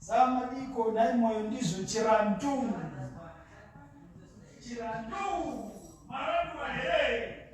Samadiko nhai moyo ndizvo chirandu. Chirandu. Marandura here?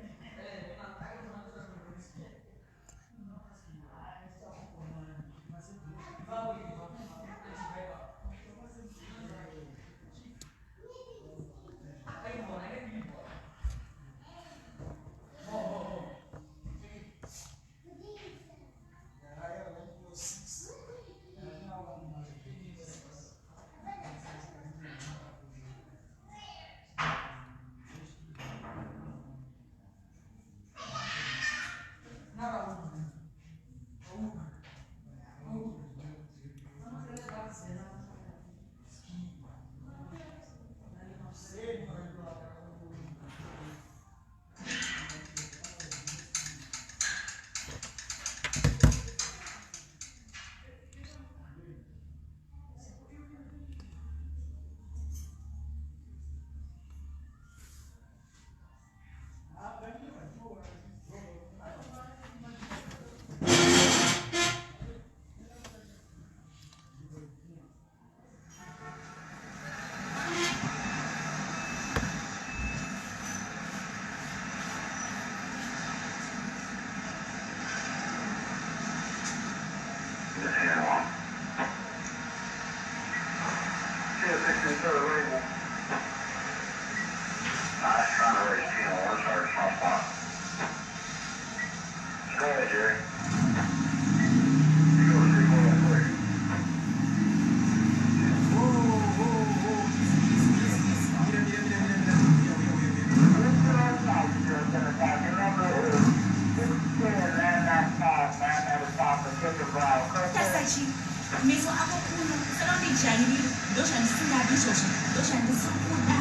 Meso ako kuno usada kundijairira ndozvandisingadi izvozvo ndozvandisiri kuda.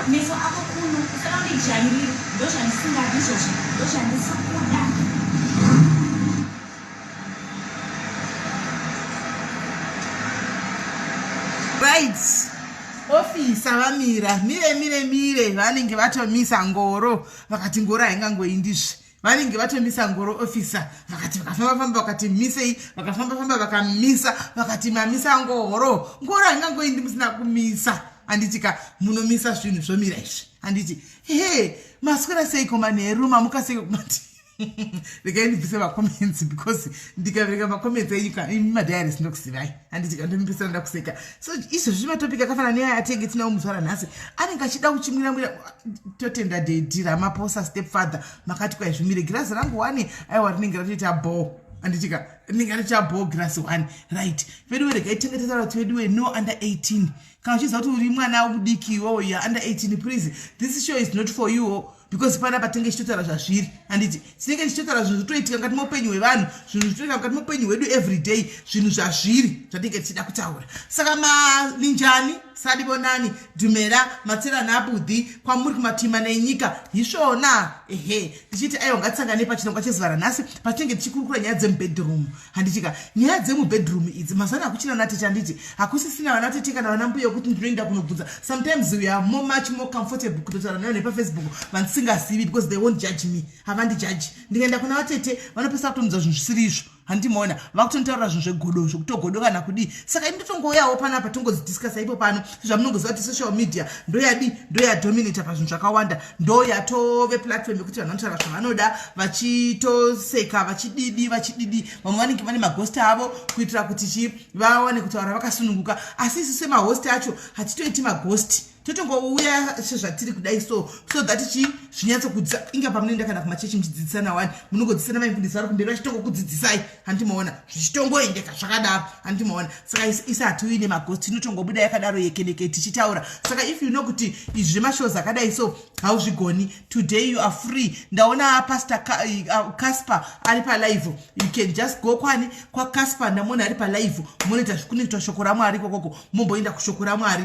Meso ako kuno usada kundijairira ndozvandisingadi izvozvo ndozvandisiri kuda. Right ofisa vamira mire mire mire vanenge vatomisa ngoro vakati ngoro haingangoindizve vanenge vatomisa ngoro ofisa vakati vakafamba famba vakati misei vakafamba famba vakamisa vakati mamisa ngoro ngoro haingangoindi musina kumisa handiti ka munomisa zvinhu zvomira izvi handiti he maswera seiko manheru mamuka seiko kumati regai ndibvise macomments because ndikaverenga macomments enyu ka imi madiaries ndokuzivai handiti ka ndomipesera ndakuseka so izvozvi matopic akafanana neaya atenge tinawo muzuva ranhasi anenge achida kuchimwira mwira totenda dedi ramaposa step father makati kwaizvimire girazi rangu one aiwa rinenge ratoita bho handitika rinenge ratoita bho girazi one right veduwe regai tenge tataura kuti veduwe no under 18 kana uchiziva kuti uri mwana mudiki iwowo youare under 18 please this show is not for you because panapa tinenge tichitotaura zvazviri handiti tinenge tichitotaura zvinhu zvitoitika mukati meupenyu hwevanhu zvinhu zvitoitika mukati meupenyu hwedu everyday zvinhu zvazviri zvatinenge tichida kutaura saka maninjani sadivonani dhumela matserana abudhi kwamuri kumatima nenyika hisvona ehe tichiti aiwa ngatisangane pachirongwa chezuva ranhasi patinenge tichikurukura nyaya dzemubedroom handitika nyaya dzemubedroom idzi mazana hakuchina natete handiti hakusisina vana tete kana vana mbuya kuti ndinoenda kunobvunza sometimes we are more much more comfortable kutotaura nayo nepafacebook vandisingazivi because they won't judge me havandijaji ndikaenda kuna vatete vanopesa kutonudza zvinhu zvisiri izvo handimoona vakutonitaurira zvinhu zvegodo zvekutogodo kana kudii saka ini ndotongouyawo panapa tongodzidiscussa ipo pano sezvamunongoziva kuti social media ndoyadi ndoyadominata pazvinhu zvakawanda ndoyatove platform yekuti vanhu vanotaura zvavanoda vachitoseka vachididi vachididi vamwe vanenge vane magost avo kuitira kuti chi vawane kutaura vakasununguka asi isu semahost acho hatitoiti magost totongouya sezvatiri kudai so so that chi zvinyatsokudzisa inga pamunoenda kana kumachechi muchidzidzisana wani munongodzidzisana maimfundisi vari kumberi vachitongokudzidzisai handimaona zvichitongoendeka zvakadaro handimaona saka isi hatiuyi nemagosi tinotongobuda yakadaro yekeneke tichitaura saka if you know kuti izvi zvemashows akadai so hauzvigoni today you are free ndaona pastor Casper ari palive you can just go kwani kwaCasper ndamuona ari palive munoita kunoitwa shoko ramwari ikokoko momboenda kushoko ramwari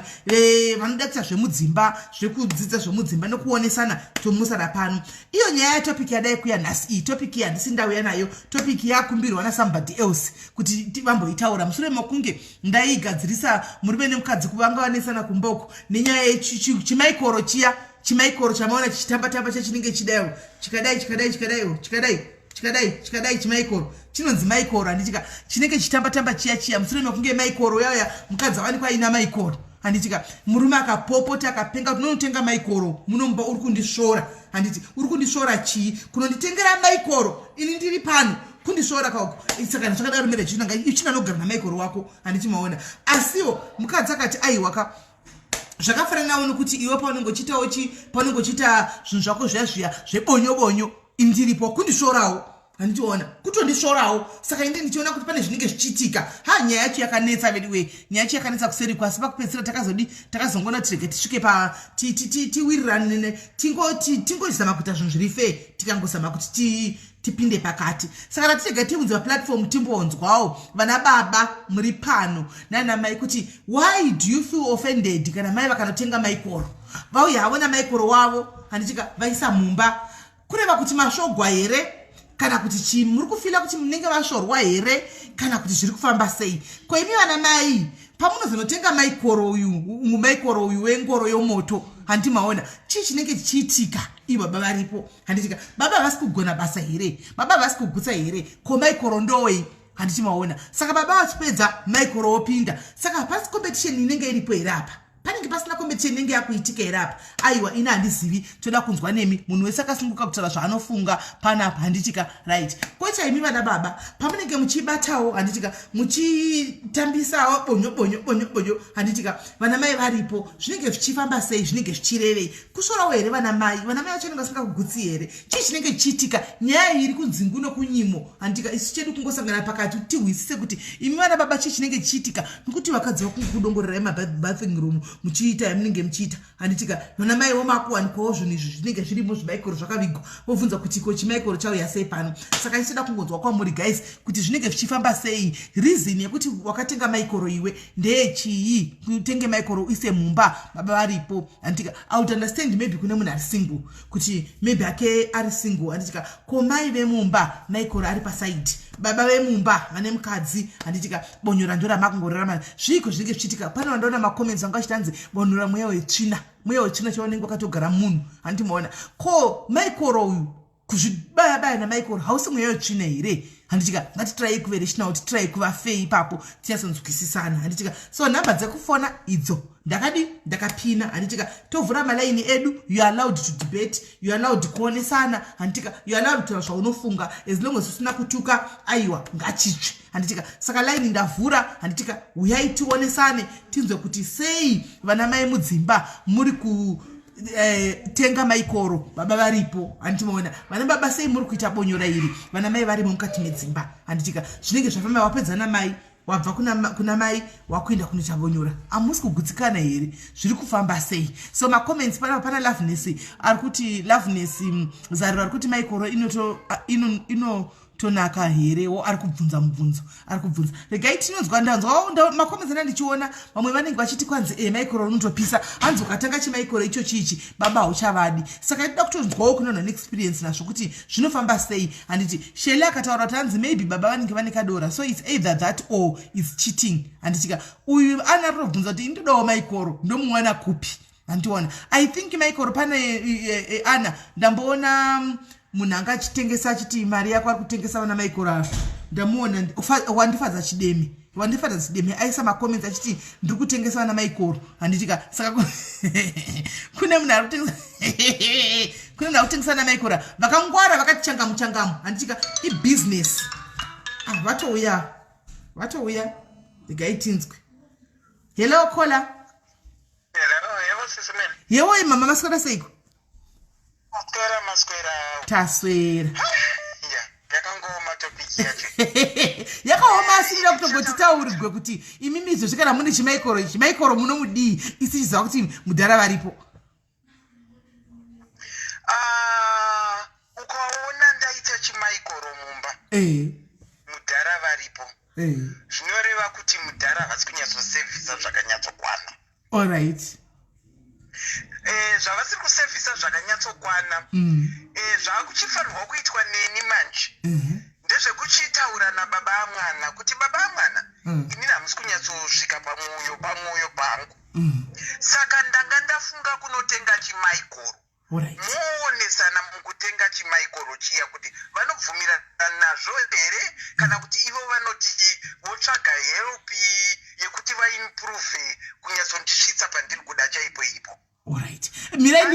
vanoda kuita zvemudzimba zvekudzidza zvemudzimba nekuonesana tomusara pano iyo nyaya yatopic yadai kuya nhasi iyi topic iyi handisi ndauya nayo topic yakumbirwa nasomebody else kuti vamboitaura mushure mekunge ndaigadzirisa murume nemukadzi kuvanga vanesana kumboko nenyaya yechimaikoro chiya chimaikoro chamaona chichitambatamba chachinenge chidaiwo chikadai chikadai chikadaiwo chikadai chikadai chikadai chimaikoro chinonzi maikoro handitika chinenge chichitambatamba chiya chiya mushure mekunge maikoro uyauya mukadzi awanikwa aina maikoro handitika murume akapopota akapenga kuti unonotenga maikoro munomuba uri kundisvora handiti uri kundisvora chii kunonditengera maikoro ini ndiri pano kundisvora kauko saka zvakadaro mere chinanga ichina anogara namaikoro wako handiti maona asiwo mukadzi akati aiwa ka zvakafananawo nokuti iwe paunenge uchiitawo chi paunenge uchiita zvinhu zvako zviya zviya zvebonyo bonyo indiripo kundisvorawo handitiona kutondisvorawo saka inde ndichiona kuti pane zvinenge zvichiitika ha nyaya yacho yakanetsa veduwe nyaya yacho yakanetsa kuseri kwasi pakupedzisira takazodi takazongona tirege tisvike pa tiwirirane tingozama kuita zvinhu zviri fair tikangozama kuti tipinde pakati saka ratirega tiunze paplatform timbonzwawo vana baba muri pano nana mai kuti why do you feel offended kana mai vakanotenga maikoro vauya havo namaikoro wavo handitika vaisa mumba kureva kuti masvogwa here kana kuti chii muri kufila kuti munenge vasvorwa here kana kuti zviri kufamba sei ko imi vana mai pamunozonotenga maikoro uyu maikoro uyu wengoro yomoto handi maona chii chinenge chichiitika ii baba varipo handitika baba havasi kugona basa here baba havasi kugutsa here ko maikoro ndowei handiti maona saka baba vachipedza maikoro wopinda saka hapasi competition inenge iripo here apa panenge pasina competition inenge yakuitika here apa aiwa ini handizivi toda kunzwa nemi munhu wese akasunguka kutaura zvaanofunga panapa handitika right kocha imi vana baba pamunenge muchibatawo handitika muchitambisawo bonyo bonyo bonyo bonyo handitika vana mai varipo zvinenge zvichifamba sei zvinenge zvichirevei kusvorawo here vana mai vana mai vacho vanenge vasingakugutsi here chii chinenge chichiitika nyaya iyi iri kunzingu nokunyimo handitika isu chedu kungosangana pakati tihwisise kuti imi vana baba chii chinenge chichiitika nokuti vakadzi vakungokudongorerai mabathing room muchiita yamunenge muchiita handitika vana mai vomakuwanikwawo zvinhu izvi zvinenge zvirimo zvimaikoro zvakavigwa vobvunza kuti ko chimaikoro chauya sei pano saka ichida kungonzwa kwamuri guys kuti zvinenge zvichifamba sei reason yekuti wakatenga maikoro iwe ndeyechii utenge maikoro uise mumba baba varipo handitika i would understand maybe kune munhu ari single kuti maybe ake ari single handitika ko mai vemumba maikoro ari pasaidi baba vemumba vane mukadzi handitika bonyora ndoramakungorerama zviiko zvinenge zvichiitika pane vandaona macomments vanga vachitanzi bonyora mweya wetsvina mweya wetsvina chavanenge wakatogara munhu handimaona ko maikoro uyu kuzvibaya baya namaikoro hausi mweya wetsvina here handitika ngatitirayi kuvereshinawo titirayi kuva fei ipapo tinyatsonzwisisana handitika so nhamba dzekufona idzo ndakadi ndakapina handitika tovhura malaini edu you are allowed to debate you are allowed kuonesana handitika you are allowed kutaura zvaunofunga as long as usina kutuka aiwa ngachitsve handitika saka laini ndavhura handitika uyai tionesane tinzwe kuti sei vana mai mudzimba muri ku tenga maikoro baba varipo handitimaona vana baba sei muri kuita bonyora iri vana mai varimo mukati medzimba handitika zvinenge zvafamba wapedza namai wabva kuna mai wakuenda kunoita bonyora hamusi kugutsikana here zviri kufamba sei so macomments panapa pana loveness ari kuti loveness zariro ari kuti maikoro ino tonaka here wo ari kubvunza mubvunzo ari kubvunza regai tinonzwa ndanzwa macomments anda ndichiona vamwe vanenge vachiti kwanzi e maikoro unotopisa hanzi ukatanga chimaikoro icho chiichi baba hauchavadi saka itoda kutonzwawo kune vanhu vane experience nazvo kuti zvinofamba sei handiti shele akataura kuti hanzi maybe baba vanenge vane kadora so its either that or its cheating handitika uyu ana rinobvunza kuti indodawo maikoro ndomuwana kupi handiona i think maikoro pane ana ndamboona munhu anga achitengesa achiti mari yako ari kutengesa vana maikoro avo ndamuona wandifadza chidemi wandifadza chidemi aisa macomments achiti ndiri kutengesa vana maikoro handitika saka kune munhu ari kutengesa kune munhu ari kutengesa vana maikoro vakangwara vakati changamu changamu handitika ibusiness ah, vatouya vatouya regai tinzwe hello caller. Hello, yebo sisi Meli. Yebo mama maswera seiko? Maswera, maswera. Taswera. Yakangooma topic yacho. Yakaoma, asi ndida kutongoti taurirwe kuti imimi izvozvi kana mune chimaikoro ichi, maikoro munomudii, isi chiziva kuti mudhara varipo? Ah, ukaona ndaita chimaikoro mumba mudhara varipo, zvinoreva kuti mudhara havasi kunyatsosevhisa zvakanyatsokwana. Zvavasiri kusevhisa zvakanyatsokwana, zvakuchifanirwa kuitwa neni manje ndezvekuchitaura nababa amwana kuti, "Baba amwana, inini hamusi kunyatsosvika pamwoyo pangu, saka ndanga ndafunga kunotenga chimaikoro." Muonesana mukutenga chimaikoro chiya kuti vanobvumirana nazvo here, kana kuti ivo vanoti votsvaga help yekuti vaimprove kunyatsondisvitsa pandiri kuda chaipo ipo. Alright, mirai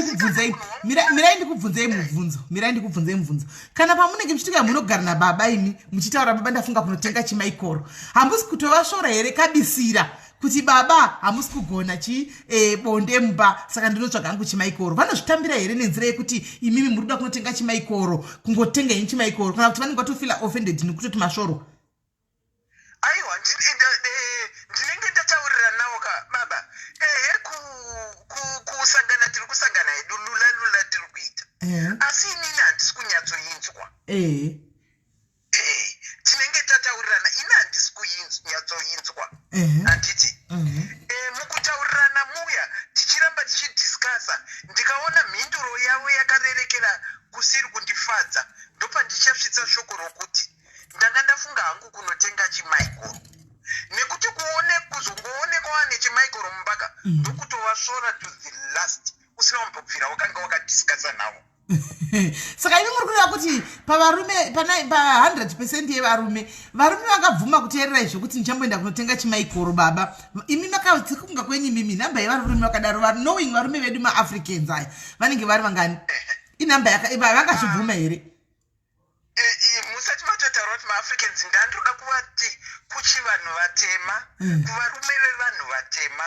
ndikubvunzei mubvunzo, mirai ndikubvunzei mubvunzo. Kana pamunenge muchitika munogara nababa, imi muchitaura, "Baba, ndafunga kunotenga chimaikoro," hamusi kutovasvora here kabisira kuti, "Baba, hamusi kugona chi bonde mumba, saka ndinotsvaga hangu chimaikoro"? Vanozvitambira here nenzira yekuti imimi muri kuda kunotenga chimaikoro, kungotenga henyu chimaikoro, kana kuti vanenge vatofeela offended nekutoti masvoro? Aiwa, ndinenge ndataurira nawo ka, "Baba, ehe, kusangana tiri kusangana hedu, lula lula tiri kuita, asi inini handisi kunyatsoinzwa." Tinenge tataurirana, ini handisi kunyatsoinzwa, handiti? Mukutaurirana muya tichiramba tichidiscussa, ndikaona mhinduro yavo yakarerekera kusiri kundifadza, ndopandichasvitsa shoko rokuti ndanga ndafunga hangu kunotenga chimaikoro, nekuti kuone kuzongoonekwa wane chimaikoro mubaka, ndokutovasvora to the last, usina kumbobvira wakanga wakadiscussa navo. Saka imi muri kureva kuti pavarume, pana pa100% yevarume, varume vakabvuma kuteerera izvo kuti ndichamboenda kunotenga chimaikoro, baba, imi makakunga kwenyu imimi, nhamba yevarume vakadaro, knowing varume vedu maAfricans aya, vanenge vari vangani? Inhamba vangazvibvuma here? Musati matotaura kuti maAfricans, ndandoda kuvati kuchivanhu vatema, kuvarume vevanhu vatema,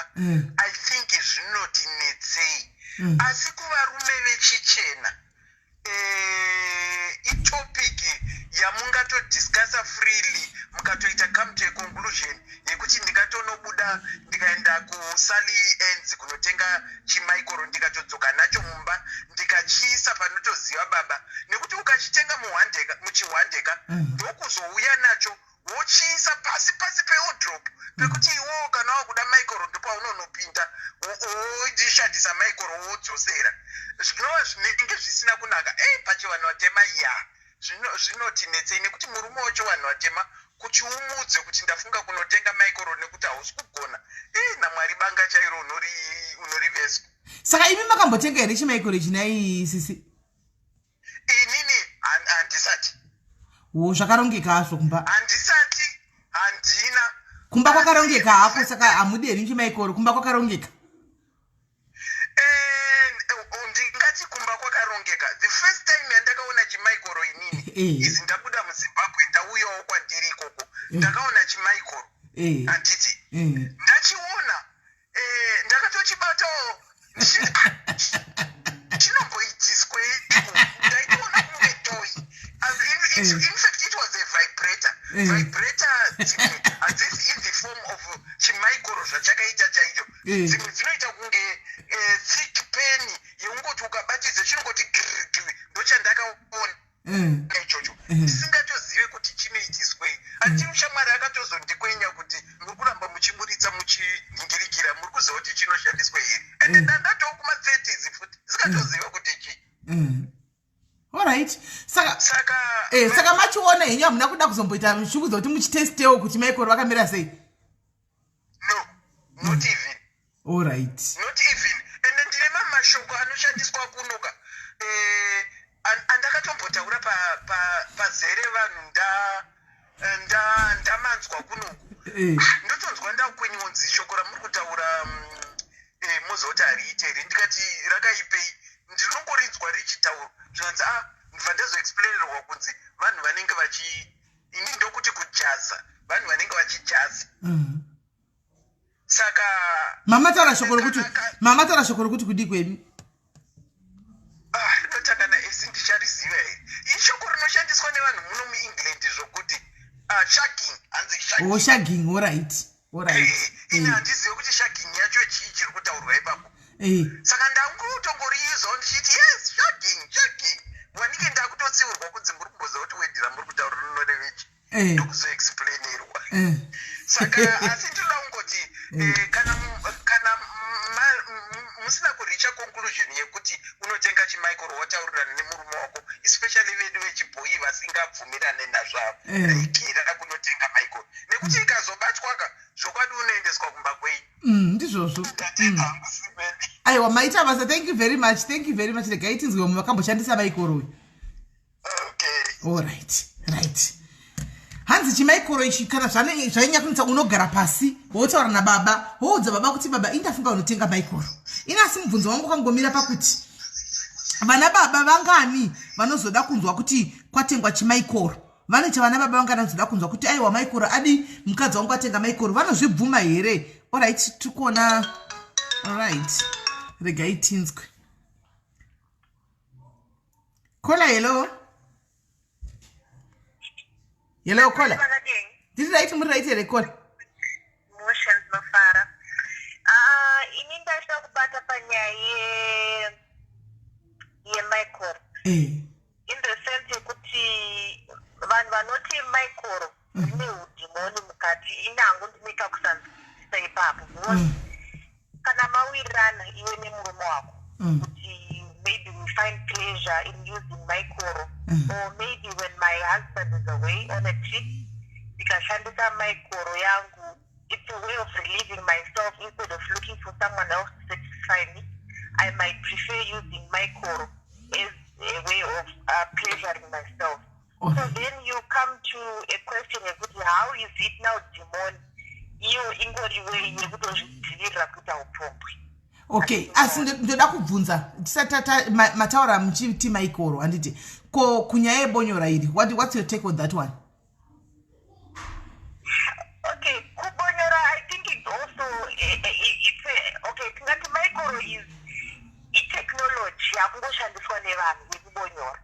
I think zvinotinetsei, asi kuvarume vechichena, itopic yamungatodiscussa freely, mukatoita come to a conclusion yekuti ndingatonobuda ndikaenda kuSally Ann's kunotenga chimaikoro, ndikatodzoka nacho mumba, ndikachiisa panotoziva baba, nekuti ukachitenga muchihwandeka, ndokuzouya nacho wochiisa pasi pasi pewardrobe, pekuti iwowo kana wakuda maikoro ndopaunonopinda, wochishandisa maikoro, wodzosera, zvinova zvinenge zvisina kunaka. Pachivanhu vatema ya zvinotinetsei, nekuti murume wechivanhu vatema kuti umuudze kuti ndafunga kunotenga maikoro nekuti hausi kugona, namwari banga chairo unoriveswa. Saka imi makambotenga here chimaikoro chinai, sisi? Inini handisati. Wo, zvakarongeka hazvo kumba? Handisati, handina. Kumba kwakarongeka hako, saka hamudi henyu chimaikoro, kumba kwakarongeka? Ndingati kumba kwakarongeka. The first time yandakaona chimaikoro inini, izi ndabuda muZimbabwe, ndauyawo kwandiri ikoko, ndakaona chimaikoro, handiti? Ndachiona, ndakatochibatawo ndichiti, "Ah, chinomboitisweiko?" Ndaitoona kunge toy. And in fact it was a vibrator. Vibrator dzimwe hadzisi in the form of chimaikoro zvachakaita chaicho. Dzimwe dzinoita kunge thick pen yeungoti ukabatidza chinongoti girigiri. Ndochandakaona ichocho, ndisingatozive kuti chinoitiswei. Ati shamwari akatozondikwenya kuti, "Muri kuramba muchiburitsa muchiningirikira, muri kuziva kuti chinoshandiswa here?" Ende ndandatoo kuma30s futi, ndisingatoziva kuti chii. Alright, saka Saka saka machiona henyu, hamuna kuda kuzomboita shungu dzokuti muchitestewo kuti maikoro vakamira sei? No, not even. Not even. Ende ndine mamashoko anoshandiswa kunoka, andakatombotaura pazere vanhu, ndamanzwa kunoku. Ndotonzwa ndakwenyonzi shoko ramuri kutaura, mozoti hariite here? Ndikati, "Rakaipei?" Ndinongorinzwa richitaurwa, zvikanzi, "A." Ndibva ndazoexplainerwa kunzi vanhu vanenge vachi, ini ndokuti kujaza, vanhu vanenge vachijaza. Saka Mama taura shoko rokuti, mama taura shoko rokuti kudii kwemi? Ah, rinotanga na Ndichariziva here? Ishoko rinoshandiswa nevanhu muno muEngland zvokuti shagging, hanzi shagging. Oh, shagging, alright. Ini handizive kuti shagging yacho chii chiri kutaurwa ipapo. Saka ndangotongoriizwawo ndichiti, "Yes, shagging, shagging." Wanike ndakutotsiurwa kunzi, "Muri kumboziva kuti word ramuri kutaura rinorevechi?" Ndokuzoexplainerwa. Saka asi ndinoda kungoti kana musina kuricha conclusion yekuti unotenga chimaikoro, wataurirana nemurume wako, especially vedu vechibhoyi vasingabvumirane nazvavo, regera kunotenga maikoro, nekuti ikazobatwaka, zvokwadi unoendeswa kumba kwenyu. Ndizvozvo. Ndatenda hangu, Simeni. Aiwa, maita basa. Thank you very much, thank you very much. Regai tinzwe vamwe vakamboshandisa maikoro uyu. Okay. Alright, right. Hanzi chimaikoro ichi, kana zvainyakunitsa, unogara pasi wotaura nababa, woudza baba kuti, "Baba, indafunga unotenga maikoro." Ini asi mubvunzo wangu wakangomira pakuti vana baba vangani vanozoda kunzwa kuti kwatengwa chimaikoro? Vane chavana baba vangani vanozoda kunzwa kuti, "Aiwa, maikoro adi, mukadzi wangu atenga maikoro"? Vanozvibvuma here? Alright, tiri kuona. Alright, regai tinzwe. Caller, hello, hello, caller. Zvakadini? Ndiri right. Muri right here, caller? Mushe, ndinofara. Ah, ini ndaida kubata panyaya yemaikoro in the sense yekuti vanhu vanoti maikoro rine udhimoni mukati, ini hangu ndinoita kusanzwisisa ipapo, because kana mawirirana iwe nemurume wako kuti maybe we find pleasure in using maikoro, or maybe when my husband is away on a trip, ndikashandisa maikoro yangu, it's a way of relieving myself instead of looking for someone else to satisfy me. I might prefer using maikoro as a way of pleasuring myself. So then you come to a question yekuti how is it now demon, iyo ingori way yekutozvidzivirira kuita upombwe? Okay, asi ndoda kubvunza tisati mataura muchiti maikoro, handiti? Ko kunyaya yebonyora iri, what's your take on that one? Okay, kubonyora, I think it's also it's a, okay, tingati maikoro is itechnology yakungoshandiswa nevanhu yekubonyora,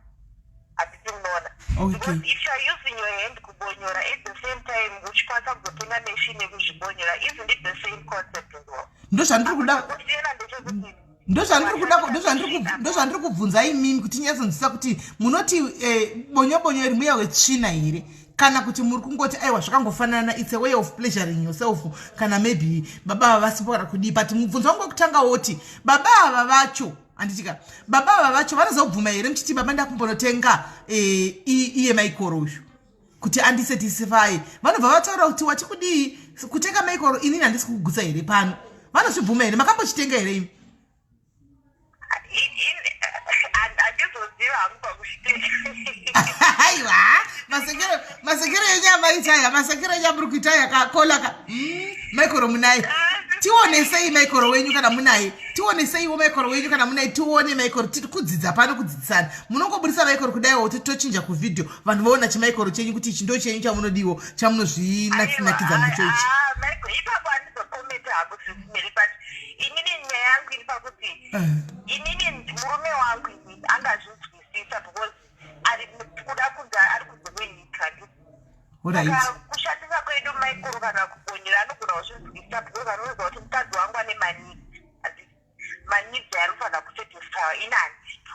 handiti munoona? Because if you are using your hand kubonyora, at the same time uchikwanisa kuzotenga machine yekuzvibonyora, isn't it the same concept as well? Ndozvandiri kuda. Kusiyana ndechekuti Ndozvandiri kubvunza imimi kuti nyatsonzwisa kuti munoti bonyobonyo iri muya wetsvina here, kana kuti muri kungoti, "Aiwa, zvakangofanana, it's a way of pleasuring yourself," kana maybe baba ava vasipo kana kudii? But mubvunzo wangu wekutanga woti, baba ava vacho, handitika, baba ava vacho vanozobvuma here muchiti, "Baba, ndakumbonotenga iye maikoro uyu kuti andisatisfy"? Vanobva vataura kuti, "Wati kudii? Kutenga maikoro? Inini handisi kugutsa here pano?" Vanozvibvuma here? Makambochitenga here imi? Handizoziva hangu pakuchitenga. Aiwa, masekero enyu amaitaya, masekero enyu amuri kuitaya kakolaka. Maikoro munaye? Tionesei maikoro wenyu kana munaye. Tioneseiwo maikoro wenyu kana munaye, tione maikoro. Tiri kudzidza pano, kudzidzisana. Munongobudisa maikoro kudaiwo, tochinja kuvhidhio, vanhu voona chimaikoro chenyu kuti ichi ndo chenyu chamunodiwo, chamunozvinakidza nacho ichi. Ipapo handizokometa hangu, Sisimeri, but inini nyaya yangu iri pakuti inini murume wangu inini angazvinzwisisa, because ari kuda kunzi ari kunze kwenyika. Saka kushandisa kwedu maikoro kana kubonyera, anogona kuzvinzwisisa, because anoziva kuti mukadzi wangu ane maneeds, maneeds aanofanira kusatisfy, ini handipo.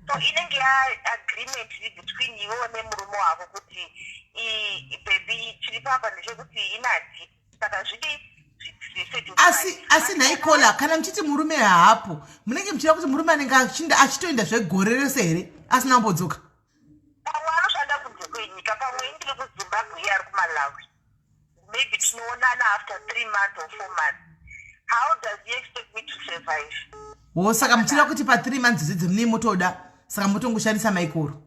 So inenge yaagreement iri between iwewo nemurume wako kuti, "Baby, chiri papa ndechekuti ini handipo, saka zvidi." Asi nhai caller, kana muchiti murume haapo, munenge muchida kuti murume anenge achitoenda zvegore rese here asina kumbodzoka? Pamwe anoshanda kunze kwenyika, pamwe indiri kuZimbabwe, iye ari kuMalawi. Maybe tinoonana after 3 months or 4 months. How does he expect me to survive? Wo, saka muchida kuti pa3 months dzidzi munei motoda, saka motongoshandisa maikoro?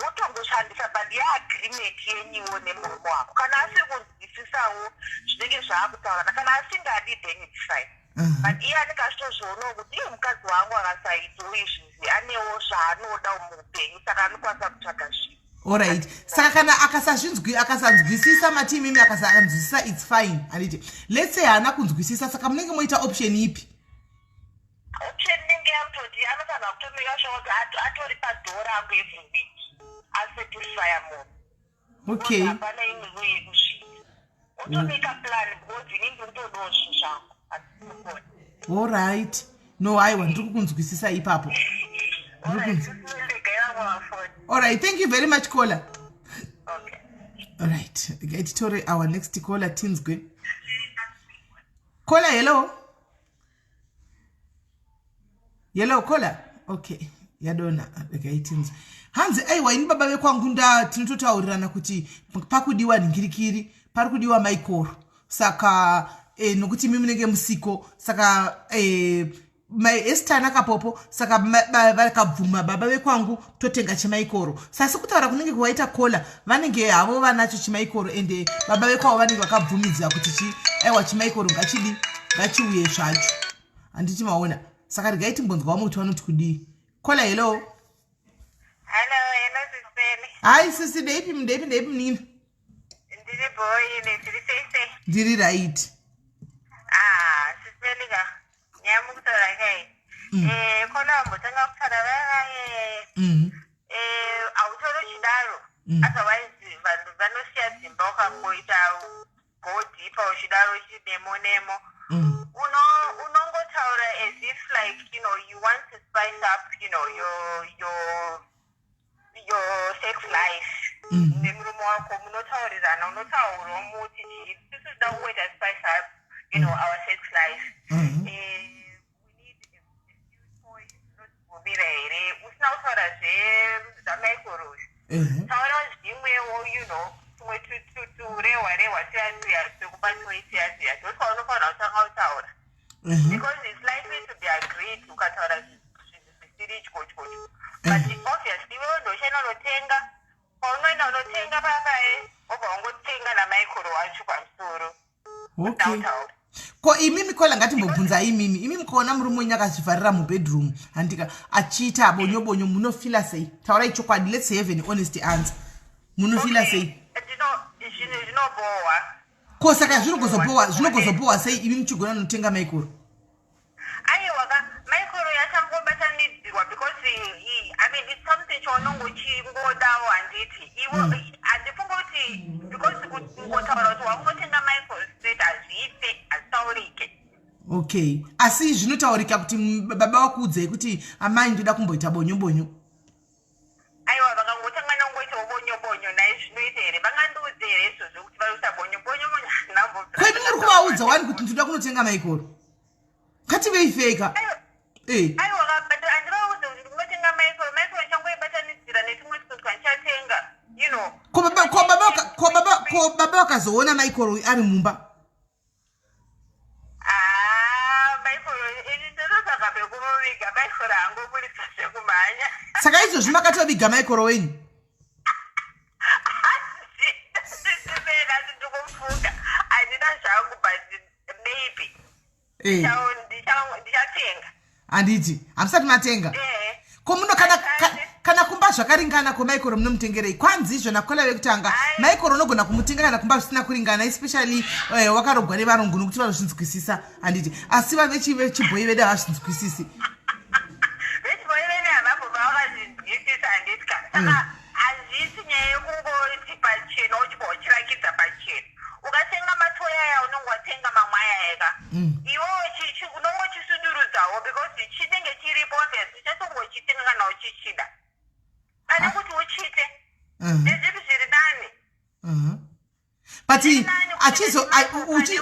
Wotongoshandisa, but yaagreement yenyiwo nemurume wako. Kana asiri kunzwisisawo zvinenge zvaakutaurana, kana asingadi, then it's fine. But iye anenge achitozvionawo kuti iye mukadzi wangu akasaitawo izvizvi, anewo zvaanoda muupenyu, saka anokwanisa kutsvaga zvinhu. Alright, saka kana akasazvinzwi, akasanzwisisa, mati imimi akasanzwisisa, it's fine, handiti? Let's say haana kunzwisisa, saka munenge moita option ipi? Option inenge inenge yakutoti anofanira kutomeka sure kuti atori padoor rangu every week, asatisfya munhu. Hapana imwe way yekusvika. Otomeka plan, because inini ndikutodawo zvinhu zvangu, hatikukona. Allright, no, aiwa, ndiri kukunzwisisa ipapo. Regai vamwe vafoni. Allright, thank you very much, caller. Okay. Alright, regai titore our next caller, tinzwe. Caller, hello. Hello, caller. Okay, yadona. Regai tinzwe. Hanzi aiwa, ini baba vekwangu nda tinototaurirana kuti pakudiwa nhingirikiri, pari kudiwa maikoro. Saka nokuti imi munenge musiko, saka maestana kapopo, saka vakabvuma baba vekwangu, totenga chimaikoro. Sasi kutaura kunenge kwaita caller, vanenge havo vanacho chimaikoro, ende baba vekwavo vanenge vakabvumidza kuti chi aiwa, chimaikoro ngachidi, ngachiuye zvacho, handiti maona? Saka regai timbonzwa vamwe kuti vanoti kudii. Caller, hello. Hello, hello, sisibele. Hai sisi, ndeipi, ndeipi, ndeipi munini? Ndiri boyini, ndiri sei sei? Ndiri right. Ah, sisibele ka, nyaya mukutaura kai. Khona wambotanga kutaura vaya. Hautori uchidaro. Otherwise vanhu vanosiya dzimba ukangoita go deeper uchidaro uchinemo nemo. Unongotaura as if like you want to spice up your sex life. Nemurume wako munotaurirana, unotaurawo muti chii, tisi toda kungoita spice up our sex life. We need a few toys, unotibvumira here? Usina kutaura zvamaikorosi, taura zvimwewo, tumwe turehwa rehwa tuya tuya twekupa toy tuya tuya, ndotwaunofanira kutanga kutaura, because it's likely to be agreed ukataura zvinhu zvisiri tyotyocho. But obviously iwewe ndochaenda unotenga, paunoenda unotenga papaye, wobva wangotenga namaikoro wacho pamusoro. Utaura. Ko imimi caller, ngatimbobvunzai imimi. Imi mukaona murume wenyu akazvivharira mubedroom, handika, achiita bonyo bonyo, munofila sei? Taurai chokwadi, let's have an honest answer. Munofila sei? Zvinhu zvinobohwa. Ko saka zvinogozobohwa, zvinogozobohwa sei imi muchigona notenga maikoro? Aiwa ka, maikoro yachangobatanidzirwa because I mean, it's something chaunongochingodawo, handiti? Iwe handifungi kuti because kungotaura kuti wakungotenga maikoro straight, hazviite, hazvitaurike. Okay, asi zvinotaurika kuti baba vakuudzei kuti amai, ndoda kumboita bonyo bonyo. Aiwa, vakangotanga nongoitawo bonyo bonyo nai, zvinoita here? Vangandiudze here izvozvo kuti vari kuita bonyo bonyo bonyo? Handinambobvira. Kwedu muri kuvaudza wani kuti ndoda kunotenga maikoro, ngativeifeka. Aiwa, but handivaudze kuti ndikunotenga maikoro. Maikoro ndichangoibatanidzira netumwe tunhu twandichatenga. Ko baba vakazoona maikoro uyu ari mumba? Ah, maikoro ini ndinotsvaga pekumuviga. Maikoro hangoburisa zvekumhanya. Saka izvozvi makatoviga maikoro wenyu? Ndimena ndikufunga, handina zvangu, but maybe ndichatenga. Handiti hamusati matenga? Eh. Ko muno kana kumba zvakaringana, ko maikoro munomutengerei? Kwanzi izvo nacaller vekutanga, maikoro unogona kumutenga kana kumba zvisina kuringana, especially wakarogwa nevarungu, nokuti vanozvinzwisisa, handiti? Asi vechibhoi vedu havazvinzwisisi. Vechibhoi vedu havambobva vakazvinzwisisa, handiti ka? Saka hazvisi nyaya yekungoti pachena uchibva uchirakidza pachena. Ukatenga matoy aya, unonge watenga mamwe aya eka, iwewo unongochisunurudzawo because chinenge chiripo. Obviously uchatongochitenga kana uchichida, pane kuti uchite. Ndezvipi zviri nani? But achizo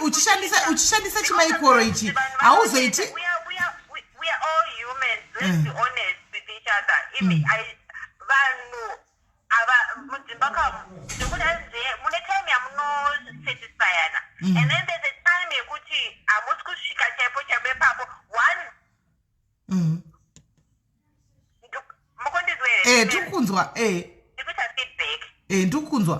uchishandisa chimaikoro ichi, hauzoiti We are all humans, let's be honest with each other. Imi vanhu ava mudzimba kamu, zvekuti anzi mune time yamunosatisfyana, and then there's a time yekuti hamusi kusvika chaipo chaipo ipapo one. Mukundizwa here? Eh, tiri kukunzwa. Ndikuita feedback. Ndiri kukunzwa.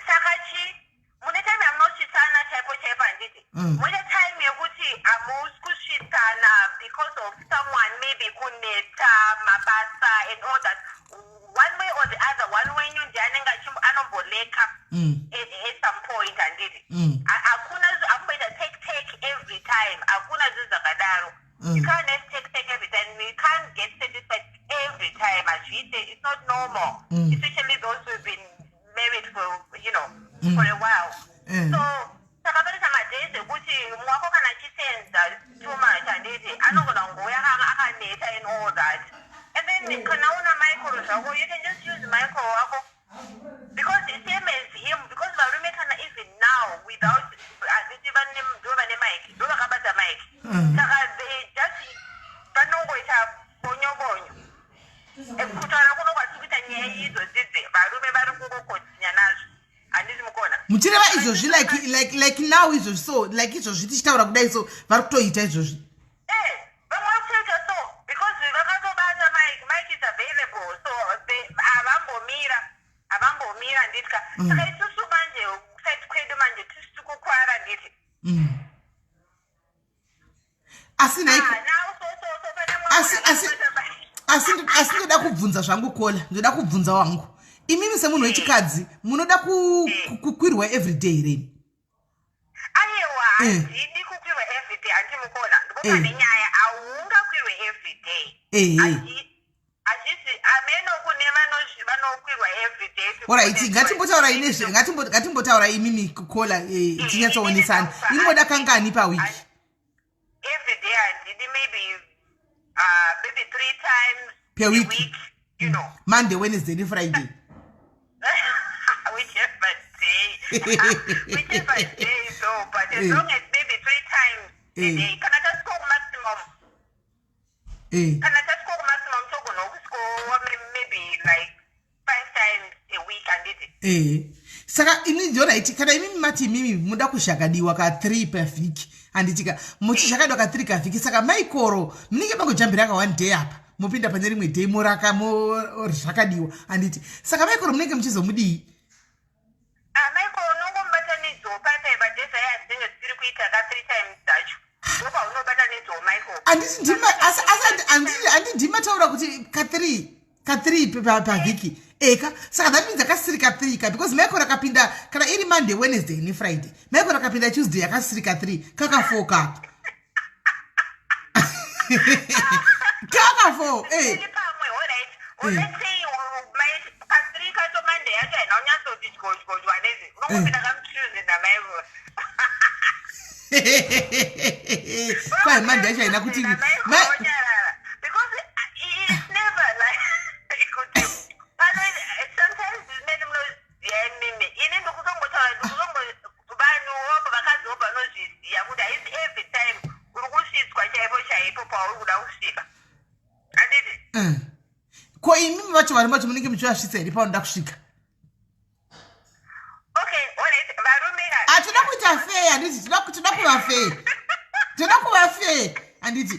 Saka chi mune time yamunosvitsana chaipo chaipo, handiti? Mune time yekuti hamusi kusvitsana because of someone, maybe kuneta, mabasa and all that. One way or the other, one wenyu ndiye anenge anomboleka at some point, handiti? Hakuna hakumboita take take every time, hakuna zvinhu zvakadaro. You can't have take take every for a while. So saka panoita madays ekuti mumwe wako kana achisenza too much, handiti, anogona kungouya akaneta and all that. And then kana una Michael zvako, you can just use Michael wako, because same as him, because varume kana even now without, handiti, ndo vane mic, ndo vakabata mic. Saka they just vanongoita bonyo bonyo. Kutaura kuno kwatiri kuita nyaya idzodzidzi, varume vari kungokontinya nazvo, handiti mukona? Muchireva izvozvi, like now izvozvi, so like izvozvi tichitaura kudai, so vari kutoita izvozvi? Eh, vamwe vari kutoita so because vakatobata mic. Mic is available, so havambomira, havambomira, handitya. Saka isusu manje kuside kwedu manje tisiri kukwara, handiti? Asi nhai Ah, now so pane mumwe munhu akabata mic. Asi ndoda kubvunza zvangu, Kola, ndoda kubvunza wangu, imimi semunhu wechikadzi munoda kukwirwa everyday here? Aiwa, handidi kukwirwa everyday, handiti mukona? Ndipo pane nyaya, haungakwirwe everyday. Hazvisi, ameno kune vanokwirwa everyday. Alright, ngatimbotaurai nezve ngatimbotaura imimi, Kola, tinyatsoonesana. Imoda kangani pawiki? Everyday handidi, maybe three times Per a week. week. Monday, Wednesday neFriday. Whichever day, whichever day though, but as long as maybe three times a day, kana tasvika kumaximum, kana tasvika kumaximum, togona kusvikowa maybe like five times a week, handiti? Saka ini ndioraiti, kana imimi mati imimi muda kuzhakadiwa ka3 pavhiki, handitika? Muchizhakadiwa ka3 kavhiki, saka maikoro munenge mangojambira ka one day apa, mopinda pane rimwe day, moraka mozvakadiwa, handiti? Saka maikoro munenge muchizomudii? Ah, Michael unongomubatanidzwo paipai padays aya dzinenge dzisiri kuita ka three times dzacho, ndopaunobatanidzwo Michael. Handiti ndima asi handiti ndimataura kuti ka3 ka3 pavhiki eka? Saka that means akasiri ka3 ka, because Michael akapinda kana iri Monday, Wednesday neFriday, Michael akapinda Tuesday, akasiri ka3, kaka4 kapa, kaka4. Iri pamwe, alright. Or let's say ka3 kacho, Monday yacho haina kunyatsoti dyodyodyo nezi, unongopinda kamuTuesday naMichael. Kwai Monday yacho haina kuti Onyarara, because it's never like kuti pano sometimes mene munoziya imimi, ini ndikuzongotaura, ndikuzongo vanhu vobo, vakadzi vobo vanozviziya kuti haisi every time uri kusvitswa chaipo chaipo pauri kuda kusvika, handiti? Ko imimi vacho, vari vacho, munenge muchivasvitsa here paunoda kusvika? Okay, alright, varume ka Hatinoda kuita fair, handiti? Toda kuva fair, toda kuva fair, handiti?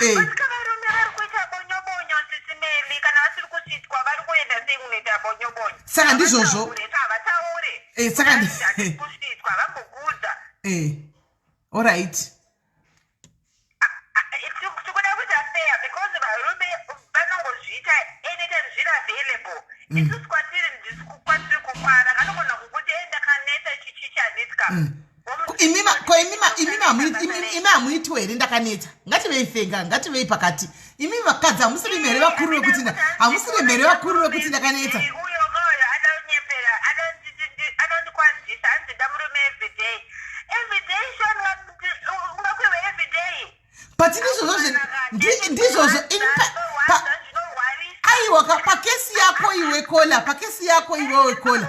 Vasika varume vari kuita bonyobonyo, sisimeli, kana vasiri kusvitswa vari kuenda sei kunoita bonyobonyo? Saka ndizvozvo. Havataure, havataure. Saka Hatisi kusvitswa, vambokudza. Alright. Tikuda kuita fair because varume vanongozviita anytime zviri available. Isusu kwatiri ndisi kwatiri kukwana kanogona kukuti enda kaneta chichichi, handitya? Ko imi hamuitiwo here ndakaneta? Ngativei fair, ngativei pakati. Imi vakadzi hamusiri mhere vakuru vekuti hamusiri mhere vakuru vekuti ndakaneta? Uyo ngoyo anonyepera, anondikwadzisa, hanzi da murume everyday, everyday. Shon, ungakwirwe everyday? But ndizvozvo ndizvozvo ini Zvinorwarisa. Aiwa, pacase yako iwe, Kola, pacase yako iwewe, Kola,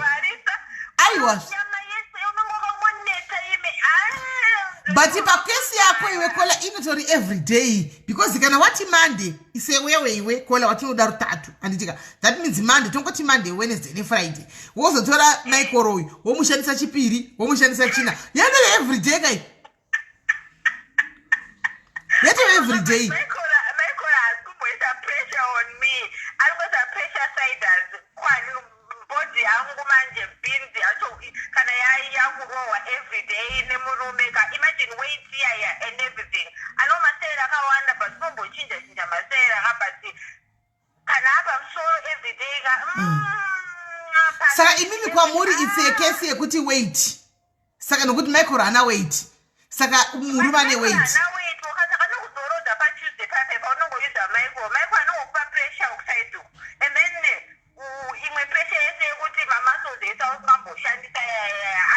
aiwa. Nyama yese unonge wakangoneta ime. But pacase yako iwe, Kola, inotori everyday, because kana wati Monday isewewe iwe, Kola, watinoda rutatu, handitika? That means Monday, tongoti Monday, Wednesday neFriday, wozotora Michael uyu, womushandisa Chipiri, womushandisa China, yanove everyday kai, yatove everyday. Michael haasi kumboisa pressure on me, ari kungoisa pressure siders kwani body yangu manje, bhinzi yacho kana yakurohwa everyday nemurume ka, imagine weight iyaya and everything. Ano masera akawanda, but unombochinja chinja masera ka, but kana apa musoro everyday ka. Saka imimi kwamuri it's a case yekuti weight, saka nokuti Michael haana weight, saka murume ane weight. Haana weight, wakati anokuzorodza paTuesday papepa, unongoyuza Michael. Michael anongokupa pressure kuside uku, and then imwe pressure yese yekuti mamuscles ese ausingamboshandisa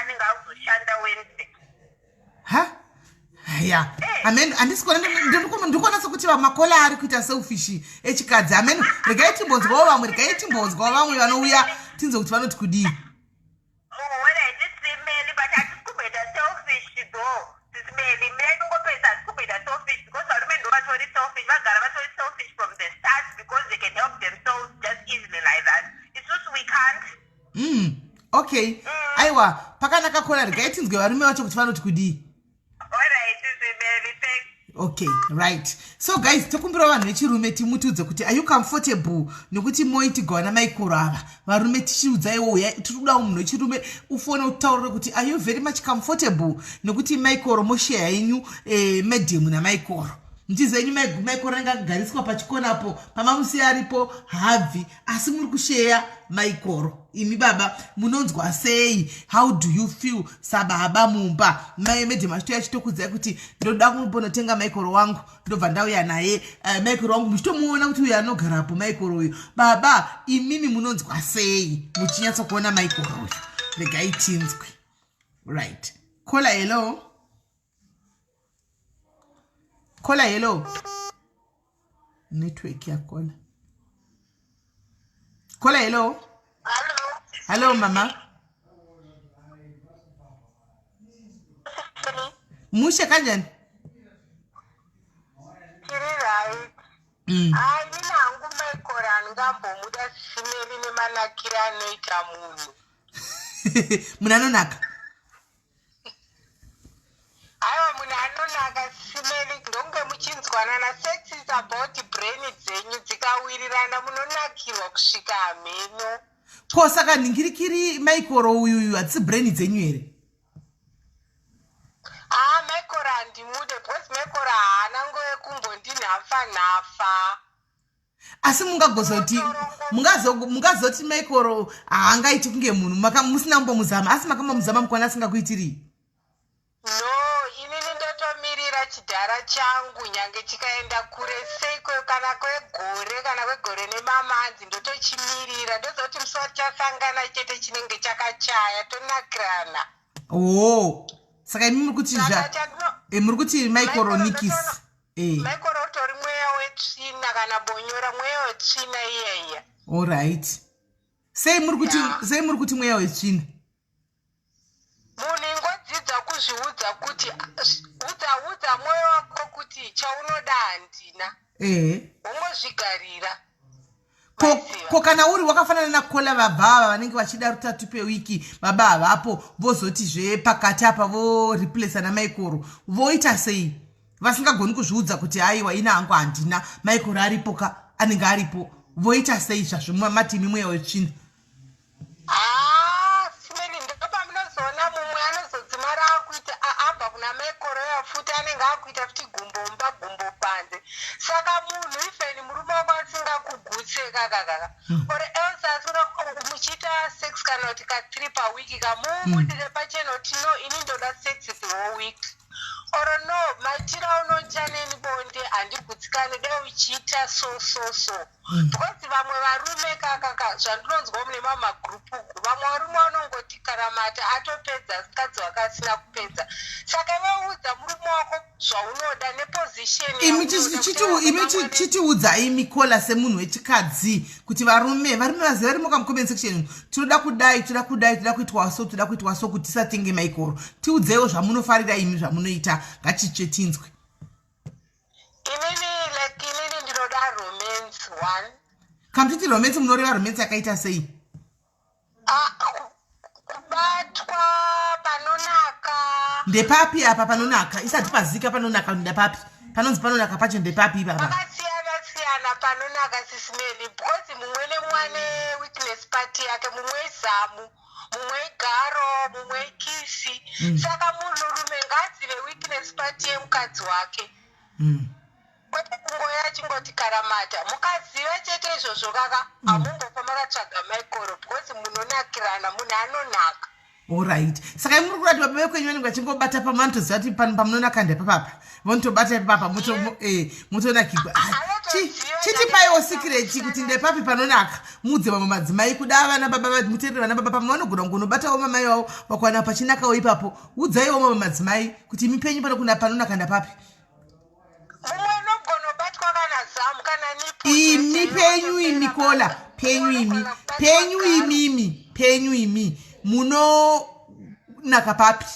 anenge akuzoshanda wednesday. Ha, ya, amen. Handisi kuona, ndikuona sekuti vamakola ari kuita selfish echikadzi. Amen. Regai timbonzwawo vamwe, regai timbonzwawo vamwe vanouya, tinzwe kuti vanoti kudii. Wena, Sis Meli, but hatisi kumboita selfish though, Sis Meli. Mina ndingopesa, hatisi kumboita selfish because varume ndo vatori selfish, vagara vatori selfish from the start because they can help themselves just easily like that. Isusu we can't. Okay, aiwa, pakanaka kona. Regai tinzwe varume vacho kuti vanoti kudii. Alright, Sis Meli, thanks. Okay, right. So guys, tokumbirawo vanhu vechirume timutiudze kuti are you comfortable nekuti moitigwa namaikoro ava? Varume, tichiudzaiwo, uya, tiri kudawo munhu wechirume ufone utaurire kuti are you very much comfortable nekuti maikoro mosheya yenyu madam namaikoro, muchiziva yenyu maikoro anenge akagariswa pachikonapo pamamusiya aripo habvi, asi muri kusheya maikoro. Imi baba munonzwa sei? How do you feel sababa mumba mai madam achitouya achitokudzai kuti ndoda kumbonotenga maikoro wangu, ndobva ndauya naye maikoro wangu, muchitomuona kuti uyu anogarapo maikoro uyu? Baba, imimi munonzwa sei muchinyatsokuona maikoro uyu? Regai tinzwe. Right, caller, hello. Caller, hello. Network yacaller. Caller, hello. Hello. Hello, mama. Mushe, kanjani? Tiri right. Hai, nina hangu maikoro handingambomuda, Sis Meli, nemanakiro anoita munhu. Munhu anonaka. Aiwa, munhu anonaka, Sis Meli, ndonge muchinzwanana. Sex is about brain dzenyu dzikawirirana, munonakirwa kusvika hameno. Ko saka nhingirikiri maikoro uyuyu hatisi brain dzenyu here? Haa, maikoro handimude because maikoro haana nguva yekumbondinhafa nhafa. Asi mungagozoti mungazoti maikoro haangaiti kunge munhu musina kumbomuzama, asi makambomuzama mukuona asingakuitirii? No, inini ndotomirira chidhara changu nyange chikaenda kure sei, kana kwegore, kana kwegore nemamanzi, ndotochimirira. Ndoziva kuti musi watichasangana chete chinenge chakachaya, tonakirana. O, saka imi muri kuti Saka zva muri kuti maikoro Maikoro nikis. Maikoro utori mweya wetsvina, kana bonyora, mweya wetsvina iyaiya. Allright, sei muri kuti sei muri kuti mweya wetsvina? Munhu ingodzidza kuzviudza kuti udza udza mwoyo wako kuti chaunoda handina, wongozvigarira. Maiziva. Ko kana uri wakafanana nacaller vabva ava vanenge vachida rutatu pewiki, baba havapo, vozotizve pakati apa voreplaca namaikoro, voita sei vasingagoni kuzviudza kuti aiwa, ina hangu handina, maikoro aripo ka, anenge aripo? Voita sei zvazvo matimi mweya wetsvina? Haa, Sis Meli, ndopamunozoona mumwe anozodzimara akuita abva kuna maikoroya futi, anenge akuita futi gumbo mumba, gumbo panze. Saka munhu, even murume wako asingakugutse kakakaka or else asinga muchiita sex kana kuti ka3 pawiki, kamumudire pachena kuti no, ini ndoda sex the whole week, or no, maitiro aunoita neni bonde handigutsikani, dai uchiita so so so. Because vamwe varume kakaka, zvandinonzwa mune mamwe magrupu uku, vamwe varume vanongoti karamata atopedza, mukadzi wake asina kupedza. Saka iwe udza murume wako zvaunoda neposition Imi yaunoda kuti imi vamwe chitiudzai mikola semunhu wechikadzi kuti varume vaziva varimo kamucomment section, tinoda kudai, toda kudai, toda kuitwa so, toda kuitwa so, kuti tisatenge maikoro. Tiudzeiwo zvamunofarira imi, zvamunoita, ngatitsve tinzwe. Inini, like, inini ndinoda romance one. Kana romance, munoreva romance yakaita sei? Ah, kubatwa panonaka. Ndepapi apa panonaka? Isati pazika panonaka, ndepapi panonzi panonaka pacho? Ndepapi ipapa? Pakasiyana siyana panonaka, Sis Meli, because mumwe nemumwe ane weakness part yake. Mumwe izamu, mumwe igaro, mumwe ikiss. Saka munhurume ngaazive weakness part yemukadzi wake, kwete kungoya achingoti karamata. Mukaziva chete izvozvo kaka, hamumbofa makatsvaga maikoro because munonakirana, munhu anonaka. Allright, saka imi muri kurati baba vekwenyu vanenge vachingobata pamanotoziva kuti pamunonaka ndepapapa, vonotobata ipapa, motonakigwa. Ah, Chitipaiwo secret kuti ndepapi panonaka, muudze vamwe madzimai kuda vana baba, muteerere vana baba, pamwe vanogona kungonobatawo mamai vavo vakawana pachinakawo ipapo. Udzaiwo mamwe madzimai kuti imi penyu panokuna panonaka ndapapi. Mumwe unogonobatwa kana zamu kana nipple. Imi penyu, imi kola penyu, imi penyu, imimi penyu, imi munonaka papi?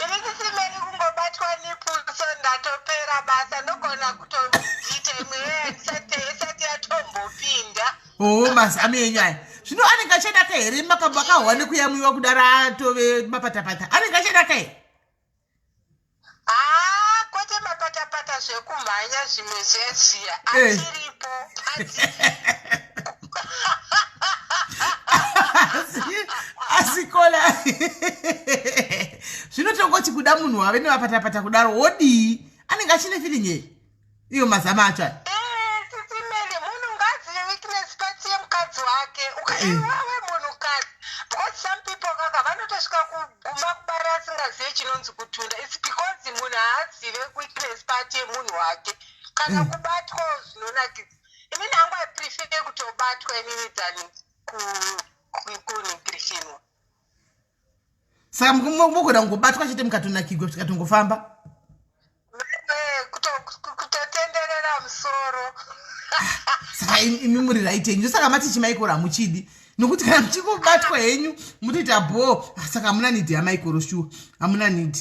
Ini sisimeni kungobatwa nipple so ndatopera basa, ndogona kutoita imwe isati yatombopinda. O, mazamu enyu aya. Zvino anenge achadaka here? Makahwa nekuyamwiwa kudaro, atove mapatapata, anenge achadaka here? Haa, kwete mapatapata zvekumhanya, zvimwe zvezviya. Achiripo. Asi kola, zvino tongoti kuda munhu wave nemapatapata kudaro, wodii? Anenge achine feeling yei iyo mazamu acho aya? Sisimeli, munhu ngaazive weakness part yemukadzi wake. Iwewe munhukadzi, because some people kaka vanotosvika kuguma kubara asingazive chinonzi kutunda. It's because munhu haazive weakness part yemunhu wake kana kubatwawo zvinonakidza. Inini hangu I prefer kutobatwa inini than kunhingirikinwa. Saka mogona kungobatwa chete mukatonakigwa zvikatongofamba? Kutotenderera musoro. Saka imi muri right henyu. Saka mati chimaikoro hamuchidi, nokuti kana muchingobatwa henyu mutoita bho. Saka hamuna need yamaikoro, shuwa hamuna need.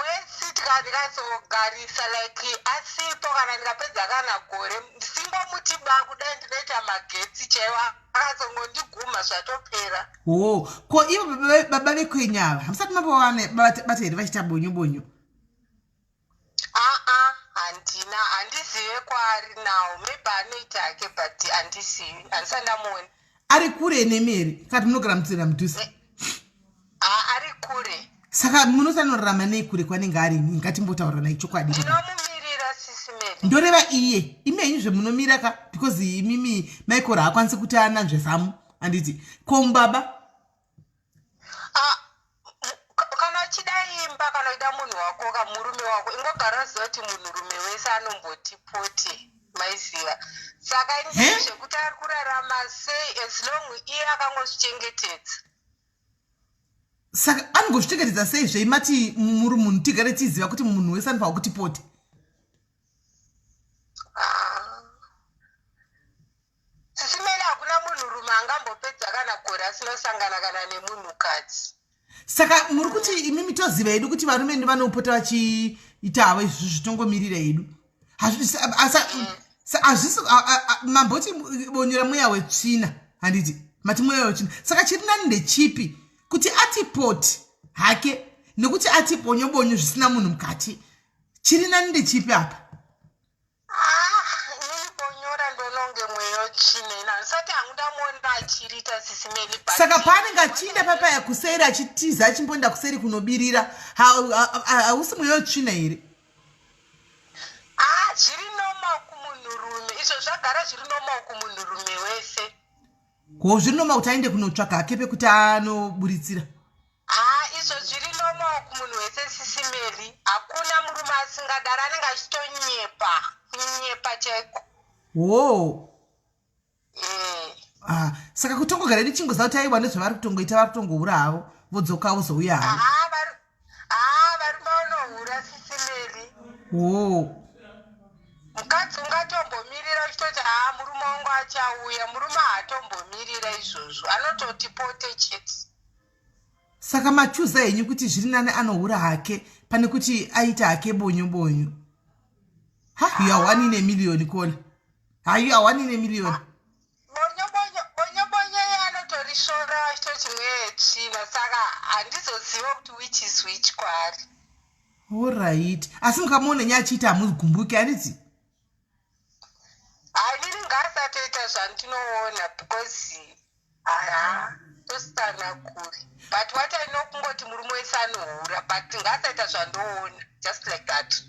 Wesi ndikazogarisa like asipo, kana ndikapedza kana gore ndisingomuti ba kudai, ndinoita magetsi chaiwo, akazongondiguma zvatopera. O, ko ivo baba vekwenya ava, hamusati mambovabata here vachiita bonyo bonyo? Aa, handina, handizive kwaari now. Maybe anoita hake, but handizivi, handisati ndamuona. Ari kure nemi here, kati munogara mutsira mudhuze? Ha, ari kure. Saka munosanorarama nei kure kwanenge ari? Ngatimbotaura nai chokwadi. Ndinomumirira, sisimeli. Ndoreva iye, imi henyu zvemunomira ka, because imimi maikoro haakwanisi kuti ananzve zamu, handiti? Ko mubaba? Ah, kana uchida imba, kana uchida munhu wako kamurume wako, ingogara uziva kuti munhurume wese anomboti pote, maiziva. Saka He? ini zvekuti ari kurarama sei, as long iye akangozvichengetedza. Saka anongozvichengetedza sei zveimati muri munhu? Tigare tiziva kuti munhu wese anofanwa kuti pote. Ah. Sisimeli, hakuna munhurume angambopedza kana gore asinosangana kana nemunhukadzi. Saka muri kuti imimi toziva hedu kuti varume ndi vanopota vachiita havo izvi, zvitongomirira hedu. Hazvisi mamboti bonyera mweya wetsvina, handiti? Mati mweya wetsvina. Saka chiri nani ndechipi, kuti ati poti hake nekuti ati bonyo bonyo zvisina munhu mukati? Chiri nani ndechipi apa? Ah, inini bonyora ndononge mweya wetsvina. Ina handisati hangu ndamuona achiriita, sisimeli, but Saka paanenge achiinda papaya kuseri, achitiza, achimboenda kuseri kunobirira, hausi mweya wetsvina here? Ah, zviri normal kumunhurume izvo, zvagara zviri normal kumunhurume wese. Ko zviri normal kuti aende kunotsvaka hake pekuti anoburitsira? Ha, izvo zviri normal kumunhu wese, sisimeli. Hakuna murume asingadaro, anenge achitonyepa, kunyepa chaiko. Wo. Eh. Ah, saka kutongogara tichingoziva kuti aiwa, nezvavari kutongoita, vari kutongohura havo, vodzoka vozouya havo. Ha, varume vanohura, sisimeli. Wo. Mukadzi ungatombomirira uchitoti, "Haa, murume wangu achauya." Murume haatombomirira izvozvo, anototi pote chete. Saka machuza henyu kuti zviri nani anohura hake pane kuti aita hake bonyo bonyo. Ha, you are one in a million, kola. Ha, you are one in a million. Bonyo bonyo, bonyo bonyo iye anotorisvora achitoti mweya yetsvina, saka handizoziva kuti which is which kwaari. Alright, asi mukamuona nyaya achiita hamugumbuki, handiti? Hainini ngaasatoita zvandinoona, because haa, tositana kure. But what I know kungoti murume wese anohura, but ngaasaita zvandoona, just like that.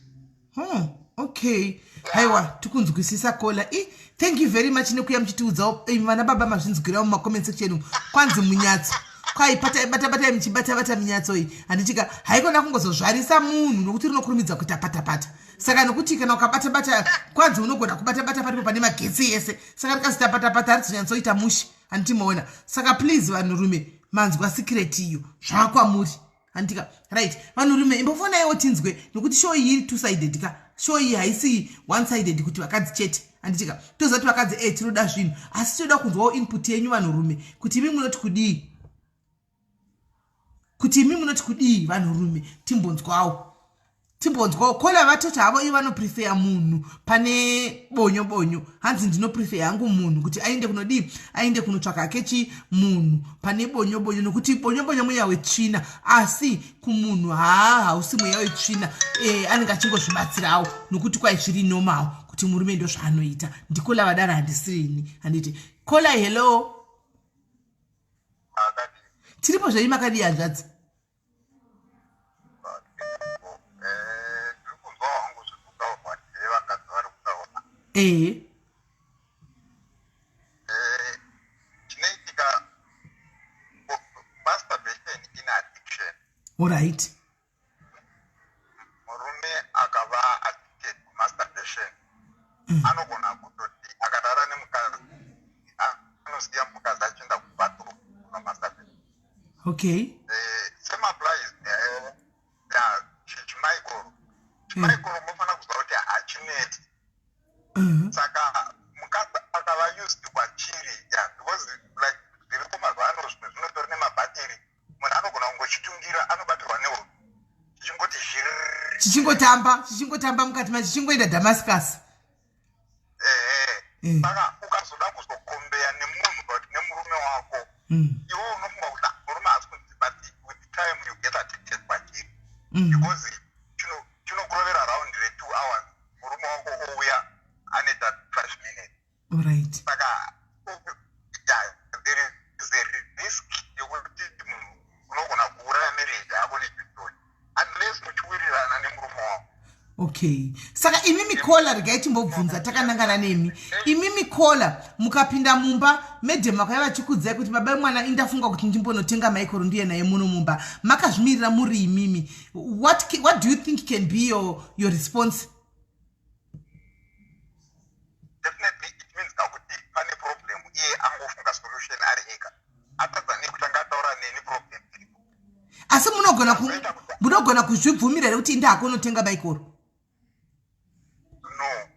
Okay, haiwa, tikunzwisisa, caller. I thank you very much nekuya muchitiudzawo. Vana baba, mazvinzwirawo mumacomment section. Kwanzi munyatso, kwai bata batai muchibatabata minyatso iyi, handitika? Haikona kungozozvarisa munhu nokuti rinokurumidza kuita patapata. Saka nokuti kana ukabatabata, kwanzi unogona kubatabata paripo pane magetsi ese, saka rikazita patapata harizonyatsoita mushe, handiti? Saka please, vanhurume, manzwa secret iyo, zvakwamuri, handika? Right, vanhurume, imbofonaiwo tinzwe, nokuti show iyi iri two sided ka. Show iyi haisi one sided kuti vakadzi chete, handitika? Toziva kuti vakadzi tinoda zvinhu, asi tinoda kunzwawo input yenyu, vanhurume, kuti imi munoti kudii, kuti imi munoti kudii, vanhurume. Timbonzwawo, timbonzwawo. Caller vatoti havo ivo vanoprefer munhu pane bonyo bonyo. Hanzi ndinoprefer hangu munhu kuti aende kunodii, aende kunotsvaka kechi munhu pane bonyo bonyo, nokuti bonyo bonyo mweya wetsvina, asi kumunhu haa hausi mweya wetsvina. Anenge achingozvibatsirawo, nokuti kwai zviri normal kuti murume ndo zvaanoita. Ndicaller vadaro, handisirini, handiti? Caller, hello. Tiripo zvenyu, makadii, hanzvadzi? Ndiri kunzwa hangu zvekutaurwa nevakadzi vari kutaura. Chinoitika, masturbation ine addiction. Murume akava addicted kumasturbation anogona kutoti akarara nemukadzi, anosiya mukadzi achienda kubathroom kunomasturbate. Same applies ya chimaikoro. Chimaikoro munofanira kuziva kuti hachineti. Saka mukadzi akava used kwachiri, ya, because like zviriko mazuva ano, zvimwe zvinotori nemabhatiri, munhu anogona kungochitungira, anobatirwa nehope, chichingoti zhiriri. Chichingotamba, chichingotamba mukati ma chichingoenda Damascus. Ehe. Saka ukazoda kuzocompare nemunhu kana kuti nemurume wako, iwe unofunga kuti, "Ah, murume haasi kunzi," but with time you get addicted kwachiri, because chinokurovera round re2 hours, murume wako ouya anoita 5 minutes. Saka yeah, there is a risk yekuti munhu unogona kuuraya marriage yako nechitoi, unless muchiwirirana nemurume wako. Okay, saka imimi caller, regai timbobvunza takanangana nemi. Imimi caller, mukapinda mumba, madam vakauya vachikudzai kuti, "Baba vemwana, indafunga kuti ndimbonotenga maikoro ndiye naye muno mumba," makazvimirira muri imimi, what do you think can be your response? Definitely it means kakuti pane problem. Iye angofunga solution ari ega, atadza nekutanga ataura neni, problem iripo. Asi munogona kuzvibvumira here kuti indakunotenga maikoro? No.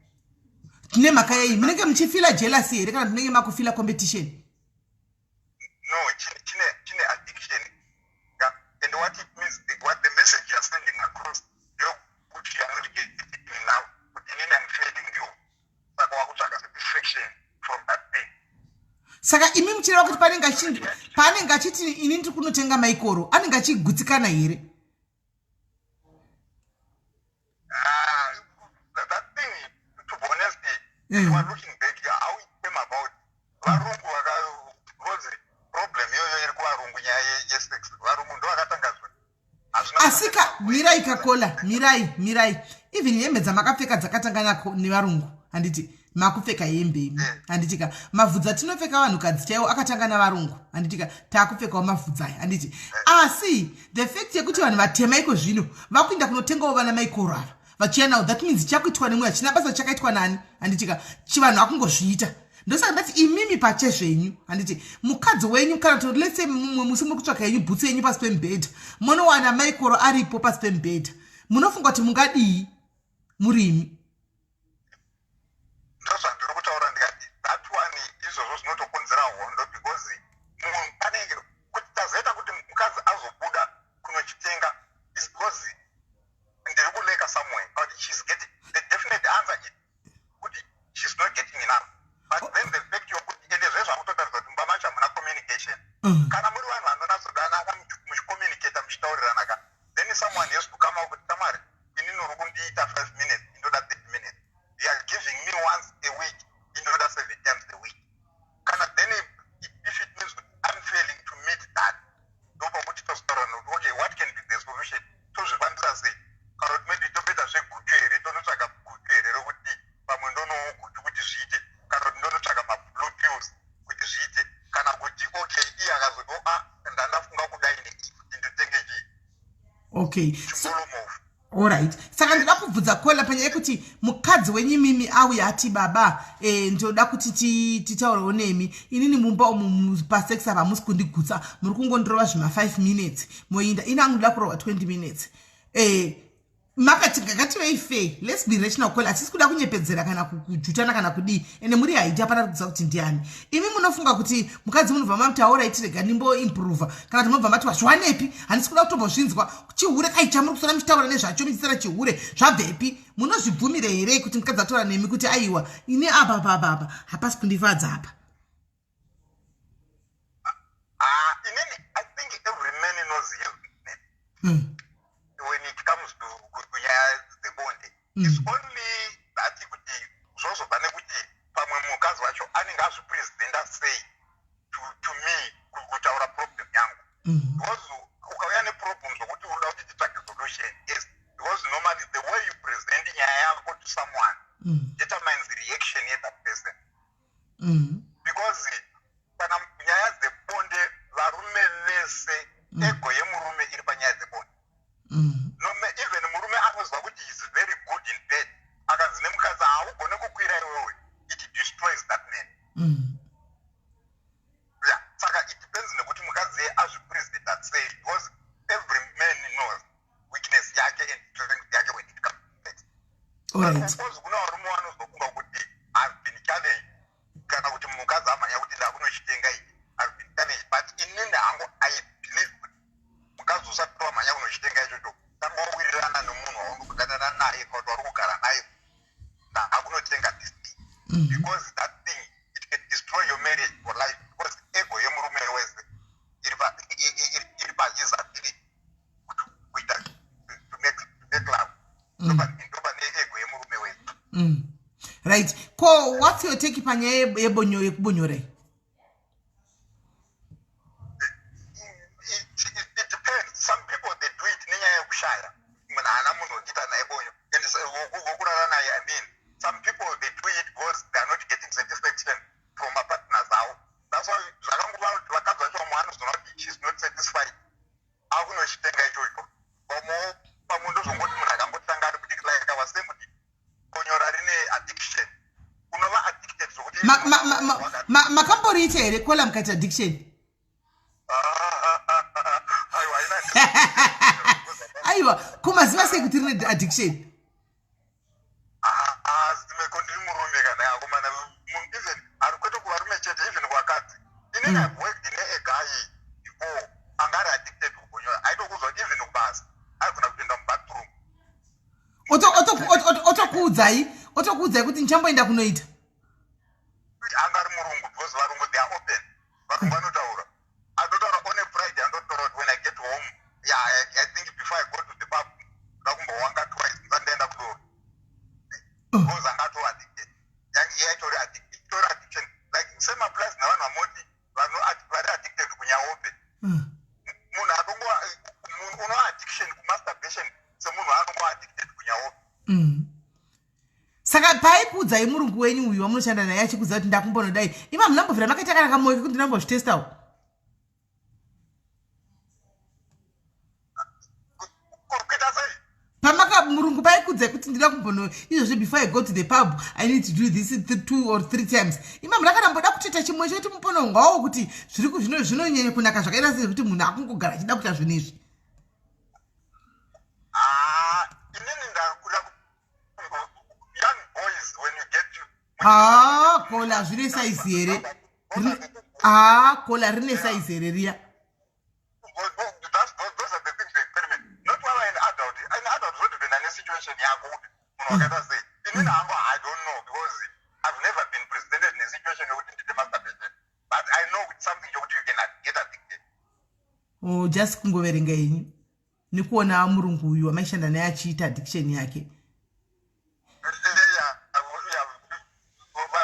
Tine mhaka yei? Munenge muchifeela jealousy here, kana munenge makufeela competition? No, chine addiction. Yeah. And what it means, what the message you are sending across ndeyekuti you are not getting enough, kuti inini am failing you, saka wakutsvaka satisfaction from that thing. Saka imi muchireva kuti paanenge achiti, "Ini ndiri kunotenga maikoro," anenge achigutsikana here? Ah, that thing, to be honest, if you are looking back how it came about, varungu vaka, because problem iyoyo iri kuvarungu, nyaya yesex, varungu ndo vakatanga zvo. Asika mirai kacaller, mirai, mirai. Even hembe dzamakapfeka dzakatanga nevarungu, handiti? Makupfeka hembe imi, handiti ka? Mavhudzi atinopfeka vanhukadzi chaiwo akatanga navarungu, handiti ka? Taakupfekawo mavhudzi aya, handiti? Asi the fact yekuti vanhu vatema iko zvino vakuinda kunotengawo vana maikoro ava vachiya nawo, that means chakuitwa nemwe, hachina basa chakaitwa nani, handiti ka? Chivanhu akungozviita. Ndosaka ndati imimi pachezvenyu, handiti, mukadzi wenyu, kana kuti let's say mumwe musi muri kutsvaka yenyu bhutsu yenyu pasi pemubhedha, munowana maikoro aripo pasi pemubhedha, munofunga kuti mungadii murimi? Ndozvandiri kutaura, ndikati that one, izvozvo zvinotokonzera hondo, because munhu anenge kuti tazoita kuti mukadzi azobuda kunochitenga is because ndiri kulacka somewhere, but she's getting, the definite answer is kuti she's not getting enough. But then the fact yokuti ende zvezvakutotaridza kuti mumba macho hamuna communication. Kana muri vanhu vanonatsodanana, muchicommunicata, muchitaurirana ka, then someone has to come out kuti, "Tamari, inini uri kundiita 5 minutes, indoda 30 minutes. You are giving me once a week, indoda seven times a week." Kana then if it means kuti I'm failing to meet that, ndopakuti tozotaura nokuti, okay, what can be the solution? Tozvifambisa sei? Kana kuti maybe totoita zveguchu here, tonotsvaga Okay, so, Alright. Saka ndoda kubvunza kola panyaya yekuti mukadzi wenyu imimi auya ati baba e, ndoda kuti titaurewo nemi inini mumba umu pasex apa hamusi kundigutsa muri kungondirova zvima 5 minutes moinda ini angu ndoda kurova 20 minutes e, makati ngativei fair, let's be rational call, hatisi kuda kunyepedzera kana kujutana kana kudii, ende muri haiti hapana kuziva kuti ndiani. Imi munofunga kuti mukadzi munobva mamutaura iti rega ndimboimprova, kana kuti munobva mati wazviwanepi, handisi kuda kutombozvinzwa, chihure kai chamuri kusara muchitaura nezvacho, muchisara chihure zvabvepi? Munozvibvumire here kuti mukadzi ataura nemi kuti aiwa, ini apa apa apa apa hapasi kundifadza apa? Ah, inini I think every man knows his weakness when it comes to kunyaya dzebonde. It's only that kuti zvozobva nekuti pamwe mukadzi wacho anenge azvipresenta sei to me kutaura problem yangu, because ukauya neproblem zvokuti unoda kuti titsvage solution, yes, because normally the way you present nyaya yako to someone determines the reaction yethat person, because kana nyaya dzebonde, varume vese, ego yemurume iri panyaya dzebonde. No, even murume anoziva kuti is very good in bed, akanzi nemukadzi, "Haugone kukwira iwewe," it destroys that man. Yeah, saka it depends nekuti mukadzi azvipresenta sei, because every man knows weakness yake and strength yake when it comes to sex. Of course kuna varume vanozofunga kuti, "I've been challenged," kana kuti mukadzi amhanya kuti, "Ndakunochitenga ichi, I've been challenged." But inini hangu I believe kuti mukadzi usati wamhanya kunochitenga ichocho, tanga wawirirana nemunhu wauri kudanana naye kana kuti wari kugara naye, "Ndakunotenga this thing," because that thing, it can destroy your marriage for life, because ego yemurume wese iri pahis ability kuti kuita to make love. Ndopane ego yemurume wese. Right, ko what's your take panyaya yebonyo, yekubonyorei? It depends. Some people, they do it nenyaya yekushaya munhu, haana munhu wekuita naye bonyo and wokurara naye. I mean, some people, they do it because they are not getting satisfaction from mapartners avo. That's why zvakangova kuti vakadzi vacho vamwe vanozoona kuti she's not satisfied, akunochitenga ichocho. Vamwewo pamwe ndozvongoti munhu akangotanga ari kudiki, like I was saying kuti bonyora rine addiction, unova addicted zvokuti Makamboriita here kola mukaita addiction? Aiwa, haina. Aiwa, kumaziva sei kuti rine addiction? Meko ndiri murume kana akomana, even ari kwete kuvarume chete, even kuvakadzi. Inini I've worked ne-a guy before anga ari addicted kubonyora. Aitokuzwa even kubasa aigona kutoenda mubathroom. Otokuudzai kuti ndichamboenda kunoita? Anga ari murungu, because varungu, they are open. Varungu vanotaura, atotaura on a Friday, andotaura kuti, "When I get home, yeah, I think before I go to the pub, ndoda kumbowanga twice ndisati ndaenda kudoro," because anga ato addicted. Yaitori itori addiction, like same applies nevanhu vamoti vari addicted kunyaope. Munhu atongo munhu uno addiction kumasturbation semunhu anongo addicted kunyaope. Saka paikuudzai murungu wenyu uyu wamunoshanda naye achikuudza kuti ndakumbonodai, ima munambobvira makaita kana kamoyo kekuti ndinambozvitestawo? Kuita sei? Pamaka murungu paikuudzai kuti ndida kumbono izvozvi, before I go to the pub I need to do this two or three times, ima muna kana mboda kutoita chimwe choti muponongawo kuti zviri zvinonyanya kunaka zvakaita sei, kuti munhu akungogara achida kuita zvinhu izvi? Ah, inini ndakuda young boys, when you get to Haa, kola, zvine saizi here? Haa, kola, rine saizi here riya? Those are the things to experiment, not while an adult. An adult zvodependa nesituation yako kuti munhu wakaita sei. Inini hangu I don't know, because I've never been presented nesituation yekuti ndite masturbation, but I know kuti something chokuti you can get addicted. Oh, just kungoverenga henyu nekuona murungu uyu wamaishanda naye achiita addiction yake. Yeah.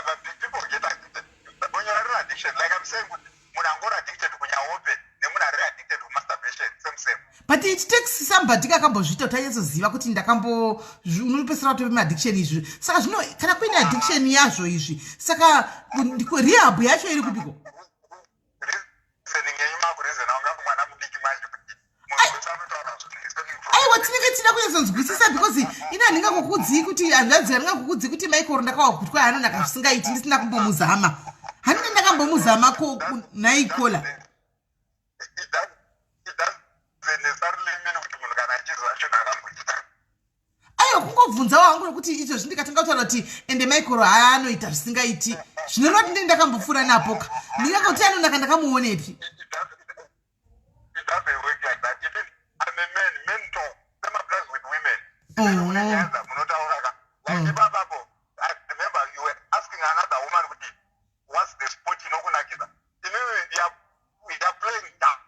But people get addicted. Bonyora riri addiction, like I'm saying kuti munhu angori addicted kunyaope nemunhu ari addicted kumasturbation, same same. But it takes somebody kakambozviita kuti anyatsoziva kuti ndakambo unopesera kutove maaddiction izvi. Saka zvino kana kuine addiction yazvo izvi, saka rehab yacho iri kupiko? Reasoning yenyu makureasona wanga mwana mudiki manje kuti munhu wese anotaura zvinhu. Aiwa. Aiwa, tinenge tichida kunyatsonzwisisa because ini handingakukudzii kuti hanzvadzi, handingakukudzii kuti Maikoro ndakawagutwa anonaka zvisingaiti ndisina kumbomuzama. Handine ndakambomuzama ko nhai Kola? It doesn't necessarily mean kuti munhu kana achiziva chinhu akambochita. Aiwa, kungobvunzawo hangu nekuti izvozvi ndikatanga kutaura kuti ende Maikoro haya anoita zvisingaiti, zvinoreva kuti ndini ndakambopfuura napoka, ndingangoti anonaka ndakamuonepi? It doesn't work like that. It is, I'm a man, men talk. Same applies with women. Kune nyaya dzamunotaura ka. Like ipapapo, I remember you were asking another woman kuti what's the sport inokunakidza. Inini you are playing dumb,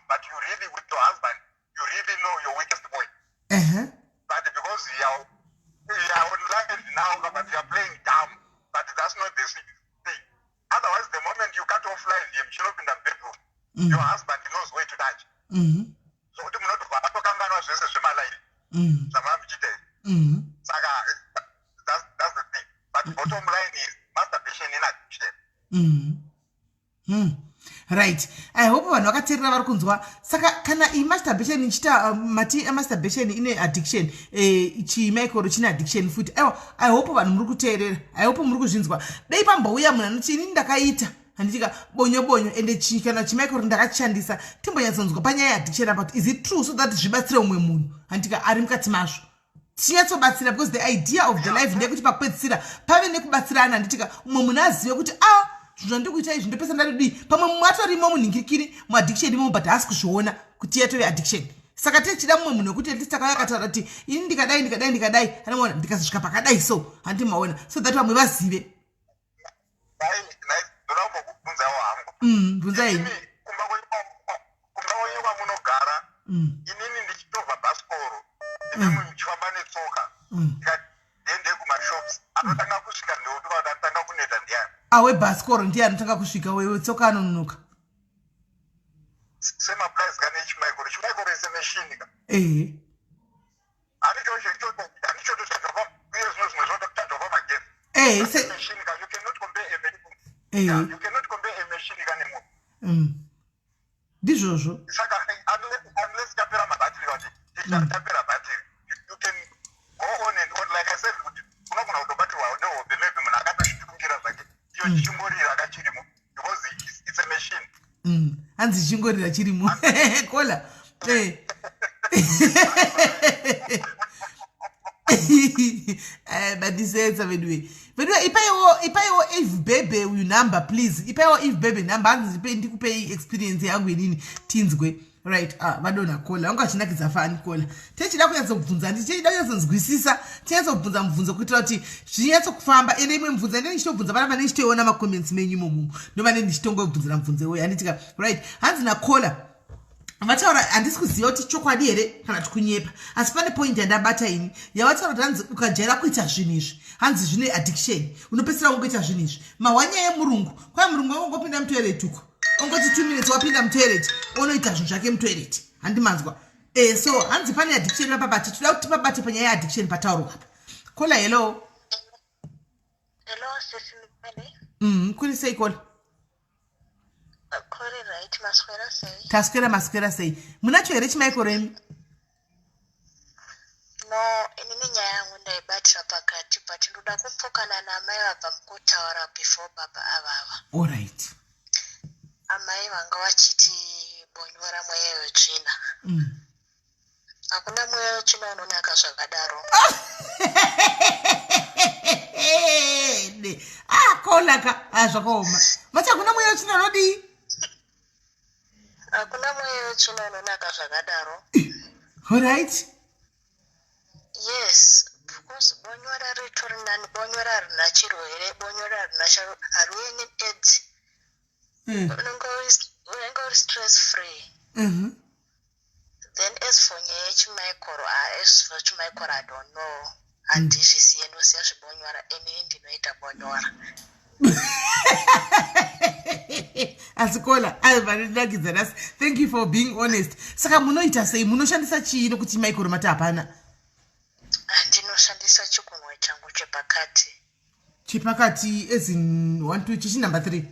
but you really, with your husband, you really know your weakest point. But because you are online now, but you are playing dumb, but that's not the thing. Otherwise, the moment you cut off live muchinopinda mubedroom, your husband knows where to touch. Zvokuti munotobva atokanganwa zvese zvemalive zvamava muchiita izvi. Saka that's the thing. But bottom line is masturbation in addiction. Right, I hope vanhu vakateerera vari kunzwa. Saka kana iyi masturbation ichiita mati masturbation ine addiction, chimaikoro chine addiction futi. Aiwa, I hope vanhu muri kuteerera, I hope muri kuzvinzwa. Dei pambouya munhu anoti inini ndakaita handitika bonyo bonyo ende kana chimaikoro ndakachishandisa, timbonyatsonzwa panyaya yeaddiction about is it true, so that zvibatsire umwe munhu handitika ari mukati mazvo, tinyatsobatsira, because the idea of the life ndeyekuti pakupedzisira pave nekubatsirana, handitika umwe munhu azive kuti a ah, zvinhu zvandiri kuita izvi ndopesa ndadodii. Pamwe mumwe atorimo munhingirikiri muaddiction imomo, but haasi kuzviona kuti yatove addiction. Saka tichida mumwe munhu wekuti at least akauya akataura kuti ini ndikadai, ndikadai, ndikadai, anomaona ndikazosvika pakadai, so handi maona, so that vamwe vazive. Ndoda kumbokubvunzawo hangu. Bvunzai. Imi, kumba kwenyu kwamunogara, inini ndichitobva bhasikoro, imimi muchifamba netsoka, ndikati kumashops, anotanga kusvika ndeupi kana kuti anotanga kuneta ndiani? Awe bhasikoro ndiye anotanga kusvika, wewe tsoka anononoka. Same applies kana chimaikoro. Chimaikoro is a machine ka. Handichotochargwa pa, uye zvimwe zvinotochargwa pamagetsi. Se machine ka, you cannot compare a machine. Yeah, you cannot compare a machine ka nemunhu. Ndizvozvo. Saka unless chapera mabhatiri, kuti chapera bhatiri, you can go on and on. Like I said, kuti unogona kutobatirwa nehope, maybe munhu akatoshitungira zvake iyo chichingorira kachirimo, because it's a machine. Hanzi chingorira chirimo, Kola. Bandisetsa veduwe, veduwe. Ipaiwo Eve Bebe uyu number, please. Ipaiwo Eve Bebe number. Hanzi ndipei, ndikupei experience yangu inini, tinzwe. Right, ah, vadonha Kola. Vanga vachinakidza fani Kola. Tichida kunyatsokubvunza, ndi tichida kunyatsonzwisisa, tinyatsobvunza mubvunzo kuitira kuti zvinyatsokufamba. Ende imwe mubvunzo ende ndichitobvunza panapa, ndichitoiona macomments menyu imomomo, ndova ndichitongobvunzira mubvunzo iwoyo, handitika? Right, hanzi naKola vataura, handisi kuziva kuti chokwadi here kana kuti kunyepa, asi pane point yandabata ini yavataura kuti hanzi ukajaira kuita zvinhu izvi, hanzi zvine addiction, unopedzisira ungoita zvinhu izvi. Mahwanyaya yemurungu, kwai murungu angongopinda mutoilet uko, ongoti 2 minutes wapinda mutoilet, onoita zvinhu zvake mutoilet, handimanzwa? So hanzi pane addiction papabati. Toda kuti tipabate panyaya yeaddiction pataurwa apa. Kola, hello. Hello, Sisi Mene. Kuri sei, Kola? Kuri right, maswera sei? Taswera, maswera sei? Munacho here chimaikoro imi? No, inini nyaya yangu ndaibatira pakati, but ndoda kupokana naamai vabva mukutaura before baba avava. Allright. Amai vanga vachiti bonyora mweya wetsvina. Hakuna mweya wetsvina unonaka zvakadaro. Ne ah, Kolaka, ah, zvakaoma. Mati hakuna mweya wetsvina unodii? Hakuna mweya wetsvina unonaka zvakadaro. Alright. Yes, because bonyora ritori nani. Bonyora harina chirwere, bonyora harina charo, haruye neAIDS. Unenge uri stress free. Then as for nyaya yechimaikoro, ah, as for chimaikoro, I don't know, handizviziye. Ndosiya zvibonyora, inini ndinoita bonyora. Asi Kola, aivanondinakidza nhasi. Thank you for being honest. Saka munoita sei? Munoshandisa chii nokuti maikoro mati hapana? Ndinoshandisa chigunwe changu chepakati. Chepakati as in one, two, chichi number three?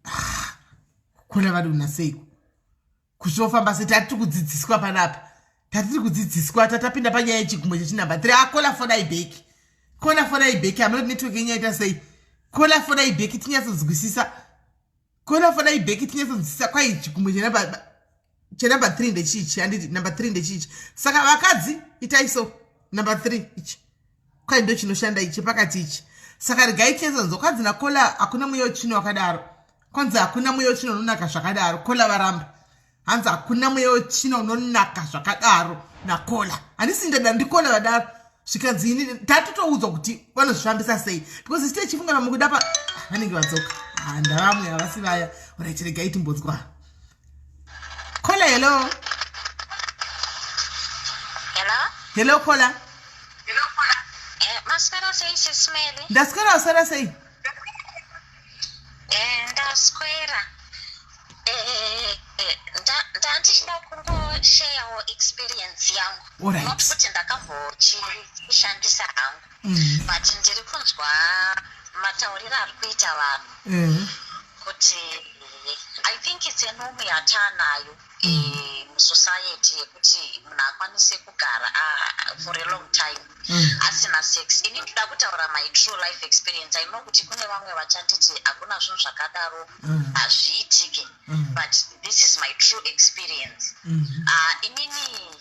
Ah, Kola, vadona seiko kusvofamba seti? Hatiri kudzidziswa panapa. Tatiri kudzidziswa, tatapinda panyaya yechigumwe chechinumber 3. Acaller, fonai back. Caller, fonai back. Hamuna kuti network yenyu yaita sei. Caller, fonai back tinyatsonzwisisa. Caller, fonai back tinyatsonzwisisa. Kwai chigumwe chenumber 3 ndechichi, handiti? Number 3 ndechichi. Saka vakadzi, itai so, number 3 ichi, kwai ndo chinoshanda ichi pakati ichi. Saka regai tinyatsonzwa. Kwanzi nacaller, hakuna mweya wechino wakadaro. Kwanzi hakuna mweya wechino unonaka zvakadaro. Caller varamba, hanzi hakuna mweya wechina unonaka zvakadaro nacaller. Handisi ndada, ndicaller vadaro. Zvikanzi ini tatotoudzwa kuti vanozvifambisa sei, because isite chifunga pamukuda pa. Ah, vanenge vadzoka. Ah, ndavamwe, havasi vaya. Alright, regai timbodzwa caller. Hello? Hello? Hello, caller. Maswera sei, Sis Melly? Ndaswera, waswera sei? Ndaswera. Ndandichida kungosharewo experience yangu. Not kuti ndakambochishandisa hangu, but ndiri kunzwa matauriro ari kuita vanhu kuti I think it's a norm yataanayo musociety yekuti munhu akwanise kugara for a long time asina sex. Ini ndoda kutaura my true life experience. I know kuti kune vamwe vachanditi hakuna zvinhu zvakadaro, hazviitike, but this is my true experience. Inini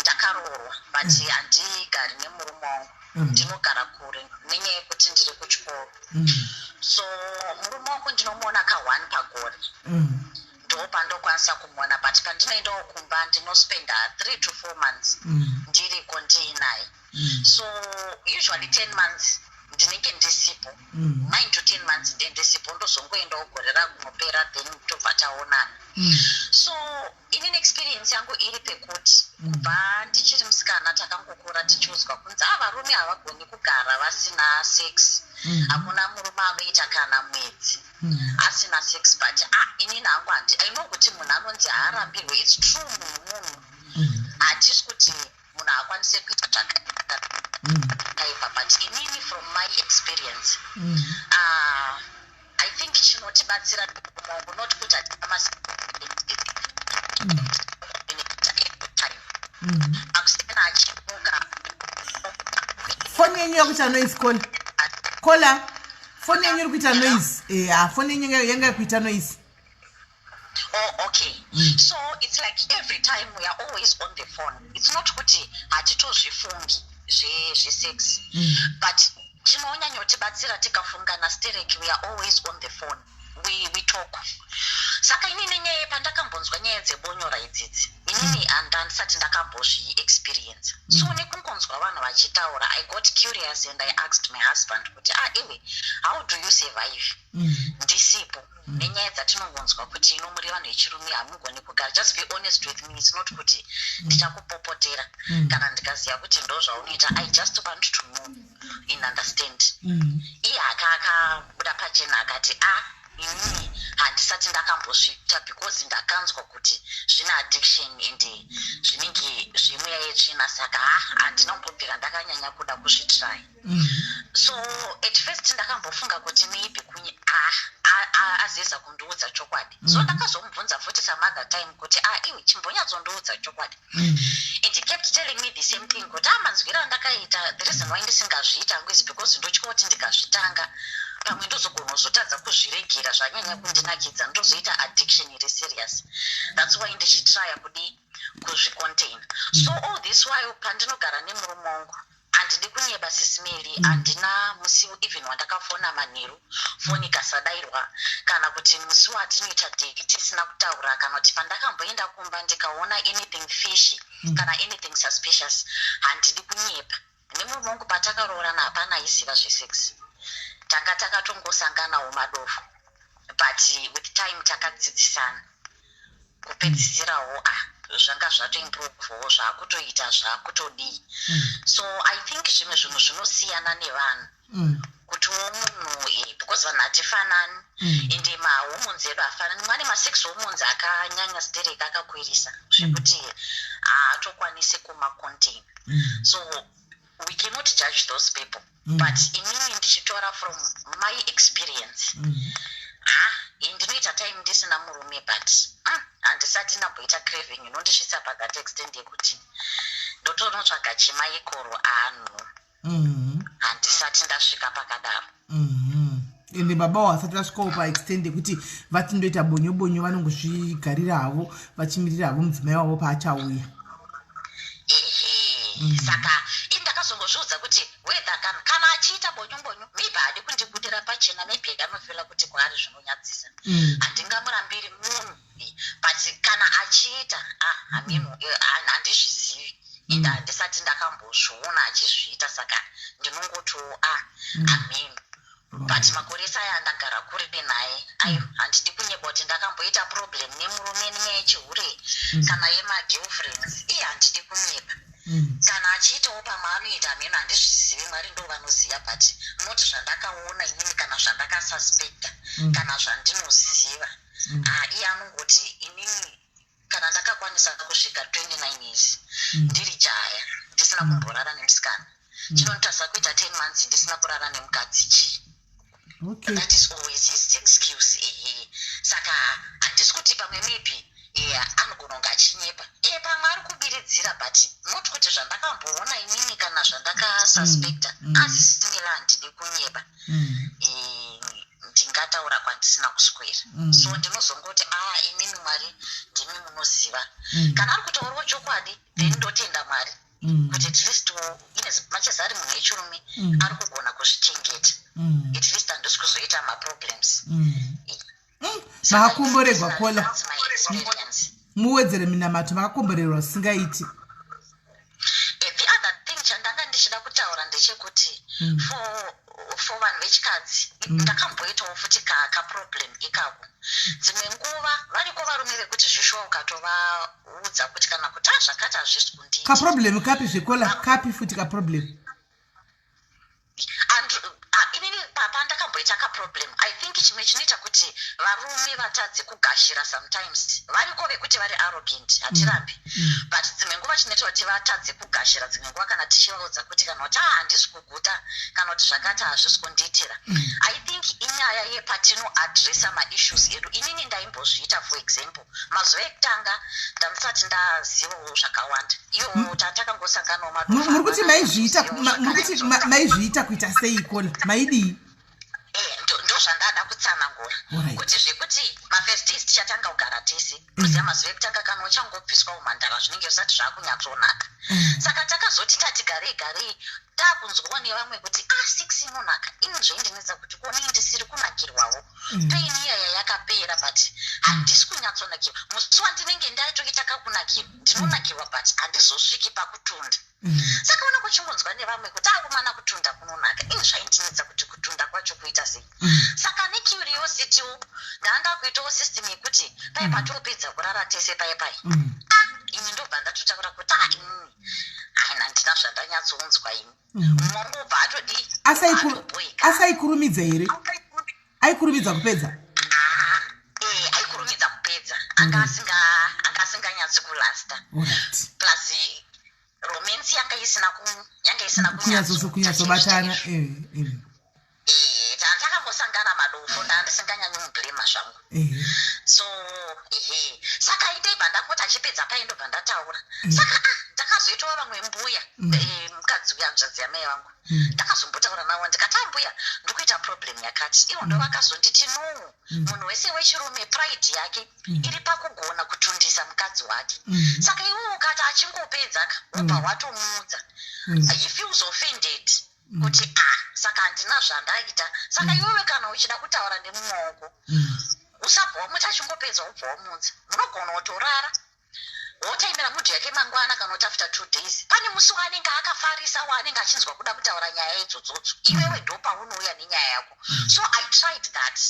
ndakaroorwa, but handigari nemurume wangu. Ndinogara kure nenyaya yekuti ndiri kuchikoro. So murume wangu ndinomuona ka1 pagore, ndo pandokwanisa kumuona, but pandinoendawo kumba ndinospenda 3 to 4 months ndiriko ndiinaye. So usually 10 months ndinenge ndisipo, 9 to 10 months nde ndisipo. Ndozongoendawo gore rakunopera, then tobva taonana. So inini experience yangu iri pekuti kubva ndichiri musikana takangokura tichiudzwa kunzi a varume havagoni kugara vasina sex, hakuna murume anoita kana mwedzi asina sex. But ah, inini hangu handi, I know kuti munhu anonzi haarambirwe, it's true. Munhu hatisi kuti munhu haakwanise kuita zvakaipa, but inini from my experience, I think chinotibatsira mongu, not kuti hatina every time akusena achimuka. Foni yenyu yakuita noise, caller. Caller, foni yenyu iri kuita noise. Eya, foni yenyu yanga yakuita noise. Oh, okay. So it's like every time we are always on the phone. It's not kuti hatitozvifungi zvesex, but chinonyanyotibatsira tikafungana sterek, we are always on the phone, we talk. Saka inini nyaya pandakambonzwa nyaya dzebonyora idzidzi, inini handisati ndakambozviexperience. So nekungonzwa vanhu vachitaura, I got curious and I asked my husband kuti, "Ah, iwe, how do you survive ndisipo, nenyaya dzatinongonzwa kuti ino muri vanhu vechirume hamugoni kugara?" Just be honest with me. It's not kuti ndichakupopotera kana ndikaziva kuti ndo zvaunoita. I just want to know and understand. Iye akabuda pachena akati, "A ah, inini handisati ndakambozviita because ndakanzwa kuti zvine addiction and zvinenge zvemweya yetsvina, saka ha, handina kumbobvira ndakanyanya kuda kuzvitry." So at first ndakambofunga kuti maybe kunye ah, azeza kundiudza chokwadi. So ndakazomubvunza futi some other time kuti, "Ah, iwe, chimbonyatsondiudza chokwadi." And he kept telling me the same thing kuti, "Ah, manzwiro andakaita, the reason why ndisingazviita hangu is because ndotya kuti ndikazvitanga pamwe ndozogona kuzotadza kuzviregera, zvanyanya kundinakidza, ndozoita addiction iri serious. That's why ndichitrya kudi kuzvicontain." So all this while pandinogara nemurume wangu, handidi kunyeba, Sis Melly, handina musi even wandakafona manheru foni ikasadayirwa, kana kuti musi watinoita date tisina kutaura, kana kuti pandakamboenda kumba ndikaona anything fishy kana anything suspicious. Handidi kunyepa, nemurume wangu patakaroorana hapana aiziva zvesex. Tanga takatongosanganawo madofo, but with time takadzidzisana. Kupedzisirawo, ah, zvanga zvatoimprovewo, zvaakutoita, zvaakutodii. So I think zvimwe zvinhu zvinosiyana nevanhu, kutiwo munhu because vanhu hatifanani, ende mahormones edu hafanani. Mwane masex hormones akanyanya sterek, akakwirisa zvekuti haatokwanisi kumacontain. So we cannot judge those people, but inini ndichitora from my experience, ah, ndinoita time ndisina murume, but Handisati ndamboita craving inondisvitsa pathat extent yekuti ndotonotsvaga chimaikoro anhu. Handisati ndasvika pakadaro. Ende baba vasati vasvikawo paextend yekuti vati ndoita bonyo bonyo, vanongozvigarira havo vachimirira havo mudzimai wavo paachauya. Ehe. Saka ini ndakazongozviudza kuti whether kana achiita bonyo bonyo, maybe haadi kundibudira pachena, maybe anofeela kuti kwaari zvinonyadzisa. Handingamurambiri munhu, but kana achiita, ah, hameno, handizvizivi ende handisati ndakambozviona achizviita, saka ndinongotiwo, ah, hameno. But makore ese aya andagara kure naye ayo, handidi kunyeba kuti ndakamboita problem nemurume nenyaya yechihure kana yemagirlfriends. Iye, handidi kunyeba. Kana achiitawo pamwe anoita, hameno, handizvizivi, Mwari ndo vanoziva, but not zvandakaona inini kana zvandakasuspecta kana zvandinoziva. Ah, iye anongoti inini kana ndakakwanisa kusvika 29 years ndiri jaya ndisina kumborara nemusikana, chinonditarisa kuita 10 months ndisina kurara nemukadzi chii? That is always his excuse. Ehe, saka handisi kuti pamwe maybe anogona kunge achinyepa, pamwe ari kubiridzira, but not kuti zvandakamboona inini kana zvandakasuspecta. Asi similar, handidi kunyeba. Ndingataura kwandisina kuswera. So ndinozongoti, a, imimi Mwari ndimi munoziva. Kana ari kutaurawo chokwadi, then ndotenda Mwari kuti at least in as much as ari munhu wechirume, ari kugona kuzvichengeta. At least handisi kuzoita maproblems. Makakomborerwa, Kola. That's my experience. Muwedzere minamato, makakomborerwa zvisingaiti. The other thing chandanga ndichida kutaura ndechekuti for vanhu vechikadzi, ndakamboitawo futi kaproblem ikako. Dzimwe nguva variko varume vekuti zvishuwa ukatovaudza kuti kana kuti a zvakati hazvisi kundiita. Kaproblem kapi zvekola? Kapi futi kaproblem? And inini pandakamboita kaproblem, I think chimwe chinoita kuti varume vatadze kugashira, sometimes variko vekuti vari arrogant, hatirambi, but dzimwe nguva chinoita kuti vatadze kugashira, dzimwe nguva kana tichivaudza kuti kana kuti, ah, handisi kuguta, kana kuti zvakati hazvisi kundiitira, I think inyaya yepatinoadresa maissues edu. Inini ndaimbozviita. For example, mazuva ekutanga ndandisati ndazivawo zvakawanda, iyo tatakangosanganawo. Muri kuti maizviita? Muri kuti maizviita kuita sei, Kola? Maidii? Ndo zvandada kutsanangura. Kuti zvekuti mafirst days tichatanga kugara tese, kuziva mazuva ekutanga kana uchangobviswa umhandara, zvinenge zvisati zvaakunyatsonaka. Saka takazoti tati garei garei, taakunzwawo nevamwe kuti, ah, sex inonaka. Ini zvaindinetsa kuti konei ndisiri kunakirwawo. Pain iyaya yakapera, but handisi kunyatsonakirwa. Musi wandinenge ndaitoita kakunakirwa, ndinonakirwa, but handizosviki pakutunda. Saka unenge uchingonzwa nevamwe kuti akomana, kutunda kunonaka. Ini zvaindinetsa kuti kutunda kwacho kuita sei. Saka necuriositywo ndanga kuitawo system yekuti pai patopedza kurara tese pai pai, ah, ini ndobva ndatotaura kuti, ah, inini aina handina zvandanyatsonzwa ini. Mumwe wangu ubva atodii? Atoboika. Asi aikurumidza here? Aikurumidza kupedza? Ah, aikurumidza kupedza. Anga asinganyatsi kulasta. Plus romance yanga isina kunyatsobatana. Takangosangana madofo, ndaa ndisinganyanyi mublema zvangu. So ehe, saka indeibva ndangoti achipedza pai, ndobva ndataura. Saka, ah, ndakazoitawo vamwe mbuya, mukadzi uya, hanzvadzi yamai vangu. Ndakazombotaura navo ndikati, ambuya, ndikuita problem yakati. Ivo ndo vakazonditi, no, munhu wese wechirume pride yake iri pakugona kutundisa mukadzi wake. Saka iwe ukati achingopedza ka, wobva watomuudza, he feels offended kuti, ah, saka handina zvandaita. Saka iwewe kana uchida kutaura nemumwe wako, usabva wamuti achingopedza wobva wamuudza. Munogona kutorara, wotaimira mood yake mangwana kana kuti after 2 days. Pane musi waanenge akafarisa, waanenge achinzwa kuda kutaura nyaya idzodzodzo, iwewe ndo paunouya nenyaya yako. So I tried that.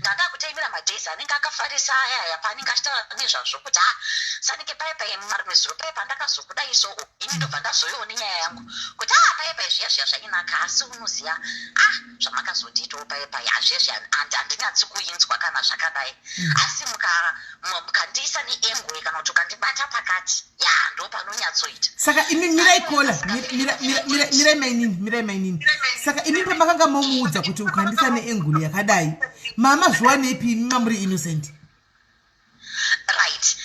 Ndanga kutaimira madays anenge akafarisa ayaya, paanenge achitaura nezvazvo kuti, ah, sanike pai pai marimwe zuro pai pandakazokudai, so ini ndobva ndazoiwo nenyaya yangu kuti, ah, pai pai zviya zviya zvainaka, asi unoziva, ah, zvamakazondiitawo pai pai hazvezvi handinyatsi kuinzwa kana zvakadai, asi mukandiisa neangle kana kuti ukandibata pakati, ya, ndo panonyatsoita. Saka imi, mirai Kola, mirai mainini, mirai mainini. Saka imi pamakanga momuudza kuti ukandisa neangle yakadai, mama zviwanepi imi mamuri innocent? Right.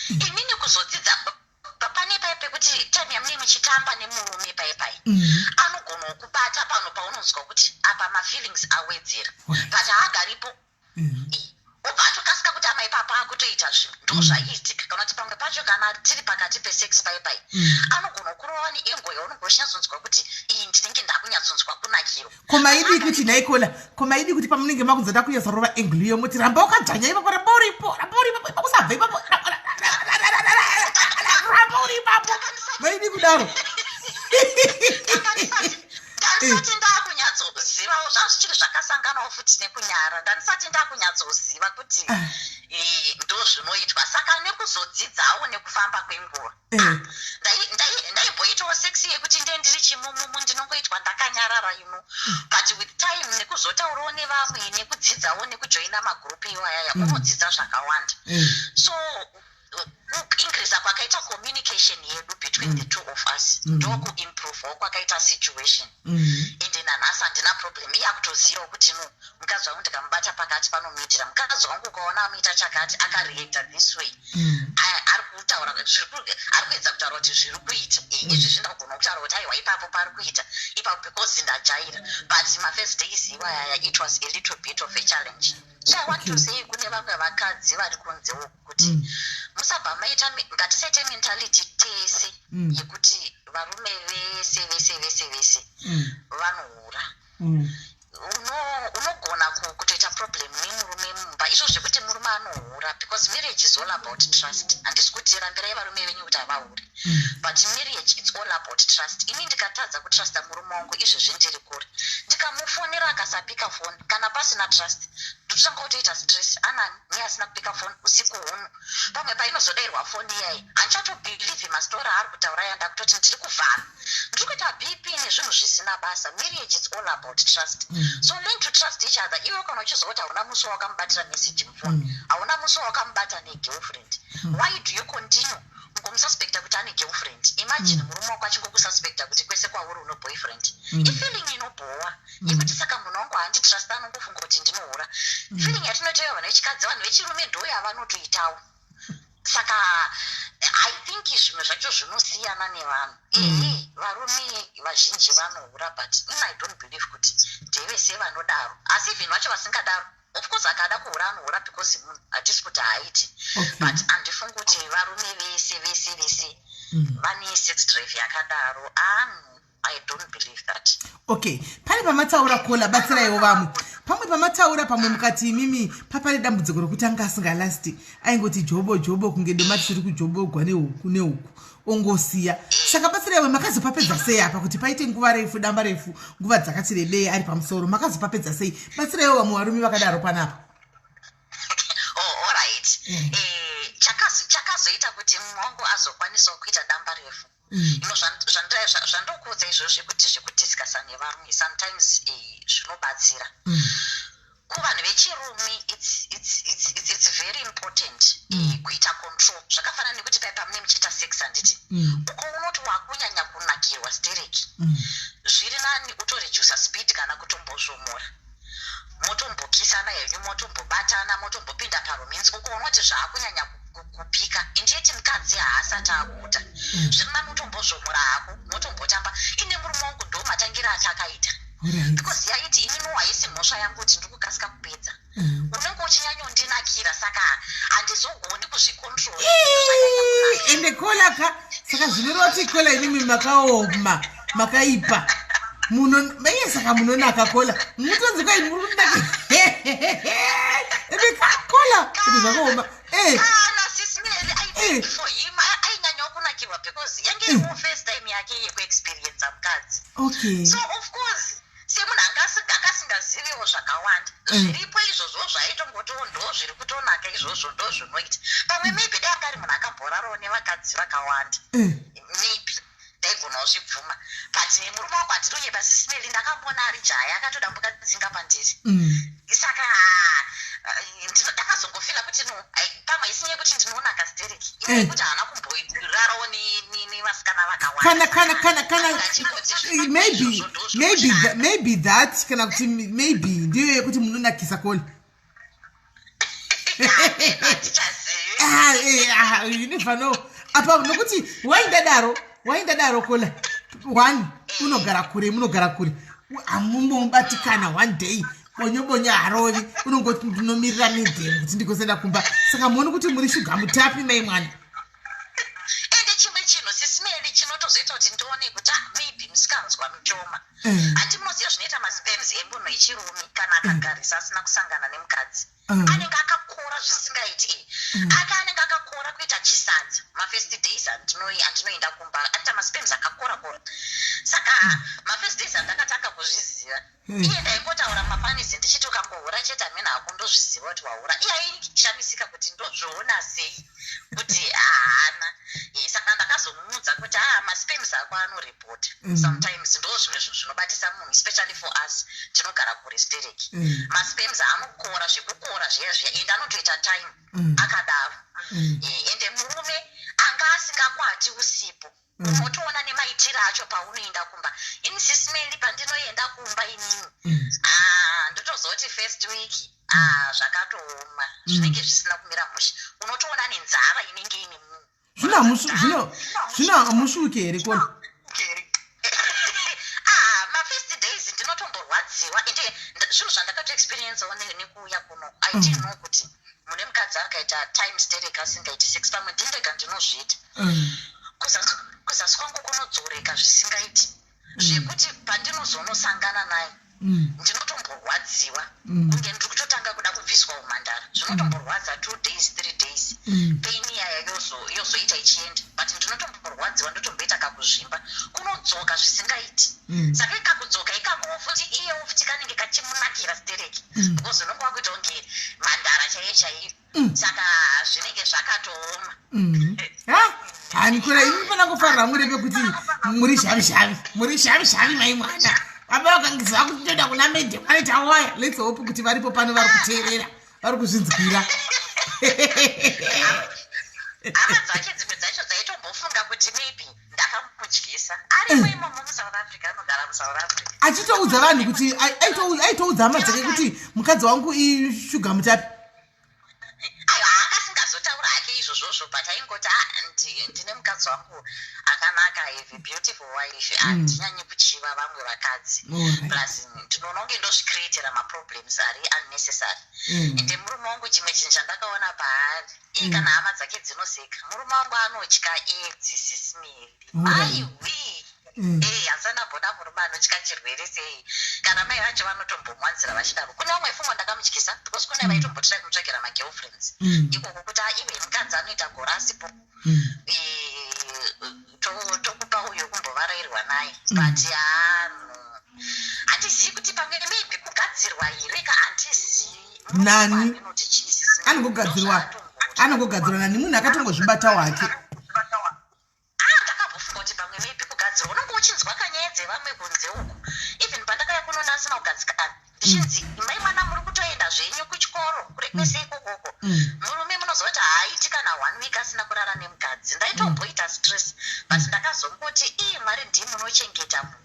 uchitamba nemurume pai pai, anogona kubata pano paunonzwa kuti apa mafeelings awedzera, but haagaripo. Obva atokasika kuti ama ipapo akutoita zvinhu, ndo zvaiitika. Kana kuti pamwe pacho kana tiri pakati pesex pai pai, anogona kurova neangle yaunenge uchinyatsonzwa kuti iyi ndinenge ndakunyatsonzwa kunakirwa. Ko maidi kuti, naikola, ko maidi kuti pamunenge makunza dakunyatsarova angle iyo, muti ramba wakadzvanya ipapo, ramba uripo, ramba uri ipapo, ipapo usabva ipapo, ramba uri ipapo, maidi kudaro? Ndandisati ndakunyatsozivawo, zvazvichiri zvakasanganawo futi nekunyara. Ndandisati ndakunyatsoziva kuti ndo zvinoitwa. Saka nekuzodzidzawo nekufamba kwenguva, ndaimboitawo sex yekuti nde ndiri chimumumu, ndinongoitwa ndakanyarara, but with time, nekuzotaurawo nevamwe, nekudzidzawo, nekujoina magurupu iwayaya, unodzidza zvakawanda. So kuincreasa kwakaita communication yedu between the two of us, ndokuimprovewo kwakaita situation. Ende nanhasi handina problem. Iye akutozivawo kuti no, mukadzi wangu ndikamubata pakati panomuitira. Mukadzi wangu ukaona amuita chakati, akareacta this way, ari kutaura ari kuedza kutaura kuti zviri kuita. Izvi zvindagona kutaura kuti aiwa, ipapo pari kuita ipapo because ndajaira. But mafirst days iwayaya, it was a little bit of a challenge. So I want to say kune vamwe vakadzi vari kunzewo kuti musabva maita ngatisaite mentality tese yekuti varume vese vese vese vese vanohura. Unogona kutoita problem nemurume mumba izvo zvekuti murume anohura, because marriage is all about trust. Handisi kuti rambirai varume venyu kuti havahuri, but marriage, it's all about trust. Ini ndikatadza kutrusta murume wangu izvezvi ndiri kure, ndikamufonera akasapika foni, kana pasina trust, ndototanga kutoita stress. Anani neasina kupika foni usiku huno? Pamwe painozodayirwa foni iyai, handichatobhilivhi mastori aari kutaura aya. Ndakutoti ndiri kuvhara, ndiri kuita BP nezvinhu zvisina basa. Marriage is all about trust, so learn to trust each other. Iwe kana uchizoti hauna musi wakamubatira message mufoni, hauna musi wakamubata negirlfriend, why do you continue kungomususpecta kuti ane girlfriend? Imagine murume wako achingokususpecta kuti kwese kwauri une boyfriend. Ifeeling inobhowa yekuti saka munhu wangu haanditrust, anongofunga kuti ndinohura. Feeling yatinoitayo vanhu vechikadzi, vanhu vechirume ndo yavanotoitawo. Saka I think zvimwe zvacho zvinosiyana nevanhu. Ehe, varume vazhinji vanohura, but in I don't believe kuti ndevese vanodaro. Asi even vacho vasingadaro, of course akada kuhura anohura, because munhu, hatisi kuti haaiti. But handifungi kuti varume vese vese vese vane sex drive yakadaro. Anu, I don't believe that. Okay, pane pamataura kola, batsiraiwo vamwe. Pamwe pamataura, pamwe mukati imimi papane dambudziko rokuti anga asingalasti, aingoti jobo jobo kunge domati riri kujobogwa nehuku nehuku, ongosiya. Saka batsiraiwe, makazopapedza sei apa kuti paite nguva refu, damba refu, nguva dzakati rebei ari pamusoro? Makazopapedza sei? Batsiraiwo vamwe varume vakadaro panapa. Oh, alright. Chakazoita kuti mumwe wangu azokwanisawo kuita damba refu, ino zvandokuudza izvozvo zvekuti zvekudiscussa nevamwe sometimes zvinobatsira. Kuvanhu vechirume it's very important kuita control. Zvakafanana nekuti pai pamune muchiita sex, handiti? Uko unoti wakunyanya kunakirwa stereki, zviri nani utoredusa speed kana kutombozvomora, motombokisana henyu, motombobatana, motombopinda paromance. Uko unoti zvaakunyanya kupika, indiyeti mukadzi haasati aguta, zviri nani utombozvomora hako, motombotamba. Ine murume wangu ndo matangira atakaita, because yaiti inini haisi mhosva yangu kuti ndiri kukasika kupedza. Unenge uchinyanyondinakira, saka handizogoni kuzvicontrol. Ende kola ka, saka zvinoreva kuti kola imimi makaoma, makaipa muno meye, saka munonaka kola, mutonzi kwai muri kunaka. Ende kola, ende zvakaoma. Kana Sis Mary, I think for him ainyanyawo kunakirwa because yange iriwo first time yake yekuexperienca mukadzi. So of course semunhu angasingaziviwo zvakawanda zviripo izvozvo, zvaitongotiwo ndo zviri kutonaka izvozvo, ndo zvinoita. Pamwe maybe dai anga ari munhu akamborarawo nevakadzi vakawanda, maybe ndaigonawo zvibvuma. But murume wangu, handinonyepa Sis Mary, ndakamboona ari jaya akatodambuka tsinga pandiri. Saka ndakazongofila kuti no, pamwe isinye yekuti ndinonaka stereki, inyaya yekuti haana kumborarawo nevasikana vakawanda. Kana maybe that, kana kuti maybe ndiyo yekuti munonakisa kola. Handichazivi. Ah, you never know apa, nokuti waindadaro. Why ndadaro kola? One, unogara kure, munogara kure. Hamumbomubatikana one day. Bonyo bonyo harovi. Unongoti ndinomirira midhemu kuti ndigosenda kumba. Saka muone kuti muri shuga mutapi mai mwana. Ende chimwe chinhu sisimeli chinotozoita kuti ndione kuti ah, maybe musikanzwa mishoma. Hanti munoziva zvinoita masperms emunhu echirume kana akagarisa asina kusangana nemukadzi. Anenge akakora zvisingaiti. Ake anenge akakora kuita chisadza. Mafirst days andinoenda kumba anoita masperms akakora kora. Saka mafirst days andakatanga kuzviziva, iye ndaingotaura mafanisi ndichiti ukangohura chete hamene hako ndozviziva kuti wahura. Iye aishamisika kuti ndozviona sei kuti haana. Saka ndakazomuudza kuti masperms ako anorepota. Sometimes ndo zvimwe zvinhu zvinobatisa munhu, especially for us tinogara kure stereki. Masperms anokora zvekukora zviya zviya, ende anotoita time akadaro. Ende murume anga asingakwati usipo, unotoona nemaitiro acho paunoenda kumba. Ini sisimeli pandinoenda kumba inini, ndotozoti first week zvakatooma, zvinenge zvisina kumira mushe. Unotoona nenzara inenge ine munhu. Zvino hamusvuki here kona? Mafirst days ndinotomborwadziwa, ende zvinhu zvandakatoexperiencewo nekuuya kuno. I didn't know kuti mune mukadzi akaita time sterek asingaiti sex. Pamwe ndindega ndinozviita. Kuzasi kwangu kunodzoreka zvisingaiti, zvekuti pandinozonosangana naye ndinotomborwadziwa kunge ndiri kutotanga kuda kubviswa umhandara. Zvinotomborwadza 2 days, 3 days, pain iyaya yozoita ichienda, but ndinotomborwadziwa, ndotomboita kakuzvimba, kunodzoka zvisingaiti. Saka ikakudzoka ikakowo futi, iyewo futi kanenge kachimunakira stereki, because unonge wakuita kunge mhandara chaiyo chaiyo. Saka zvinenge zvakatooma. Hanikura imi pana kufarira mureve kuti muri shavi shavi, muri shavi shavi mai mwana. Baba vakangiziva kuti toda kuna medhe vanoita waya. Let's hope kuti varipo pano, vari kuteerera, vari kuzvinzwira. Hama dzake dzimwe dzacho dzaitombofunga kuti maybe ndakamudyisa. Arimo imomo muSouth Africa, anogara muSouth Africa. Achitoudza vanhu kuti aitoudza hama dzake kuti mukadzi wangu ishuga mutapi. Aiwa, anga asingazotaura hake izvozvozvo, but aingoti, "Ah, ndine mukadzi wangu akanaka, I have a beautiful wife, handinyanyi kuchiva vamwe vakadzi." Plus ndinoona kunge ndozvicreatera maproblems ari unnecessary. Ende murume wangu, chimwe chinhu chandakaona paari ii, kana hama dzake dzinoseka, murume wangu anotya AIDS, sisimeli. Aiwi. Handisandamboda murume anotya chirwere sei. Kana mai vacho vanotombomwanzira vachidaro. Kune vamwe fumwa ndakamutyisa, because kune vaitombotrai kumutsvakira magirlfriends ikoko kuti, "Ah, iwe mukadzi anoita gore asipo, tokupa uyo kumbovarairwa naye." But hanhu handizivi kuti pamwe maybe kugadzirwa here ka, handizivi. Nani? Anongogadzirwa, anongogadzirwa nani? Munhu akatongozvibata wake. Ah, ndakambofunga kuti pamwe maybe kugadzirwa. Unonge uchinzwa kanyaya dzevamwe kunze uku. Even pandakauya kuno ndasina kugadzikana, ndichinzi, "Mai mwana, muri kutoenda zvenyu kuchikoro kure kwese ikokoko, murume munozoti haaiti kana one week asina kurara nemukadzi." Ndaitomboita stress, but ndakazongoti, "Iye Mwari ndii munochengeta munhu."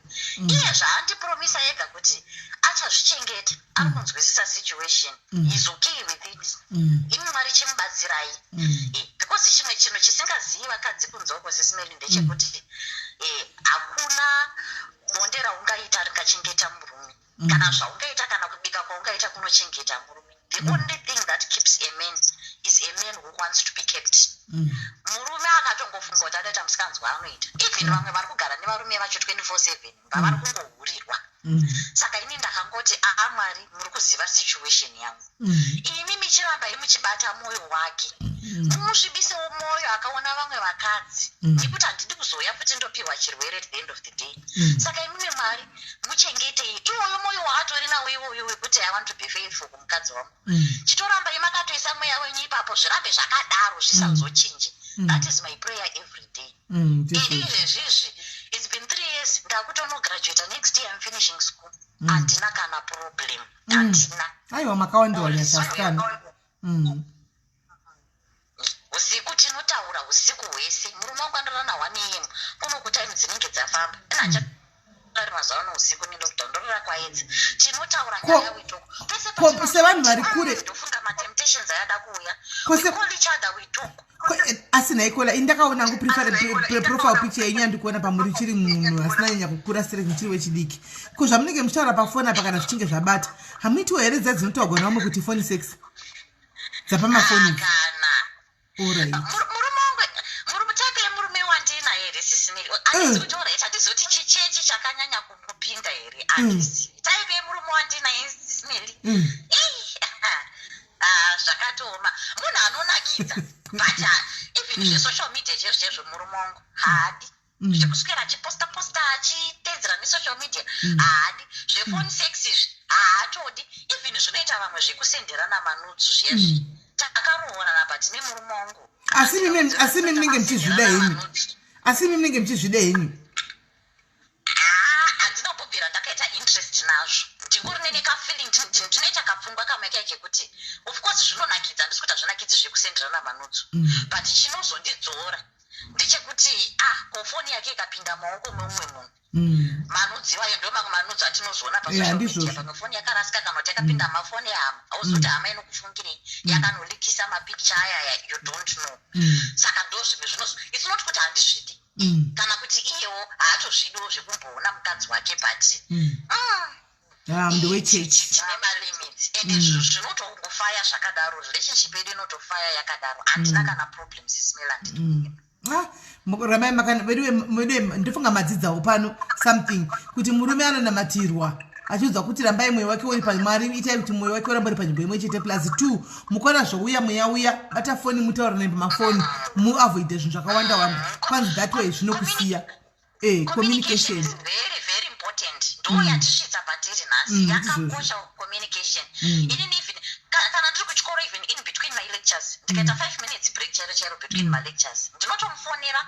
Iye zvaandipromisa ega kuti achazvichengeta, ari kunzwisisa situation, is okay with it. Imi Mwari chimubatsirai. Because chimwe chinhu chisingazivi vakadzi kunze uko, sisimeli, ndechekuti hakuna bonde raungaita ringachengeta murume, kana zvaungaita, kana kubika kwaungaita kunochengeta murume. The only thing that keeps a man is a man who wants to be kept. Murume akatongofunga kuti adaita musikanzwa anoita, even vamwe vari kugara nevarume vacho 24/7 vavari kungohurirwa. Saka ini ndakangoti, "Aa Mwari, muri kuziva situation yangu. Imi michiramba imuchibata mwoyo wake, mumusvibisewo mwoyo akaona vamwe vakadzi, nekuti handidi kuzouya futi ndopiwa chirwere at the end of the day. Saka imimi Mwari muchengetei iwoyo mwoyo waatori nawo iwoyo wekuti I want to be faithful kumukadzi wangu. Chitoramba imakatoisa mweya wenyu ipapo, zvirambe zvakadaro, zvisazochinji." That is my prayer every day. Ndizvo. Ini izvezvizvi it's been 3 years, ndakutonograduata next year, I'm finishing school, handina kana problem, handina. Aiwa, makawandiwa nyashasikana. Usiku tinotaura usiku hwese. Murume wangu anorara na1 am kuno, kutime dzinenge dzafamba ari mazuva ano usiku nelockdown ndorora kwaedza, tinotaura nyaya, we talk pese. Ko, sevanhu vari kure Ndofunga matemptations ayada kuuya. Ko We call each other, we talk. Asi nhai Kola, ini ndakaona hangu profile picture yenyu yandikuona pamuri chiri munhu asina nyanya kukura sere, muchiri wechidiki. Ko zvamunenge muchitaura pafoni apa, kana zvichinge zvabata, hamuitiwo here dziya dzinotaurwa nevamwe kuti phone sex dzapamafoni idzi? Kana. Allright. Murume wangu, murume, type yemurume wandina here, Sis Melly? Handisi kuti, alright, handizi kuti chichechi chakanyanya kumupinda here, handisi type yemurume wandina, Sis Melly. Ah, zvakatooma. Munhu anonakidza, but even zvesocial media chaizvo chaizvo, murume wangu haadi. Zvekuswera achiposta posta, achiteedzera nesocial media, haadi. Zvephone sex izvi haatodi. Even zvinoita vamwe zvekusenderana manudes zvezvi, takaroorana, but nemurume wangu Asi imi munenge muchizvida henyu? Asi imi munenge muchizvida henyu? Ah, handinombobvira ndakaita interest nazvo. Ndingori nekafeeling, ndinoita kapfungwa kamwe kai kekuti of course zvinonakidza, handisi kuti hazvinakidzi zvekusenderana manudes, but chinozondidzora ndechekuti, ah, ko foni yake ikapinda maoko meumwe munhu, manudes iwayo ndo mamwe manudes atinozoona pasocial media. Ndizvozvo. Pamwe foni yakarasika kana kuti yakapinda mafoni ehama, hauzi kuti hama inokufungirei, yakanolikisa mapicture ayaya, you don't know. Saka ndo zvimwe zvinozo, it's not kuti handizvidi kana kuti iyewo haatozvidiwo zvekumboona mukadzi wake, but Ah, ndewechechi. Tine malimits, ende zvinotongofaya zvakadaro. Relationship yedu inotofaya yakadaro, handina kana problem, Sis Melly. Ah, ramai veduwe, ndofunga madzidzawo pano something, kuti murume anonamatirwa achiudzwa kuti rambai mwoyo wake uri pamwari, itai kuti mwoyo wake uramba uri panzvimbo imwe chete. Plus two, mukaona zvouya, mweya uya, bata foni, mutaura naye pamafoni, muavoide zvinhu zvakawanda wanda. Kwanzi that way zvinokusiya, communication. Is very very important. Ndo yatisvitsa patiri nhasi. Yakakosha communication. Inini even kana ndiri kuchikoro, even in between my lectures, ndikaita 5 minutes break chairo chairo between my lectures, ndinotomufonera,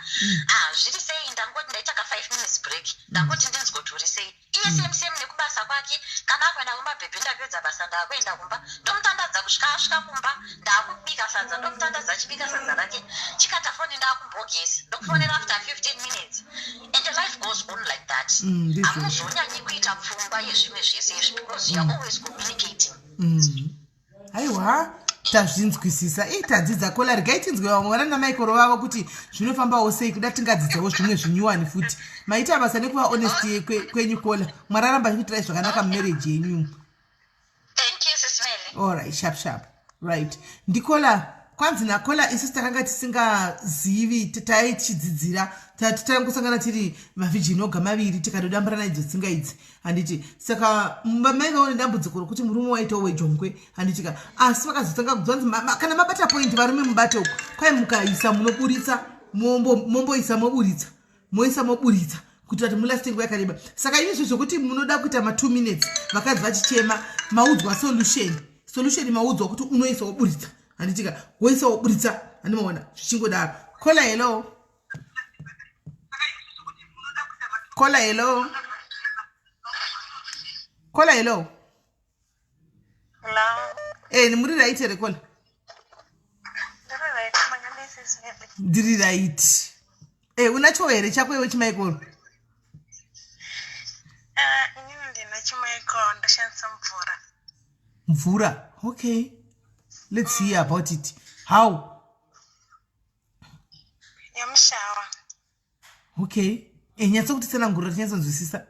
"Ah, zviri sei? Ndangoti ndaita ka 5 minutes break, ndangoti ndinzwe kuti uri sei." Iye same same nekubasa kwake. Kana akuenda kumba, "Bhebhi, ndapedza basa, ndaakuenda kumba," ndomutandadza kusvika asvika kumba. Ndaakubika sadza, ndomutandadza achibika sadza rake. Chikata foni, ndaakumbogeza, ndokufonera after 15 minutes, and life goes on like that. Ndizvozvo. Hamuzonyanyi kuita pfungwa yezvimwe zvese izvi because you are always communicating. Aiwa, tazvinzwisisa, i tadzidza. Kola, regai tinzwe vamwe vana namaikoro vavo kuti zvinofambawo sei. Kuda tingadzidzawo zvimwe zvinyuwani futi. Maita basa nekuva honest kwenyu, Kola. Mwari aramba achikuitirai zvakanaka mumarriage yenyu. Thank you, Sis Melly. Allright, sharp sharp. Right, ndikola. Kwanzi nakola, isusu takanga tisingazivi, taichidzidzira, tangosangana tiri mavirgin oga maviri, tikadodamburana idzo tsinga idzi, handiti? Saka maivawo nedambudziko rokuti murume waitawo wejongwe, handitika? Asi vakazotanga kudzwanzi kana mabata point, varume mubate uku, kwai mukaisa munoburitsa, momboisa, moburitsa, moisa, moburitsa, kuitira kuti mulaste nguva yakareba. Saka izvi zvokuti munoda kuita ma2 minutes, vakadzi vachichema, maudzwa solution. Solution maudzwa kuti unoisa woburitsa, handitika? Woisa woburitsa, handimaona zvichingodaro. Kola, hello. Kola, hello. Kola, hello. Hello. Muri right here, Kola? Ndiri right, makadii, Sis Melly? Ndiri right. Unacho here chako iwe chimaikoro? Ah, inini ndina chimaikoro, ndoshandisa mvura. Mvura, okay, let's hear about it. How? Yemushawa. Okay, nyatso kuti tsanangurira tinyatsonzwisisa.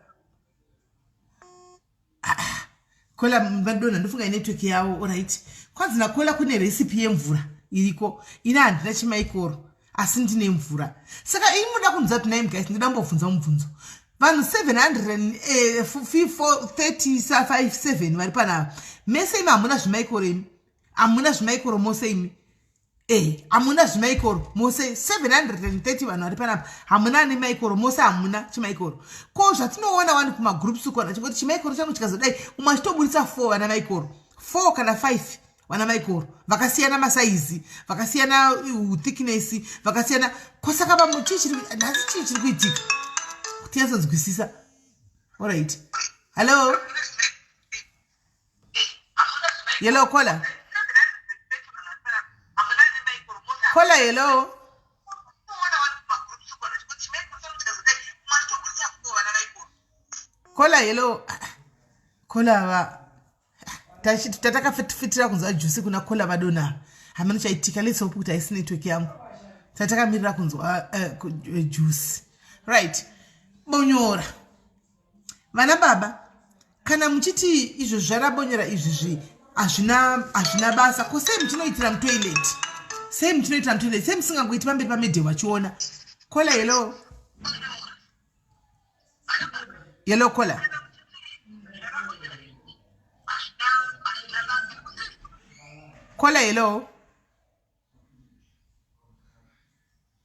Ah, ah. Kola vadonha, ndofunga inetwork yavo. Alright, kwanzi nakola kune recipe yemvura iriko. Ini handina chimaikoro, asi ndine mvura. Saka ii muda kunzwa kuti nai guys, ndinoda mbobvunza mubvunzo. Vanhu 737 vari panava mese imi, hamuna zvimaikoro imi? Hamuna zvimaikoro mose imi? Hamuna zvimaikoro mose? 730 vanhu vari panapa, hamuna ane maikoro mose? Hamuna chimaikoro? Ko zvatinoona wani kumagroups ukona chingoti chimaikoro changu chikazodai, umwe achitoburitsa 4 vana maikoro, 4 kana 5 vana maikoro vakasiyana masaizi, vakasiyana thickness, vakasiyana. Kosaka vamwe chii chiri nhasi? Chii chiri kuitika kuti yatsonzwisisa? Allright, hello, hello, Kola. Kola, hello. Kola, hello. Kola va tatakafitira kunzwa juice kuna Kola vadonha. Hamana chaitika. Let's hope kuti haisi network yangu. Tatakamirira kunzwa juice. Right, bonyora. Vana baba, kana muchiti izvo zvarabonyora izvi zvi hazvina hazvina basa, ko sei muchinoitira mutoilet? Sei muchinoitira mutoilet? Sei musingangoiti pamberi pamedhe vachiona? Caller, hello. Hello, caller. Caller, hello.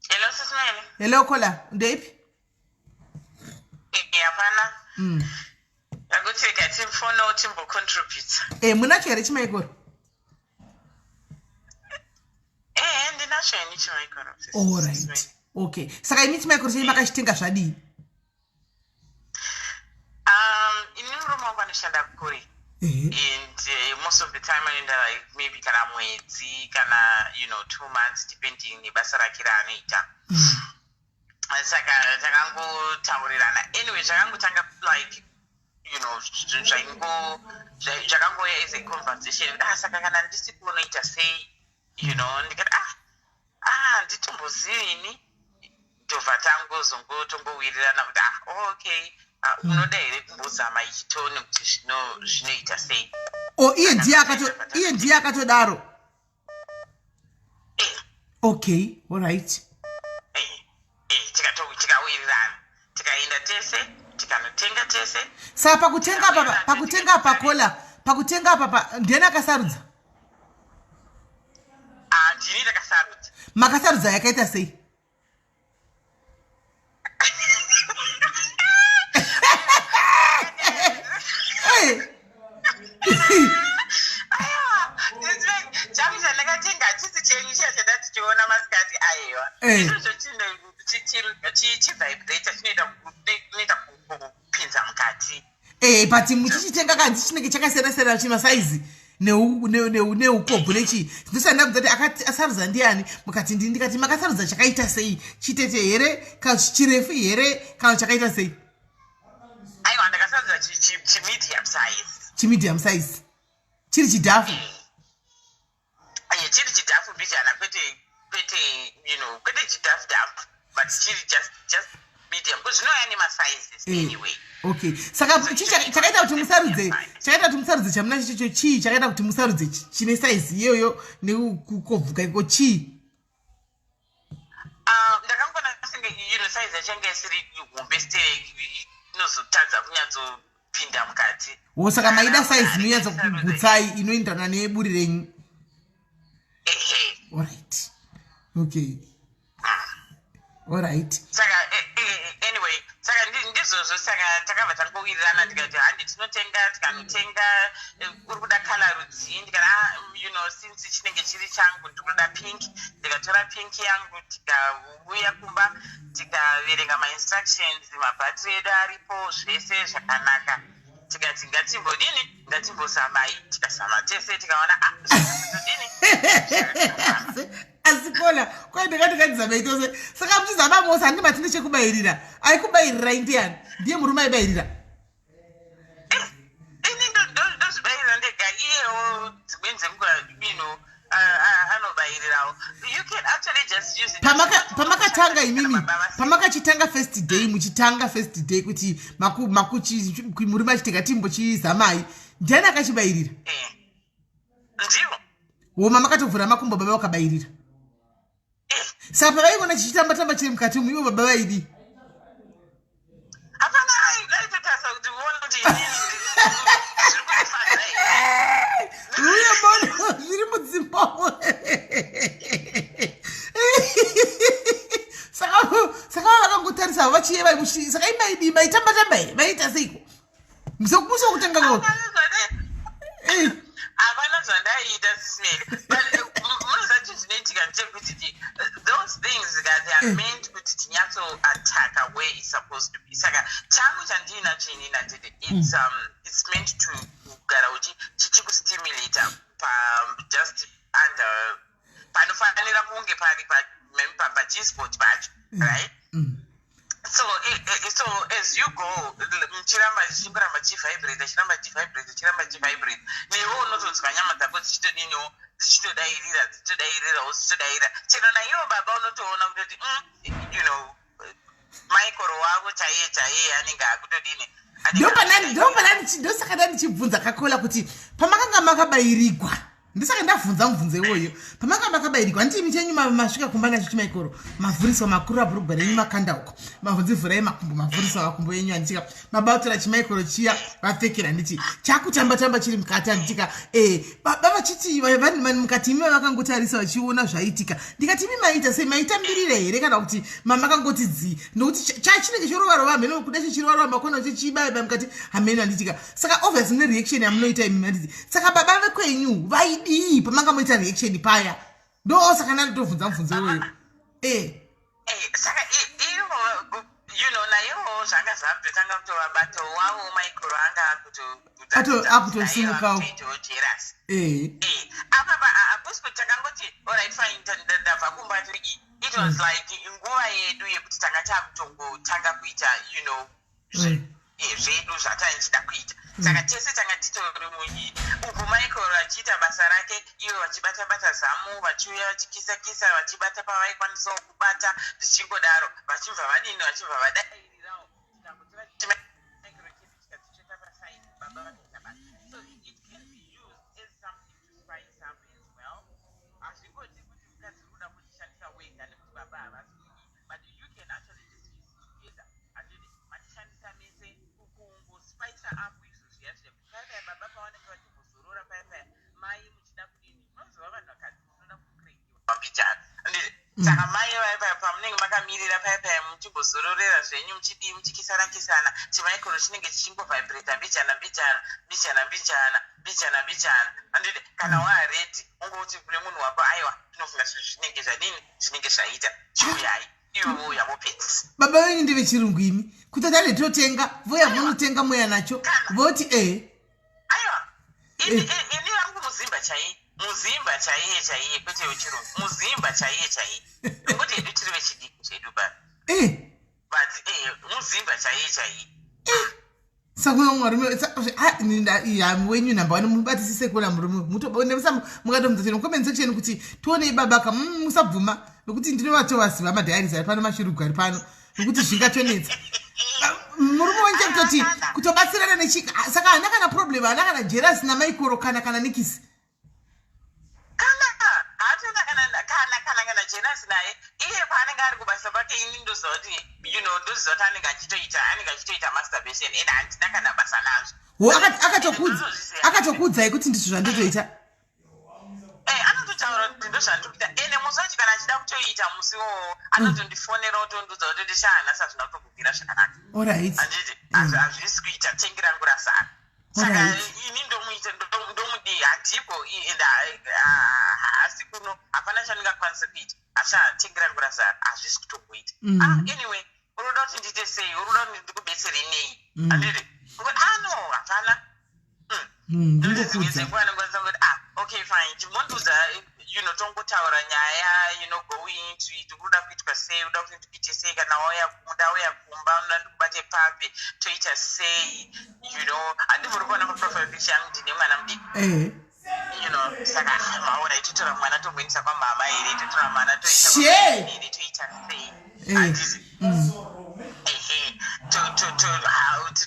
Hello, Sis Melly. Hello, caller. Ndeipi? Hapana. Akuti katimfona timbocontribute. Munacho here chimaikoro? Ndinacho ini chimaikoro. Allright, okay. Saka imi chimaikoro chenyu makachitenga zvadii? Ini murume wangu anoshanda kure. And most of the time anoenda like maybe kana mwedzi kana 2 months, depending nebasa rake raanoita. Saka takangotaurirana. Anyway, zvakangotanga like zvaingo zvakangouya as a conversation. Ah, saka kana ndisipo unoita sei? Ndikati, ah, handitombozivi ini. Ndobva tangozongotongowirirana kuti, ah, okay, ah, unoda here kumbozama ichitone kuti zvinoita sei? O, iye ndiye akatodaro? Eh. Okay, allright. Tikawirirana, tikaenda tese, tikanotenga tese. Saka pakutenga apa, caller, pakutenga apa ndiani akasarudza? Ah, ndini ndakasarudza. Makasarudza yakaita sei? Hey. Aiwa, changu chandakatenga hachisi chenyu chiya chandatichiona masikati, aiwa. Izvozvo chivibrator chinoita kupinza mukati. But muchichitenga kanzi chinenge chakasiyana siyana chimasaizi neukobvu nechii. Ndosanda kubva kuti akati asarudza ndiani? Mukati ndini. Ndikati makasarudza chakaita sei? Chitete here kana chirefu here kana chakaita sei? Aiwa, ndakasarudza chimedium size. Chimedium size chiri chidhafu? Chiri chidhafu mbijana, kwete chidhafu dhafu, but chiri just medium, because zvinouya nemasizes. Anyway. Okay, saka chii chakaita kuti musarudze, chakaita kuti musarudze chamuna chichocho? Chii chakaita kuti musarudze chine saizi iyoyo nekukobvuka iko? Chii? Ah, ndakangona senge size yacho yanga isiri hombe stereki, inozotadza kunyatsopinda mukati. Wo, saka maida saizi inonyatsa kugutsai, inoenderana neburi renyu? Ehe. Alright, okay, alright. Saka anyway, saka ndizvozvo. Saka takabva tangowirirana, tikati handi tinotenga. Tikanotenga. Uri kuda colour rudzii? Ndikati, ah, since chinenge chiri changu, ndikuda pink. Ndikatora pink yangu, tikauya kumba, tikaverenga mainstructions, mabhatiri edu aripo, zvese zvakanaka. Tikati ngatimbodini, ngatimbozamai. Tikazama tese, tikaona, ah, zvakatodini. Asi caller, kwai ndakati ngatizamai tose. Saka muchizama mose, handi matine chekubayirira? Aikubayirirai ndiani? Ndiye murume aibayirira? Ini ndozvibayirira ndega. Iyewo dzimweni dzenguva anobayirirawo. You can actually just use it. Pamakatanga imimi, pamakachitanga first day, muchitanga first day kuti murume achitenga timbochizamai, ndiani akachibayirira? Ndivo. Woma, makatovhura makumbo, baba vakabayirira? Saka pavaingona chichitamba tamba chiri mukati umu, ivo baba vaidi? Hapana aitotarisa kuti uone kuti inini zviri kundifadza here. Uye bono zviri mudzimba. Saka vakangotarisa vachiyeva. Saka imaidii? Maitamba tamba here? Vaita seiko musi wekutanga ko? Hapana zvandaiita, Sis Melly. But munoziva chinhu chinoitika ndechekuti those things ka, they are meant kuti tinyatsoattacka where it's supposed to be. Saka changu chandiinacho inini handiti it's meant to kugara chichikustimulata pa just under panofanira kunge pari paG-spot pacho, right? So so as you go, chiramba chingoramba chivibrate, chiramba chivibrate, chiramba chivibrate, newe unotonzwa nyama dzako dzichitodiniwo, dzichitodairira, dzichitodairirawo, dzichitodaira. Chero naiwo baba unotoona kutoti Michael wavo chaiye chaiye anenge akutodini. Ndosaka ndandichibvunza kakola kuti pamakanga makabairigwa, ndisaka ndabvunza mubvunzo iwoyo, pamakanga makabairigwa, handiti chenyu masvika kumba nacho chimaikoro, mavhuriswa makuru abhurugwa renyu, makanda uko, mavhunzi vhurai makumbo, mavhuriswa makumbo enyu, handitika? Mabatora chimaikoro chiya, vapfekera, handiti chakutamba tamba chiri mukati, handitika? Baba vachiti mukati, imi vakangotarisa vachiona zvaitika. Ndikati, imi maita sei? Maitambirira here kana kuti mamakangoti dzii? Nokuti chinenge chorova rova, hameno kuda chichirova rova makona chichibaya mukati, hameno, handitika? Saka obviously mune reaction yamunoita imi, handiti? Saka baba vekwenyu vaidii pamanga moita reaction paya? Ndo saka ndanditovhunza mubvunzo iwoyo. Saka ivo, naivo zvanga zvakutotanga kutovabata wavo. Michael anga Akutosimukawo. Jealous. Apa hakusi kuti takangoti, "Alright, fine, ndabva kumba." To it was like nguva yedu yekuti tanga takutongotanga kuita zvedu zvataichida kuita. Saka tese tanga titori munyini uku, Michael achiita basa rake, ivo vachibata bata zamu, vachiuya vachikisa kisa, vachibata pavaikwanisawo kubata, zvichingodaro, vachibva vadini, vachibva vadairirawo. Tikangotora Michael chedu chikadzicheta paside, baba vakaita basa. So it can be used as something to spice up as well. Hazvingoti kuti mukadzi uri kuda kuchishandisa wega nekuti baba havasi kudii, but you can actually just use it together, handiti? Machishandisa mese kungospice up izvo zviya zviya, kuti paya paya baba pavanenge vachimbozorora paya paya, mai muchida kudini, munoziva vanhu vakadzi munoda kukurekiwa mbichana, handiti? Saka mai vaya paya pamunenge makamirira paya paya, muchimbozororera zvenyu, muchidii, muchikisana kisana, chimaikoro chinenge chichingovibrata mbijana mbijana, mbijana mbijana, mbijana mbijana, handiti? Kana waready, ungoti kune munhu wako, "Aiwa, ndinofunga zvinhu zvinenge zvadini, zvinenge zvaita, chiuyai." Iwe vouya vopedzisa. Baba venyu ndevechirungu imi, kutoti ane totenga, voya vonotenga, moya nacho, voti Aiwa, ini vangu muzimba chaiye, muzimba chaiye chaiye, kwete wechirungu, muzimba chaiye chaiye. Nokuti hedu tiri vechidiki zvedu ba, but muzimba chaiye chaiye. Saka murume wenyu number one, mubatisise kuona murume, mukatomudza chero comment section kuti tionei babaka. Musabvuma, nokuti ndinovatovaziva madiaries ari pano, mashirugwa ari pano, nokuti zvingatonetsa murume wenyu chekutoti kutobatsirana nechi. Saka haana kana problem, haana kana jealous namaikoro kana nikisi? Kana haatona kana jealous naye. Iye paanenge ari kubasa kwake, ini ndoziva kuti ndoziva kuti anenge achitoita masturbation, and handina kana basa nazvo. Wo akatokuudzai kuti ndizvo zvandotoita? Anototaura kuti ndozvandiri kuita, ende musi wacho kana achida kutoita musi iwowo, anotondifonera, otondiudza kuti, "Ndishahanasi hazvina kutokubvira zvakanaka." Handiti hazvisi kuita, tengi rangu rasara. Saka ini ndomuita, ndomudii? Handipo and haasi kuno, hapana chandingakwanisa kuita. Asha, tengi rangu rasara, hazvisi kutomboita. Ah, anyway, unoda kuti ndiite sei? Unoda kuti ndikubetsere nei? Handiti ah, no, hapana. Ndingokudza. Dzimwe anokwanisa kuti, "Ah, okay, fine, chimbondiudza," tongotaura nyaya, going into it, unoda kuitwa sei, unoda kuti ndikuite sei kana wauya, ndauya kumba, unoda ndikubate papi, toita sei? Handivhuri kuona paprofile picture yangu ndine mwana mudiki. Saka maona, itotora mwana tomboendesa kwamama here, totora mwana toisa here, toita sei? Handiti ehe,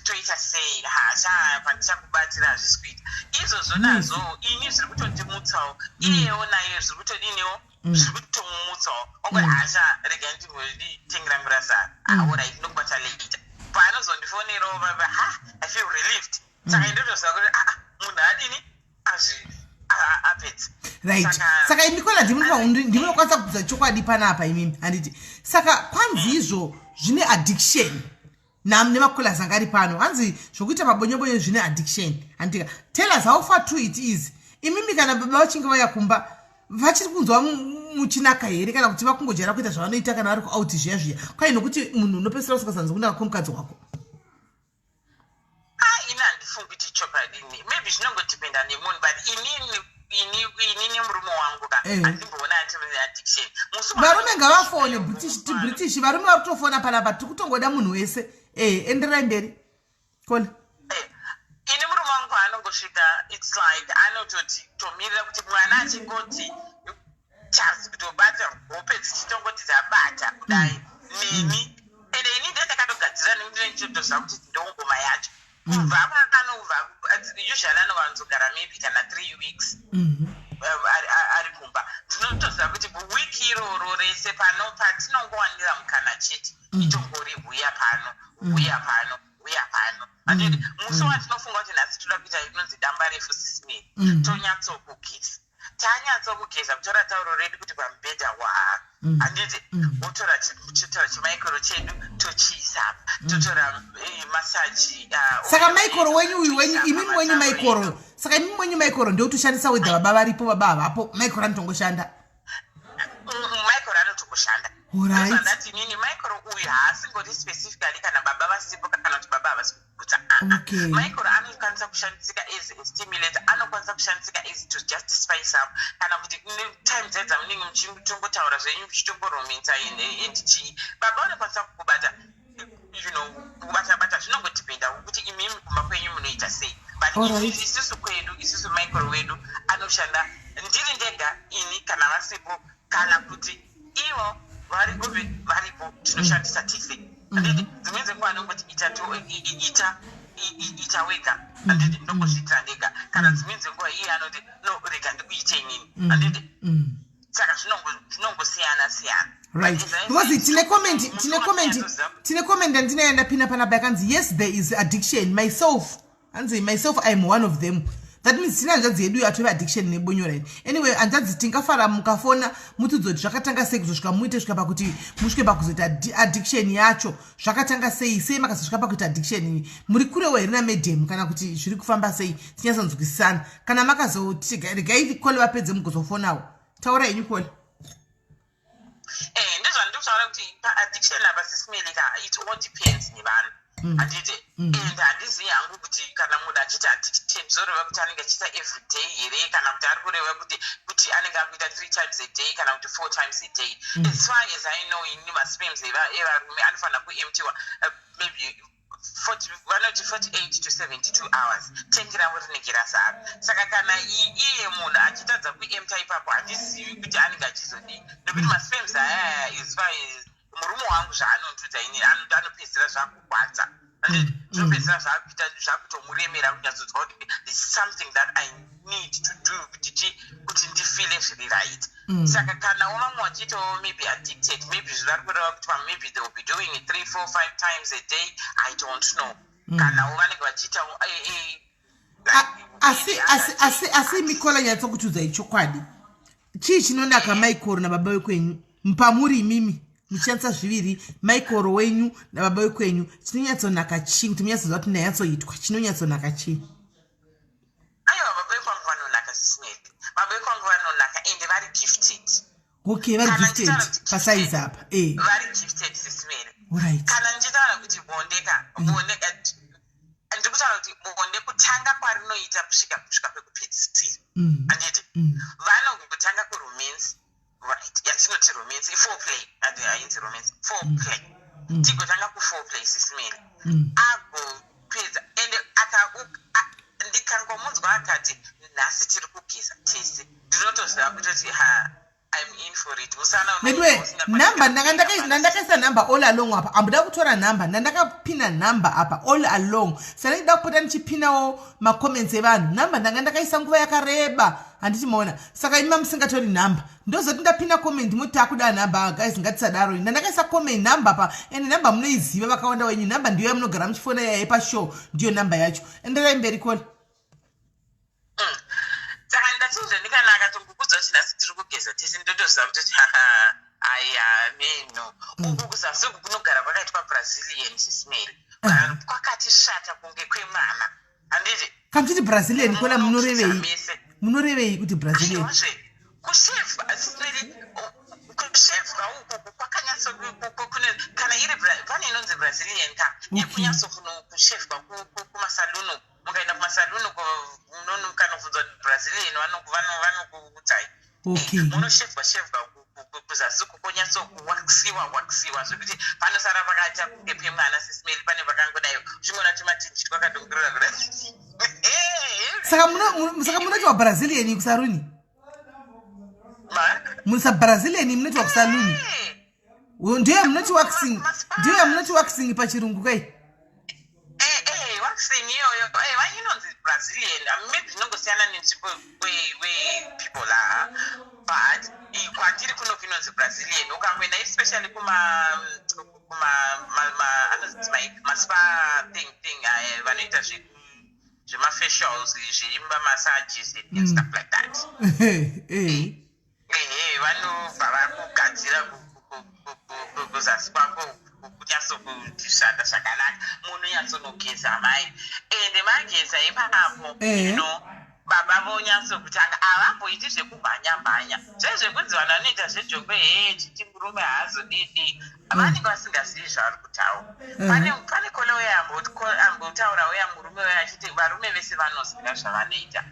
toita sei? Hacha pandichakubatira hazvisi kuita izvozvo. Nazvo ini zviri kutondimutsawo, iyewo naye zviri kutodiniwo, zviri kutomumutsawo. Ongoti, "Hacha, rega ndimboditengerangu rasara." Alright, ndokubata later. Paanozondifonerawo baba, ha, I feel relieved. Saka indotoziva kuti aa, munhu adini, azvi apedza. Right, saka imi kola ndimunokwanisa kubvisa chokwadi panapa imimi, handiti? Saka kwanzi izvo zvine addiction nemakolas anga ari pano, hanzi zvokuita mabonyobonyo zvine addiction, handitika? Tell us how far true it is. Imimi kana baba vachinge vauya kumba, vachiri kunzwa muchinaka here, kana kuti vakungojaira kuita zvavanoita kana vari kuout zviya zviya? Kwai nokuti munhu unopedzisira usingasanzi kunaka kwemukadzi wako. Ah, ini handifungi kuti chokwadi. Maybe zvinongodependa nemunhu, but inini Ini nemurume wangu ka, handimboona ati addiction. Musi Varume ngavafone, British ti British. Varume vari kutofona panapa, tiri kutongoda munhu wese. Enderai mberi, Kona. Ini murume wangu paanongosvika, it's like anototi tomirira kuti mwana achingoti chazi kutobata hope, dzichitongoti dzabata kudai neni. Ende ini ndiye ndakatogadzira nekuti ndinenge kuti ndongoma yacho. Kubva paanobva, usually anowanzogara maybe kana 3 weeks ari kumba. Ndinotoziva kuti wiki iroro rese pano patinongowanira mukana chete, itongori huya pano, huya pano, huya pano, handiti? Musi watinofunga kuti nhasi toda kuita inonzi damba refu, Sis Melly, tonyatsokugeza, tanyatsokugeza, kutora tauro redu kuti pamubhedha waa, handiti? Wotora totora chimaikoro chedu, tochiisa apa, totora massage. Saka maikoro wenyu uyu wenyu, imimi wenyu maikoro, saka imimi wenyu maikoro ndekutoshandisa whether baba varipo, baba havapo, maikoro anotongoshanda? Maikoro anotongoshanda. Ndati inini maikoro uyu haasingori specifically kana baba vasipo kana kuti baba havasi kugutsa. Maikoro anokwanisa kushandisika as a stimulator, anokwanisa kushandisika as to just spice up, kana kuti time dzai dzamunenge muchitongotaura zvenyu, muchitongoromensa and chii, baba vanokwanisa kukubata, kubata bata. Zvinongodependa kuti imimi kumba kwenyu munoita sei, but isusu kwedu, isusu maikoro wedu anoshanda ndiri ndega ini kana vasipo, kana kuti ivo vari kupi varipo, tinoshandisa tese, handiti? Dzimweni dzenguva anongoti ita ita ita wega, handiti? Ndongozviitira ndega. Kana dzimweni dzenguva iye anoti, "No, rega ndikuite inini," handiti? Saka zvinongosiyana siyana. Right, because tine comment yandinayo ndapinda panapa yakanzi, "Yes, there is addiction. Myself," hanzi, "myself, I'm one of them." That means tine hanzvadzi yedu yatove addiction nebonyora ini. Anyway, hanzvadzi, tingafara mukafona mutiudze kuti zvakatanga sei kuzosvika muite svika pakuti musvike pakuzoita addiction yacho. Zvakatanga sei? Sei makazosvika pakuita addiction iyi? Muri kurewo here namadam, kana kuti zviri kufamba sei? Tinyatsonzwisisana. Kana makazoti regai Kole vapedze, mugozofonawo. Taura henyu, Kole. Ndizvandiri kutaura kuti paaddiction apa, Sis Melly ka, it all depends nevanhu, handiti? And handizivi hangu kuti kana munhu achiita addiction zvoreva kuti anenge achiita every day here, kana kuti ari kureva kuti anenge akuita three times a day, kana kuti four times a day. As far as I know ini, masperms evarume anofanira kuemptiwa maybe 40, vanoti 48 to 72 hours tengi ravo rinenge razara. Saka kana iye munhu achitadza kuempta ipapo, handizivi kuti anenge achizodii, nekuti masperms ayaya, as far as murume wangu zvaanondudza ini, anopedzisira zvakugwadza, zvinopedzisira zvakuita zvakutomuremera kunyatsonzwa kuti there's something that I need to do kuti kuti ndifeele zviri right. Saka kanawo vamwe vachiitawo maybe addicted, maybe zvivari kureva kuti vamwe maybe they will be doing it three, four, five times a day. I don't know. Kanawo vanenge vachiitawo Asi Mikola, nyatsokutiudzai chokwadi, chii chinonaka maikoro nababa vekwenyu pamuri imimi muchishandisa zviviri, maikoro wenyu nababa vekwenyu? Chinonyatsonaka chii kuti munyatsoziva kuti ndanyatsoitwa? Chinonyatsonaka chii? Aiwa, baba vekwangu vanonaka, Sis Melly. Baba vekwangu vanonaka ende vari gifted. Okay, vari gifted pasaizi apa. Vari gifted, Sis Melly. Kana ndichitaura kuti bonde ka, bonde, ndiri kutaura kuti bonde kutanga kwarinoita kusvika kwekupedzisira, handiti? Vanongotanga kuromance, right? Yatinoti romance, iforeplay, hainzi romance, foreplay. Tigotanga kuforeplay, Sis Melly, agopedza ende ndikangomunzwa akati, "Nhasi tiri kugeza tese," ndinotoziva kutoti ha, I'm in for it. Usana Medwe nhamba ndandakaisa nhamba all along apa, ambuda kutora nhamba ndandakapina nhamba apa all along. Saka ndida kupota ndichipinawo macomments evanhu. Nhamba ndanga ndakaisa nguva yakareba, handiti maona? Saka imi mamusingatori nhamba, ndozoti ndapina comment moti takuda nhamba. Guys, ngatisadaro. Ndandakaisa comment nhamba pa, ende nhamba munoiziva vakawanda wenyu. Nhamba ndiyo yamunogara muchifona yaye pashow, ndiyo nhamba yacho. Enderai mberi, Kole. Saka ndachizve ndikana akatongokudza kuti nhasi tiri kugeza tese, ndotoziva kutoti haha, aya meno uku kuzasi uku kunogara kwakaitwa Brazilian, Sis Melly, kwakati svata kunge kwemwana, handiti? Kamuchiti Brazilian, Kola, munorevei? Munorevei kuti Brazilian? Aiwazve, kushevwa, Sis Melly, kushevwa uku kwakanyatso kune kana iri pane inonzi Brazilian ka, yekunyatso kushevwa kumasaluni. Mukaenda kumasaluni mukanobvunza kuti Brazilian vanokuudzai. Okay. Munoshevwa shevwa kuzasi uku konyatsokuwaksiwa waksiwa zvekuti panosara pakaita kunge pemwana sisimeli pane pakangodai uchingoona tumatinji twakadongorera kudai. Saka saka munoitwa Brazilian kusaruni? Musa Brazilian munoitwa kusaluni? Ndiyo yamunoti waxing, ndiyo yamunoti waxing pachirungu kai? Eh, eh, waxing iyoyo eh, inonzi Brazilian. Maybe zvinongosiyana nenzvimbo where people are, but kwandiri kuno inonzi Brazilian. Ukangoenda especially kuma anonzi maspa thing vanoita zvemafacials, zvemamassages and stuff like that. Ehe, vanobva vakugadzira kuzasi kwako kunyatsokushanda zvakanaka. Munonyatsonogeza mai, ende mageza ipapo, baba vonyatsokutanga. Havamboiti zvekumhanya mhanya zvezvekunzi vanhu vanoita zvejongwe, he, chiti murume haazodidi. Vanenge vasingazivi zvavari kutaura. Pane kole uya ambotaura uya murume uya achiti varume vese vanoziva zvavanoita.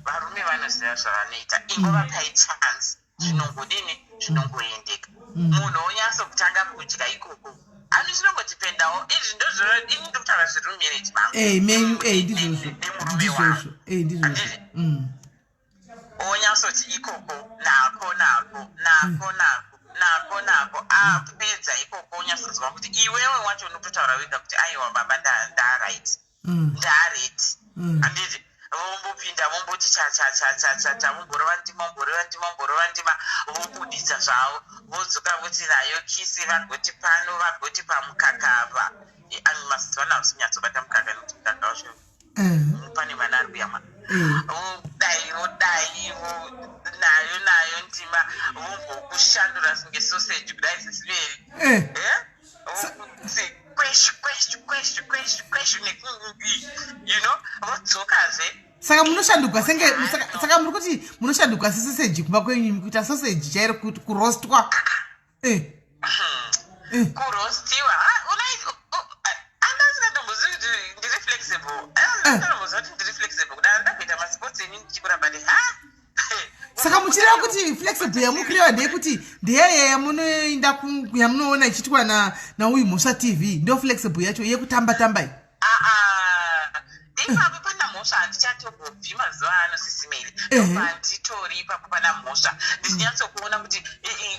Varume vanoziva zvavanoita, ingovapai chance, zvinongodini, zvinongoendeka. Munhu onyatsokutanga kudya ikoko, ani chinongotipendawo izvi. Ndozvo ini ndikutaura zviri mumarriage mangu. Menyu, ndizvozvo. Nemurume. Ndizvozvo, ndizvozvo. Handiti? Onyatsoti ikoko nako nako nako nako nako nako, apedza ikoko onyatsonzwa kuti iwewe wacho unototaura wega kuti aiwa baba, ndaright, ndaready. Handiti vombopinda, vomboti cha cha cha cha cha cha, vomborova ndima, vomborova ndima, vomborova ndima, vobudisa zvavo, vodzoka voti nayo kisi, vagoti pano, vagoti pamukaka apa. Ani mazuva ano hausi kunyatsobata mukaka nekuti mukaka wacho pane vana ari kuyamwa. Vodai, vodai, nayo nayo ndima, vombokushandura kunge sausage kudai zisiveri. Kwesh kwesh kwesh kwesh kwesh, vodzokazve. Saka munoshandugwa senge, saka muri kuti munoshandugwa sesoseji kumba kwenyu, kuita soseji chairo, kurostwa? Kurostiwa andasingatombozivi kuti ndiri flexible. Andatomboziva kuti ndiri flexible kudai ndakuita masports ini ndichikura, but ha. Saka muchireva kuti flexible yamukureva ndeyekuti ndeyaya yamunoenda yamunoona ichiitwa nauyu Mhosva TV, ndo flexible yacho yekutamba tamba iyi? Ah, ipapo pana Mhosva handichatombobvi mazuva ano, sisimeli. Ndopanditori ipapo pana Mhosva ndichinyatsokuona kuti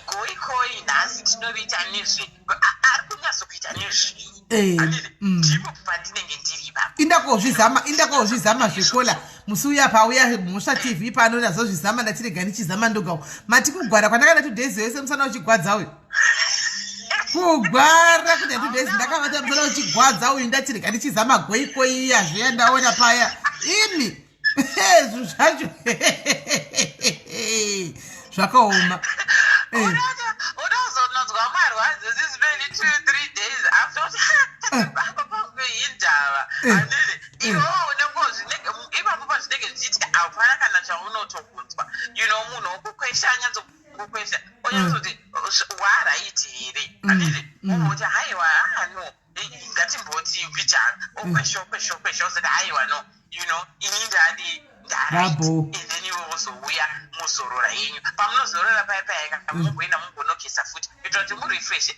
goikoi nhasi tinoriita nezve ari kunyatsokuita nezvii. Handiti ndipo pandinenge ndiri ipapo. Indakozvizama, indakozvizama zvekola musi uya pauya Mhosva TV pano, ndazozvizama, ndatirega ndichizama ndogawo. Mati kugwara kwandakada 2 days yose, musana uchigwadza uyu, kugwara kuita 2 days ndakavata musana uchigwadza uyu. Ndatirega ndichizama goikoi iya zviya ndaona paya imi zvinhu zvacho zvakaoma. Unozononzwa marwadzo zizimeni 2, 3 days after kuti apa panguindava. Handiti iwewo unenge ipapo pazvinenge zvichiitika hapana kana chaunotokunzwa. Munhu wokukwesha, anyatsokukwesha, onyatsoti waright here? Handiti umboti haiwa, ah no, ngatimboti mbijana, okwesha, okwesha, okwesha, ozoti haiwa no, ini ndadi ndaright. Bravo. And then iwe wozouya muzorora yenyu. Pamunozorora paya paya mumboenda mumbonokesa futi kuitira kuti murefreshe.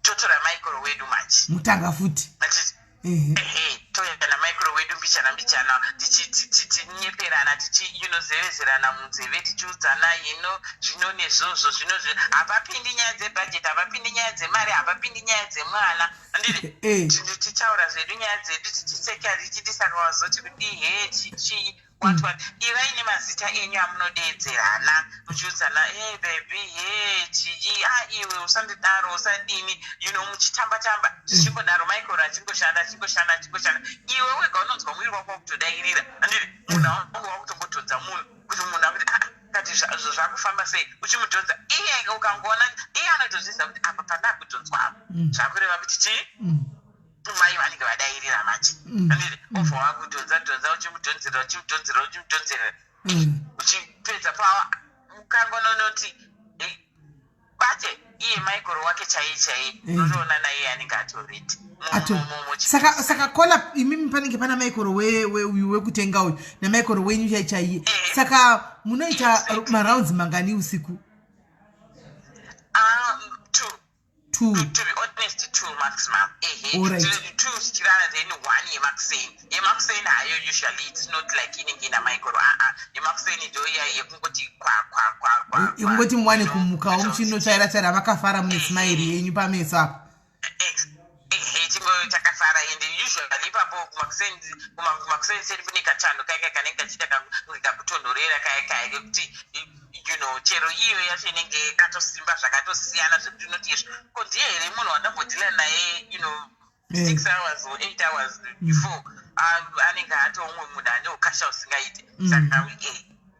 Totora Michael wedu manje. Mutanga futi. Achiti ehe, toenda naMichael wedu mbichana mbichana, tichinyeperana, tichi zevezerana munzeve, tichiudzana ino zvino nezvozvo zvino. Hapapindi nyaya dzebhajeti, hapapindi nyaya dzemari, hapapindi nyaya dzemwana, handiti? Tichitaura zvedu nyaya dzedu, tichiseka, tichiti saka wazoti kudii, he, chichii, what what. Ivai nemazita enyu amunodeedzerana muchiudzana, hey baby, he, chii, a iwe usandidaro, usadini, muchitamba tamba zvichingodaro. Michael achingoshanda, achingoshanda, achingoshanda, iwe wega unonzwa muviri wako wakutodairira, handiti? Munhu wangu wakutongodhonza munhu kuti munhu akuti, "Ah, kati zvakufamba sei?" Uchimudhonza iye, ukangoona iye anotozviziva kuti apa pandakudhonzwa apa zvakureva kuti chii. Mai vanenge vadairira manje, handiti? Obva wakudhonza dhonza, uchimudhonzera, uchimudhonzera, uchimudhonzera, uchipedza pawa ukangononoti bate iye Michael wake chaiye chaiye, unotoona naiye anenge atoredi. Ato. Saka saka kola imimi panenge pana maikoro uyu wekutenga uyu namaikoro wenyu chai chaiye. Eh. Saka munoita marounds mangani usiku? Two. Two. To be honest, two maximum. Ehe. Alright. Two zvichirara, then one yemakuseni. Yemakuseni hayo usually it's not like inenge ina maikoro. Ah ah. Yemakuseni ndo iya yekungoti kwa kwa kwa kwa. kwa. Yekungoti muwane You know, kumukawo kuita kuti muchinotsvaira tsvaira makafara mune smile yenyu pameso apa. Ehe, chingo takafara ende usually ipapo kumakuseni seni kune kachando kaya kanenge kachiita kakutonhorera kaya kaya kekuti chero iyo yacho inenge yakatosimba zvakatosiyana zvekuti unoti izvo ko ndiye here munhu wandambodhila naye 6 hours or 8 hours before, anenge atoumwe munhu ane ukasha husingaiti. Saka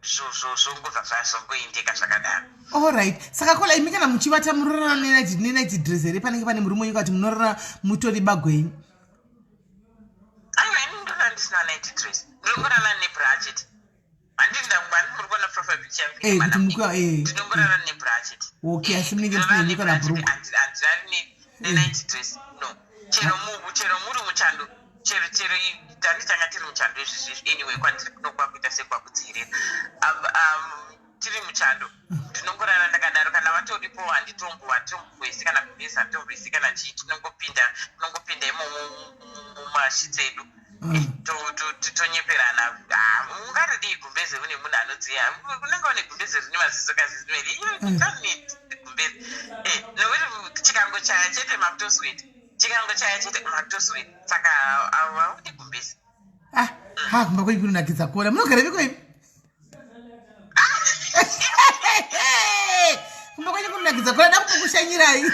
zvongobva zvazongoendeka zvakadaro. Allright, saka kola imi kana muchivata munorara nenight dress here? Panenge pane murume wenyu kati munorara mutori bagwenyu? Aiwa, ini ndorara ndisina night dress, ndinongorara nebra chete. Handiti muri kuona profile picture yangu? Eh, Mwana kuti mudiki. Ndinongorara nebra chete. Okay, asi munenge Ndorara musine kana nebra chete, bhurugwa. Handirari nenight dress, no. Chero muri muchando, chero tandi tanga tiri muchando izvizvi. Anyway, kwandiri kunokwa kuita sekwakudziirira. Tiri muchando, ndinongorara ndakadaro. Kana vatoripo, handitomboisi kana gumbezi, handitomboisi kana chii. Tinongopinda imomo mumashitsi edu. Tonyeperana. Ah, ungaridii gumbeze une munhu anodziya? Unenge une gumbeze rine maziso kazizimeri. You don't need gumbeze. Nokuti chikangochaya chete makutosweta, chikangochaya chete makutosweta, saka haudi gumbeze. Ah ha, kumba kwenyu kunonakidza kuona. Munogara viko imi? Kumba kwenyu kunonakidza kuona, da kumbokushanyirai.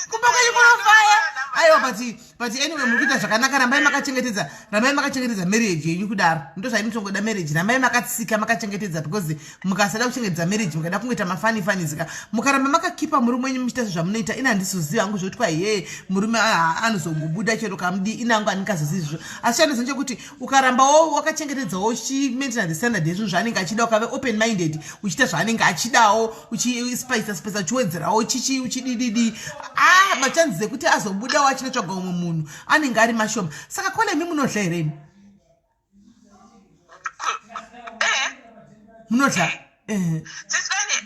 Kumba kwenyu kunofaya. Aiwa, but anyway, muri kuita zvakanaka. Rambai makachengetedza marriage yenyu kudaro. Ndo zvainotongoda marriage, rambai makatsika makachengetedza, because mukasada kuchengetedza marriage, mukada kungoita mafunny funnies ka, mukaramba makakipa murume wenyu muchiita zvamunoita, ina handizozivi hangu zvokuti kwaiye murume anozongobuda chero kamudi inangu handingazozivi izvozvo. Asi chanoziva chekuti ukarambawo wakachengetedzawo, uchimaintaina the standard yezvinhu zvaanenge achida, ukave open minded, uchiita zvaanenge achidawo, uchispicer spicer, uchiwedzerawo chichi, uchidididi, a machances ekuti azobudawo achinotsvaga umwe munhu anenge ari mashoma. Saka kole imi munodla here imi? Munodla? Sis Melly,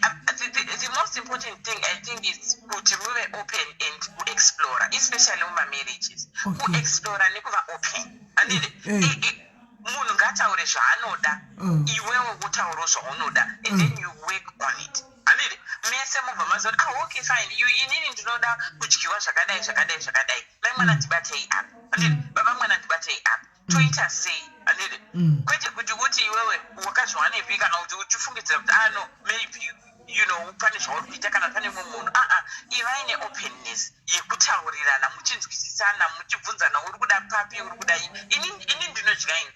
the most important thing I think is kuti muve open and kuexplora, especially mumamarriages. Kuexplora nekuva open. Anditi munhu ngaataure zvaanoda, iwewo utauro zvaunoda, and then you work on it. Anditi mese mubva mazoti, "Ah, okay, fine, you inini ndinoda kudyiwa zvakadai, zvakadai, zvakadai. Mai mwana, ndibatei apa." Anditi baba mwana, ndibatei apa. Toita sei? Anditi kwete kuti uti iwewe wakazviwanepi, kana kuti uchifungidzira kuti, ah no, maybe pane zvauri kuita kana pane mumwe munhu. Aa, ivai neopenness yekutaurirana, muchinzwisisana, muchibvunzana, uri kuda papi, uri kuda ini ndinodya ini.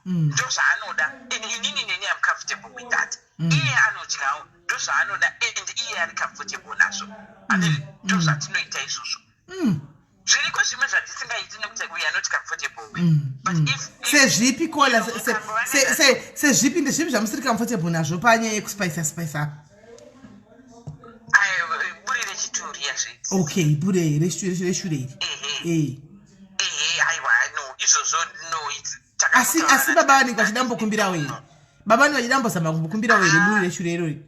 Ndo zvaanoda, and inini neni am comfortable with that. Iye anodyawo, ndo zvaanoda, and iye ari comfortable nazvo. Anditi ndo zvatinoita izvozvo. Zviriko zvimwe zvatisingaiti nekuti we are not comfortable with. But if Sezvipi kola? Sezvipi? Ndezvipi zvamusiri comfortable nazvo panyaya yekuspicer spicer apa? Buri rechituri yazve. Okay, bure reshure iri. Ehe. Ehe, aiwa, no, izvozvo no, Asi baba vanenge vachidambokumbirawo here? Baba vanenge vachidambozama kumbokumbirawo here buri reshure irori?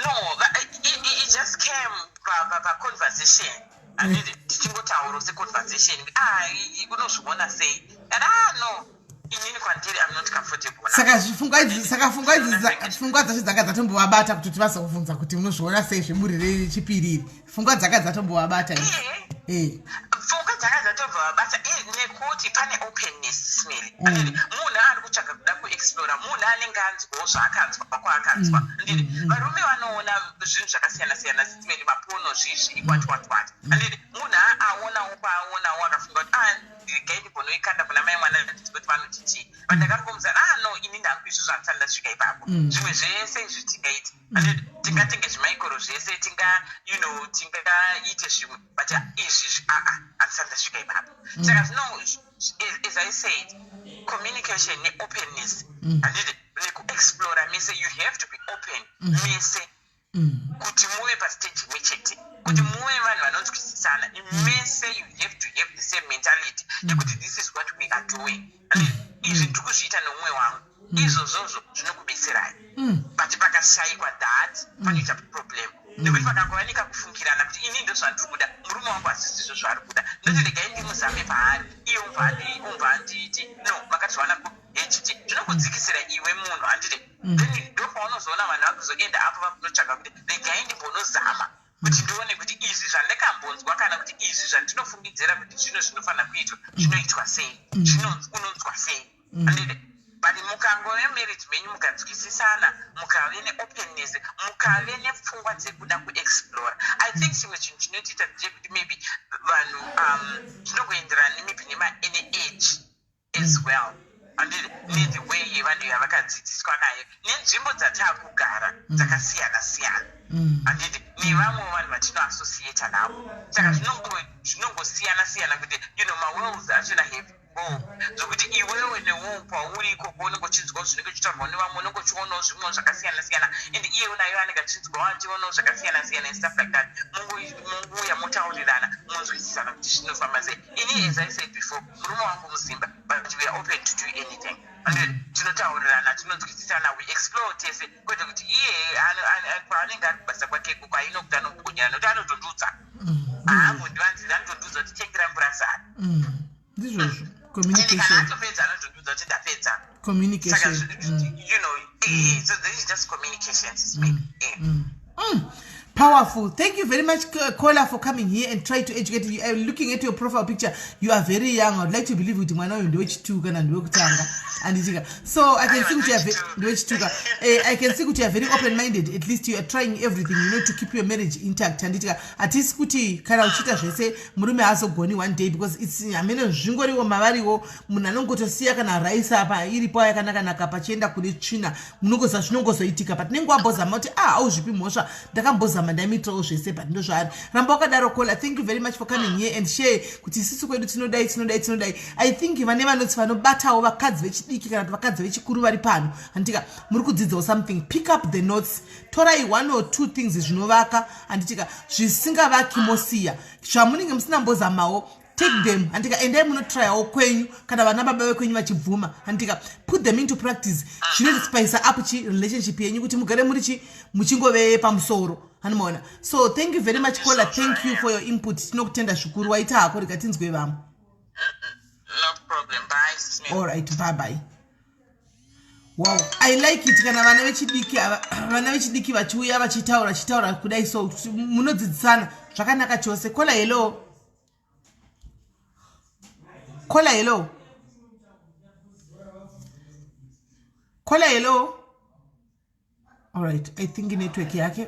No, it just came paconversation. Handiti tichingotaurawo seconversation, ah, unozviona sei? And ah no, inini kwandiri I'm not comfortable now. Saka pfungwa dzacho dzanga dzatombovabata kuti vazobvunza kuti unozviona sei zveburi rechipiri iri? Pfungwa dzanga dzatombovabata idzi? Pfungwa dzanga dzatobva vabata nekuti pane openness, Sis Melly. Handiti munhu ari kutsvaga kuda kuexplora, munhu anenge anzwawo zvaakanzwa kwaakanzwa. Handiti varume vanoona zvinhu zvakasiyana siyana, Sis Melly, mapono, zvizvi, what what what. Handiti munhu aonawo kwaaonawo, akafunga kuti, ah, regai ndimbonoikanda kuna mai mwana nditi kuti vanoti chii. But ndakangomuudza, ah no, ini ndangu izvozvo handisati ndasvika ipapo. Zvimwe zvese izvi tingaiti. Handiti tingatenge zvimaikoro zvese, tinga you know tingaite zvimwe, but izvi aa, handisati ndasvika ipapo. Saka zvino, as I said, communication neopenness, handiti nekuexplora mese. You have to be open mese. Kuti muve pastage imwe chete, kuti muve vanhu vanonzwisisana mese, you have to have the same mentality yekuti this is what we are doing. Izvi ndiri kuzviita neumwe wangu, izvozvozvo zvinokubetserai. But pakashayikwa that, panoita problem, nekuti pakangova nekakufungirana kuti ini ndo zvandiri kuda, murume wangu hasisizvo zvaari kuda, ndoti regai ndimuzame paari, iye umbva anditi no, makazviwana kuhtt, zvinokudzikisira iwe munhu, handiti? Then ndopaunozoona vanhu vakuzoenda apo vakunotsvaga kuti regai ndimbonozama kuti ndione kuti izvi zvandakambonzwa kana kuti izvi zvandinofungidzira kuti zvino zvinofanira kuitwa zvinoitwa sei, unonzwa sei, handiti? But mukangove marriage menyu, mukanzwisisana, mukave neopenness, mukave nepfungwa dzekuda kuexplora, I think chimwe chinhu chinotiita ndechekuti maybe vanhu zvinongoenderana maybe neage as well, handiti? Nethe way yevanhu yavakadzidziswa nayo nenzvimbo dzataakugara dzakasiyana siyana, handiti? Nevamwe vanhu vatinoassociata navo, saka zvinongosiyana siyana kuti maworlds achona have go zvokuti iwewe newowo pauri ikoko unenge uchinzwawo zvinenge zvichitaurwa nevamwe, unenge uchionawo zvimwewo zvakasiyana siyana, and iyewo nayo anenge achinzwawo, achionawo zvakasiyana siyana and stuff like that. Mungouya motaurirana, munzwisisana kuti zvinofamba sei. Ini, as I said before, murume wangu muZimba, but we are open to do anything. Tinotaurirana, tinonzwisisana, we explore tese, kwete kuti iye paanenge ari kubasa kwake ikoko aino kuti anogonyera, nokuti anotondiudza, haambondivanziri, anotondiudza kuti tengera mvura sara. Ndizvozvo, communication. Atopedza anotondiudza kuti ndapedza. Communication. So this is just communication, maybe. Powerful. Thank you very much, Kola, for coming here and try to educate you. Looking at your profile picture, you are very young. I would like to believe kuti mwana uyu ndewechitu kana ndewekutanga, anditika? So I can see kuti you are ndewechitu ka. I can see kuti you are very open minded. At least you are trying everything to keep your marriage intact, anditika? Hatisi kuti kana uchiita zvese murume haazogoni one day, because it's hamene zvingoriwo mavariwo. Munhu anongotosiya kana raisi apa iripo yakanaka-naka, pachienda kune tsvina. Munongoziva zvinongozoitika, but tinenge wambozama kuti ah, auzvipi mhosva, ndakambozama, ndaimiitirawo zvese, but ndozvaari. Ramba wakadaro, Kola. Thank you very much for coming here and share kuti isusu kwedu tinodai, tinodai, tinodai. I think vane vanoti vanobatawo vakadzi vechidiki kana kuti vakadzi vechikuru vari pano, handitika? Muri kudzidzawo something. Pick up the notes, torai one or two things zvinovaka, handitika? Zvisingavaki mosiya. Zvamunenge musina mbozamawo, take them, handika? Endai munotryawo kwenyu kana vana baba vekwenyu vachibvuma, handika? Put them into practice. Zvinospice up chi relationship yenyu kuti mugare muri chi muchingove pamusoro, hanimaona? So thank you very much, Cola. Thank you for your input. Tinokutenda zvikuru. Waita hako, rega tinzwe vamwe. No problem. Bye, Smith. All right, bye bye. Wow, I like it kana vana vechidiki vana vechidiki vachiuya vachitaura, vachitaura kudai, so munodzidzisana zvakanaka chose. Kola, hello. Kola, hello. Kola, hello. All right, I think network yake.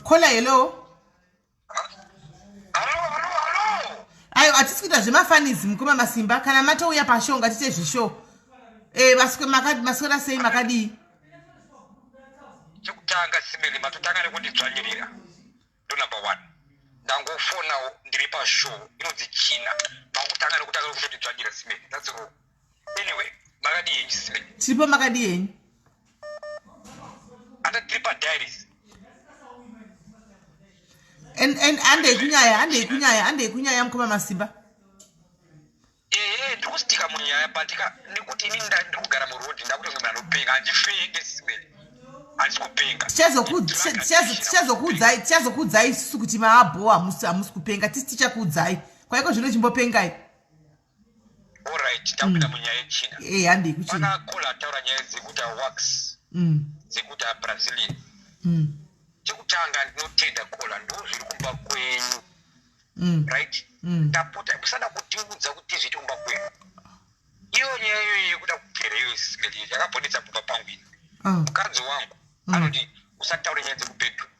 Kola, hello. Hello, hello, hello. Ayo, hatisi kuita zvemafunnies, mukoma Masimba. Kana matouya pashow, ngatiite zveshow. Maswera sei? Makadii? Chekutanga, Simeli, matotanga nekundidzvanyirira, ndo number one. Ndangofonawo ndiri pashow inonzi China, makutanga nekutanga nekutotidzvanyira, Simeli. That's wrong. Anyway, makadii henyu, Simeli? Tiripo, makadii henyu? Anda tiri padiaries. And handei kunyaya, handei kunyaya, handei kunyaya, mukoma Masimba. Ehe, ndiri kusitika munyaya, but ka nekuti ini ndiri kugara murodhi, ndakutonge munhu anopenga. Handifenge, Simeli, handisi kupenga. Tichazokuudzai isusu kuti maabho hamusi kupenga. Tisi tichakuudzai kwaiko zvino, chimbopengai. Alright, takupinda munyaya yechina. Handei kuchina. Pana kola ataura nyaya dzekuti wax, dzekuti aBrazilian. Chekutanga, ndinotenda kola, ndo zviri kumba kwenyu, right? Ndapota, musada kutiudza kuti zviiti kumba kwenyu. Iyo nyaya iyoyo yekuda kugera iyo, Simeli, yakabonetsa pamba pangu ini. Mukadzi wangu anoti usataure nyaya dzekubedroom,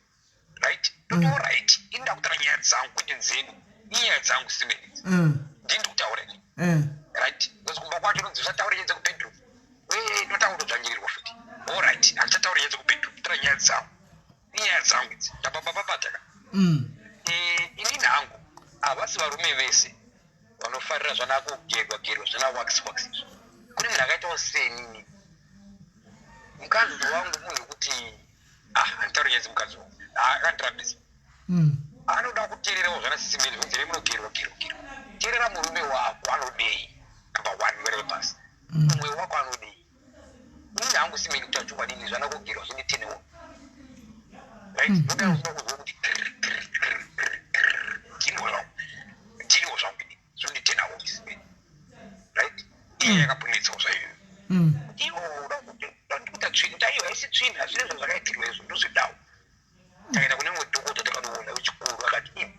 right? Ndoti alright, ini ndakutaura nyaya dzangu, kwete dzedu. Inyaya dzangu, Simeli, ndini ndikutaura ini, right? Because kumba kwacho nonzi usataure nyaya dzekubedroom. Ndotanga kutodzvanyirirwa futi. Alright, handichataura nyaya dzekubedroom, taura nyaya dzangu, inyaya dzangu idzi, ndababababata ka. Inini hangu, havasi varume vese vanofarira zvana kugerwa gerwa, zvana wax wax izvi. Kune munhu akaitawo senini. Mukadzi wangu munhu wekuti, ah, handitauri nyaya dzemukadzi wangu. Ah, akandirambisa. Anoda kuteererawo zvana sisimeni zvinzi remunogerwa gerwa gerwa. Teerera murume wako anodei. Number one, mwerere pasi. Mumwe wako anodei. Ini hangu simeni kuti achokwadi ini zvana kugerwa zvinditenewo. Right? Ndoda kuda kuzwa kuti ndiniwo zvangu. Ndiniwo zvangu ini. Zvinditenawo simeni. Right? Iye yakapunetsawo zvayo. Iwe uda kuti ndikuita tsvina, taiwa haisi tsvina, hazvina zvinhu zvakaitirwa izvo, ndozvidawo. Takaenda kune mumwe dhokota takanoona wechikuru akati, "Imi,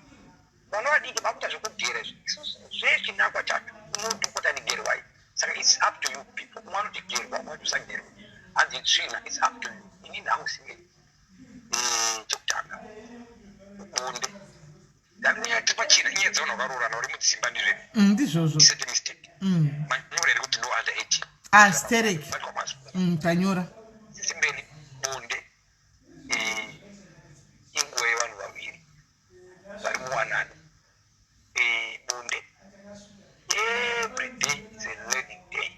vana vadiki vakuita zvekugera izvi, isusu zvechinangwa chacho unodhokota ndigerwai. Saka it's up to you people. Umwe anoti gerwa, umwe anoti usagerwe. Hanzi itsvina, it's up to you. Inini hangu simeni. Chekutanga, bonde. Ndanyaya pachena, inyaya dzevanhu vakaroorana vari mudzimba ndizvo. Ndizvozvo. Isati mistake. Manyora here kuti no under 18? Ah, sterek. Batwa mazvo. Tanyora. Simbeni, bonde inguva yevanhu vaviri vari muwanano. Bonde every day is a learning day.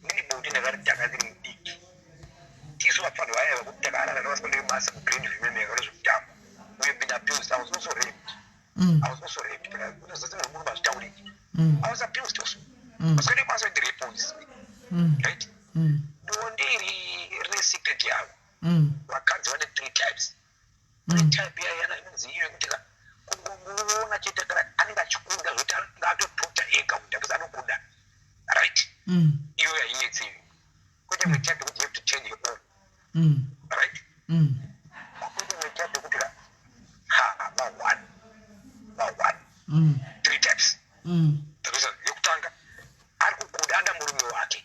Inini bonde ndakaritanga ndiri mudiki. Tisu vapfanhu vaya vekuti takarara navasikana vebasa muGrandview memeka nezvekutamba. We have been abused. I was also raped. I was also raped. But unozoti munhu mazvitauriki. I was abused also. Vasikana vebasa vaindi rape. Right? Bonde iri rine secret yavo. Vakadzi vane three types. Kune type iya inonzi iyo yekuti ka kungomuona chete kana anenge achikunda zvekuti anenge atopota ega kuda because anokuda. Right? Iyo hainetsi iyo. Kwete imwe type yekuti you have to turn your on. Right? Kwete imwe type yekuti ka ha ma one. Ma one. Three types. Yekutanga ari kukuda anda murume wake.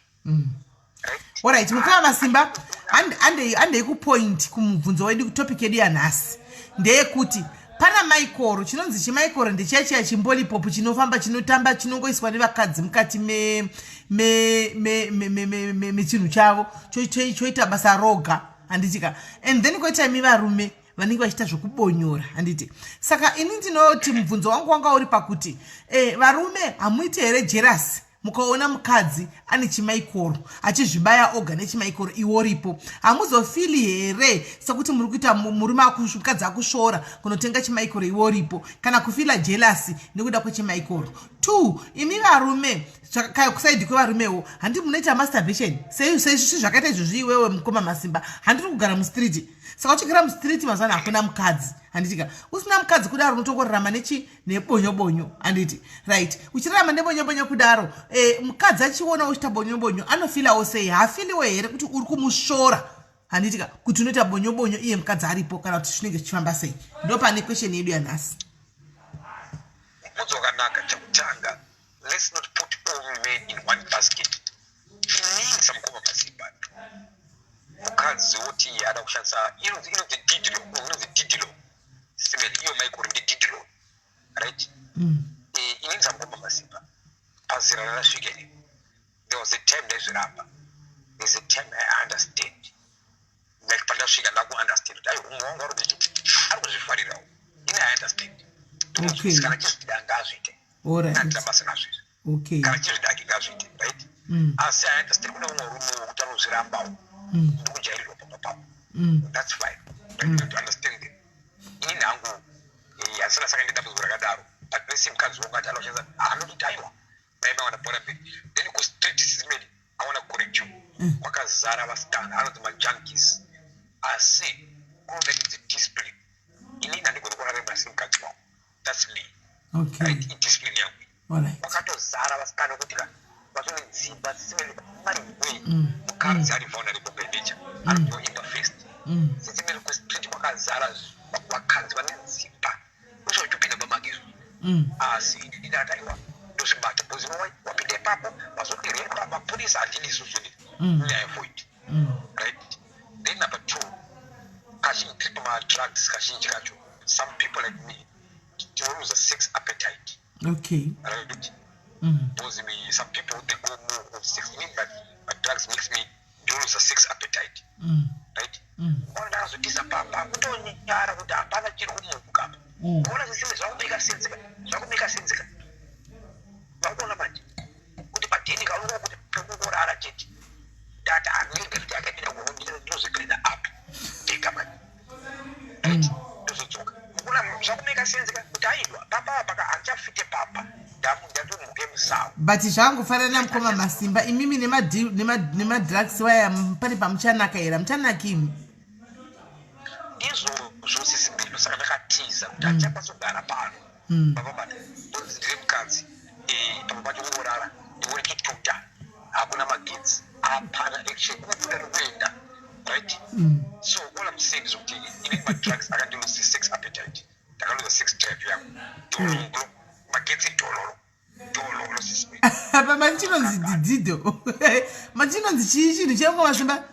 Right? Alright, mukoma Masimba, handei kupoint, kumubvunzo wedu. Topic yedu yanhasi ndeyekuti pana maikoro, chinonzi chimaikoro ndechiya chiya chimbolipop chinofamba, chinotamba, chinongoiswa nevakadzi mukati mechinhu chavo, choita basa roga, handitika? And then koita imi varume vanenge vachiita zvokubonyora, handiti? Saka ini ndinoti mubvunzo wangu wanga uri pakuti varume hamuiti here jealous mukaona mukadzi ane chimaikoro achizvibaya oga nechimaikoro, iworipo? Hamuzofeeli here sekuti muri kuita murume, mukadzi akusvora kunotenga chimaikoro iworipo, kana kufeela jealous nekuda kwechimaikoro? Two, imi varume, kuside kwevarumewo, handi munoita masturbation seizvi zvakaita izvozvi? Iwewe mukoma Masimba, handiri kugara mustreet. Saka uchigara mustreet mazuva ano hakuna mukadzi, handitika? Usina mukadzi kudaro, unotongorarama nechi nebonyobonyo, handiti? Right, uchirarama nebonyobonyo kudaro, mukadzi achiona uchiita bonyobonyo anofeelawo sei? Hafeeliwo here kuti uri kumusvora, handitika, kuti unoita bonyobonyo iye mukadzi aripo, kana kuti zvinenge zvichifamba sei? Ndo pane question yedu yanhasi. Mubvunzo wakanaka. Chekutanga, let's not put all men in one basket. Inini samukoma Masimba, mukadzi woti iye ada kushandisa inonzi didlo, inonzi didlo simel, iyo maikoro ndi didlo, right? Inini samukoma Masimba, pazera rarasvika ini, there was a time ndaizviramba. There's a time I understand, like pandasvika ndakuunderstand kuti ai, umwe wangu ari kuti ari kuzvifarirawo. Ini I understand. Kana chizvida ngaazviite. Handina basa nazvo izvi. Kana chizvidake ngazviite, right? Asi I understand kune umwe rume wekuti anozvirambawo. Ndikujairirwa pamba papo. That's fine. I don't understand them. Inini hangu hasina, saka ndidambudziko rakadaro. But nesi mukadzi wangu ati anoshandisa, anototi aiwa, mai mawana bhora mberi. Then kustreet simeli, I wanna correct you, kwakazara vasikana anonzi majunkies, asi kunoda inonzi discipline. Inini handigoni kurarema asi mukadzi wangu. That's me. Right, idiscipline yangu. Kwakatozara vasikana kuti ka vatone dzimba dzisimene maiwe. Mukadzi ari vulnerable by nature, ari first. Sisimene, kustreet kwakazara vakadzi vane dzimba usha uchipinda mamake izvo. Asi ndakaiwa ndozvibata because you know why? Wapinda ipapo vazodiremba mapurisa, handidi isusu nyaya avoid. Right, then number two, kazhinji tiri pamadrugs, kazhinji kacho some people like me tinoluza sex appetite. Right? Because me, some people, they go more on sex. Me, but drugs makes me ndoluza sex appetite. Right? Ona ndakazotiza papa kutonyara kuti hapana chiri kumuka apa. Ona zvisimbe zvakumeka sense ka, zvakumeka sense ka. Vakuona manje kuti padheni kaunonga kuti pekungorara chete. Ndati handinge kuti akaenda kuhondo. ndozocleana up ndega mani, right? Ndozodzoka. Mukuna zvakumeka sense ka kuti aiwa, papa paka handichafite papa, ndatomhuke musawo. But zvangofanana, mukoma Masimba, imimi nemadrugs waya, pane pamuchanaka here? Hamuchanaki imi. Ndizvozvo, sisimbilo. Saka ndakatiza kuti handichakwanisa kugara pano. Baba bata ndonzi ndiri mukadzi. Pamwe pacho kungorara ndingori chituta, hakuna magetsi, hapana action, kubuda nokuenda, right? So all I'm saying is kuti inini madrugs akandilose sex appetite, ndakaluza sex drive yangu. Dololo, magetsi dololo dololo, sisimbilo. Apa machinonzi didhido, machinonzi chii chinhu chemukoma Masimba?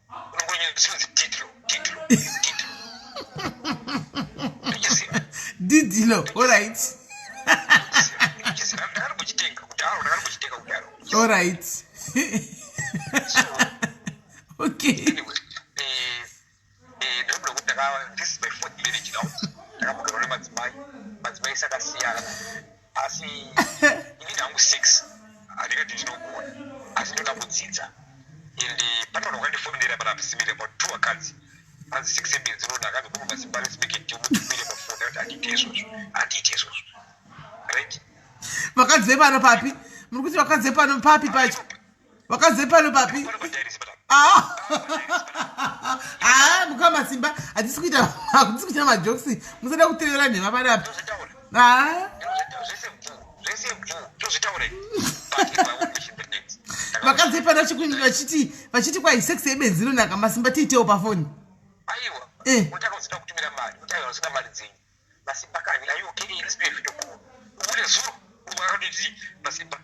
Unongonzi didlo didlo didlo, ndochiziva. Didilo, alright. Ndochiziva, ndakambochitenga kudharo, ndakambochitenga kudharo. Alright. So anyway, ndinobuda kuti this is my fourth marriage now. Ndakambogara nemadzimai, madzimai ese akasiyana, asi inini hangu sex handingati ndinogona, asi ndoda kudzidza. And pane vanhu vakandifonera panapa simile about two vakadzi, hanzi sex yebenzi inoda. Akanzi kuma Masimba, let's make a deal, mutumire pafoni. Akati handiite izvozvo, handiite izvozvo, right? Vakadzi vepano papi? Muri kuti vakadzi vepano papi pacho? Vakadzi vepano papi? Pano padiaries panapa. Ah, ah, mukoma Masimba, hatisi kuita majokes, musada kuterera nhema panapa. Ndozvitaura. Ah. Ndozvitaura zvese bvu, zvese bvu, tozvitaura, but if I won't mention the names. Vakadzi vepano vachiti kwai sex yebenzi inonaka, Masimba, tiitewo pafoni. Aiwa. Utaka usina kutumira mari, utaka usina mari dzenyu, Masimba kani, are you okay? Let's do a video call. Ubude zuro umwe akatoti, "Masimba,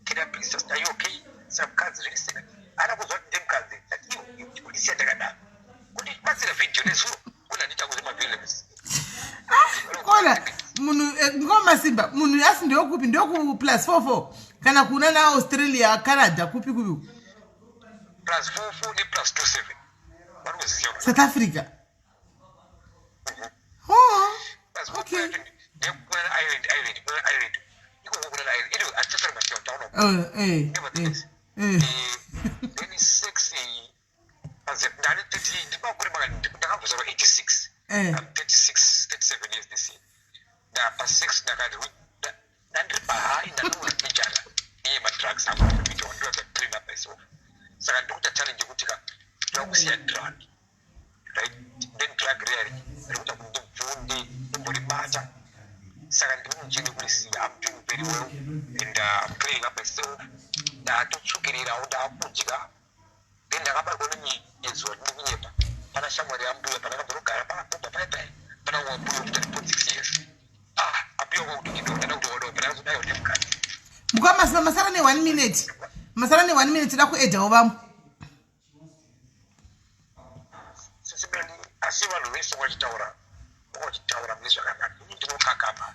can I please just, are you okay?" Saka mukadzi zviri seka ana kuzwa kuti ndemukadzi ati iwo kundisiya ndakadaro, kuti batsira video nezuro kuna ndita kuzi maviolence. Kona munhu, mukoma Masimba, munhu asi ndewokupi? Ndewoku +44 kana kuna naAustralia, Canada, kupi kupi? +44 ne+27 vari kuziziva. South Africa. Oh. Plus 4. Ndekuna Ireland, Ireland, kuna Ireland ikoko, kuna Ireland. Anyway, hatichasara mashoko taona. Nevertheless, then sex ndani 30, ndimakore makani ndakambozvarwa 86. I'm 36, 37 years this year. Ndapa sex ndakati ndandiri pahigh, ndanoona mbijana neye madrugs angu ndikuita ndoda clean up myself. Saka ndikuita challenge yekuti ka ndoda kusiya drug, right? Then drug riya rikuita kuti ndibvunde, ndimboribata, saka ndiri mujini kurisiya. I'm doing very well and I'm cleaning up myself. Ndatotsvukirirawo, ndaakudya. Then ndakabatwa nemiedzo, ndiri kunyepa, pana shamwari yambuya pandakambonogara pakobva pai pai, pana umwe mbuya wekuti aripo 6 years. Ah, ambuya kwakuti ndida kuti wadawo pandakazodaiwa ndemukadzi. Mukoma Masimba, masara ne1 minute, masara ne1 minute, toda kuedhawo vamwe. Sisibeni, asi vanhu vese vachitaura mune zvakanaka, ini ndinokakama.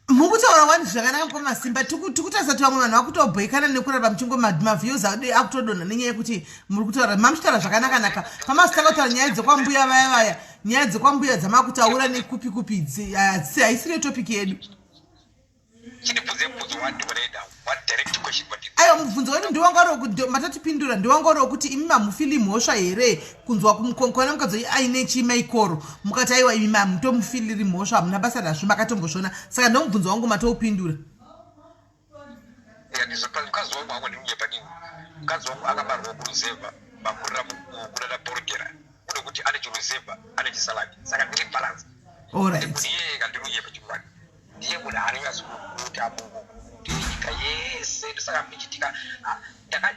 Mukutaura wani zvakanaka, mukoma Masimba. Tikutarisa kuti vamwe vanhu vakutobhoikana nekuramba muchingo maviews akutodonha nenyaya yekuti muri kutaura, mamuchitaura zvakanaka-naka. Pamasitanga kutaura nyaya dzekwambuya vaya vaya, nyaya dzekwambuya dzamakutaura nekupi kupi, haisiriyo topic yedu. Chindibvunze mubvunzo wani wadaida, one direct question but. Aiwa, mubvunzo wenyu ndiwanga matatipindura, ndiwanga uri wekuti imi mamufili mhosva here kunzwa kuona mukadzi aine chimaikoro? Mukati aiwa, imi mamutomufiliri mhosva, hamuna basa nazvo, makatombozviona. Saka ndomubvunzo wangu, matoupindura. Ya, ndizvo. Mukadzi wangu hangu ndinonyepa nini, mukadzi wangu akabarwa kuruzevha, makurira kunana Borogera, kune kuti ane chiruzevha, ane chisaladi, saka ndiri balance. Munhu iyeye kandinonyepa chokwadi, ndiye munhu anonyatso kuita nyika yese. Ndosaka michitika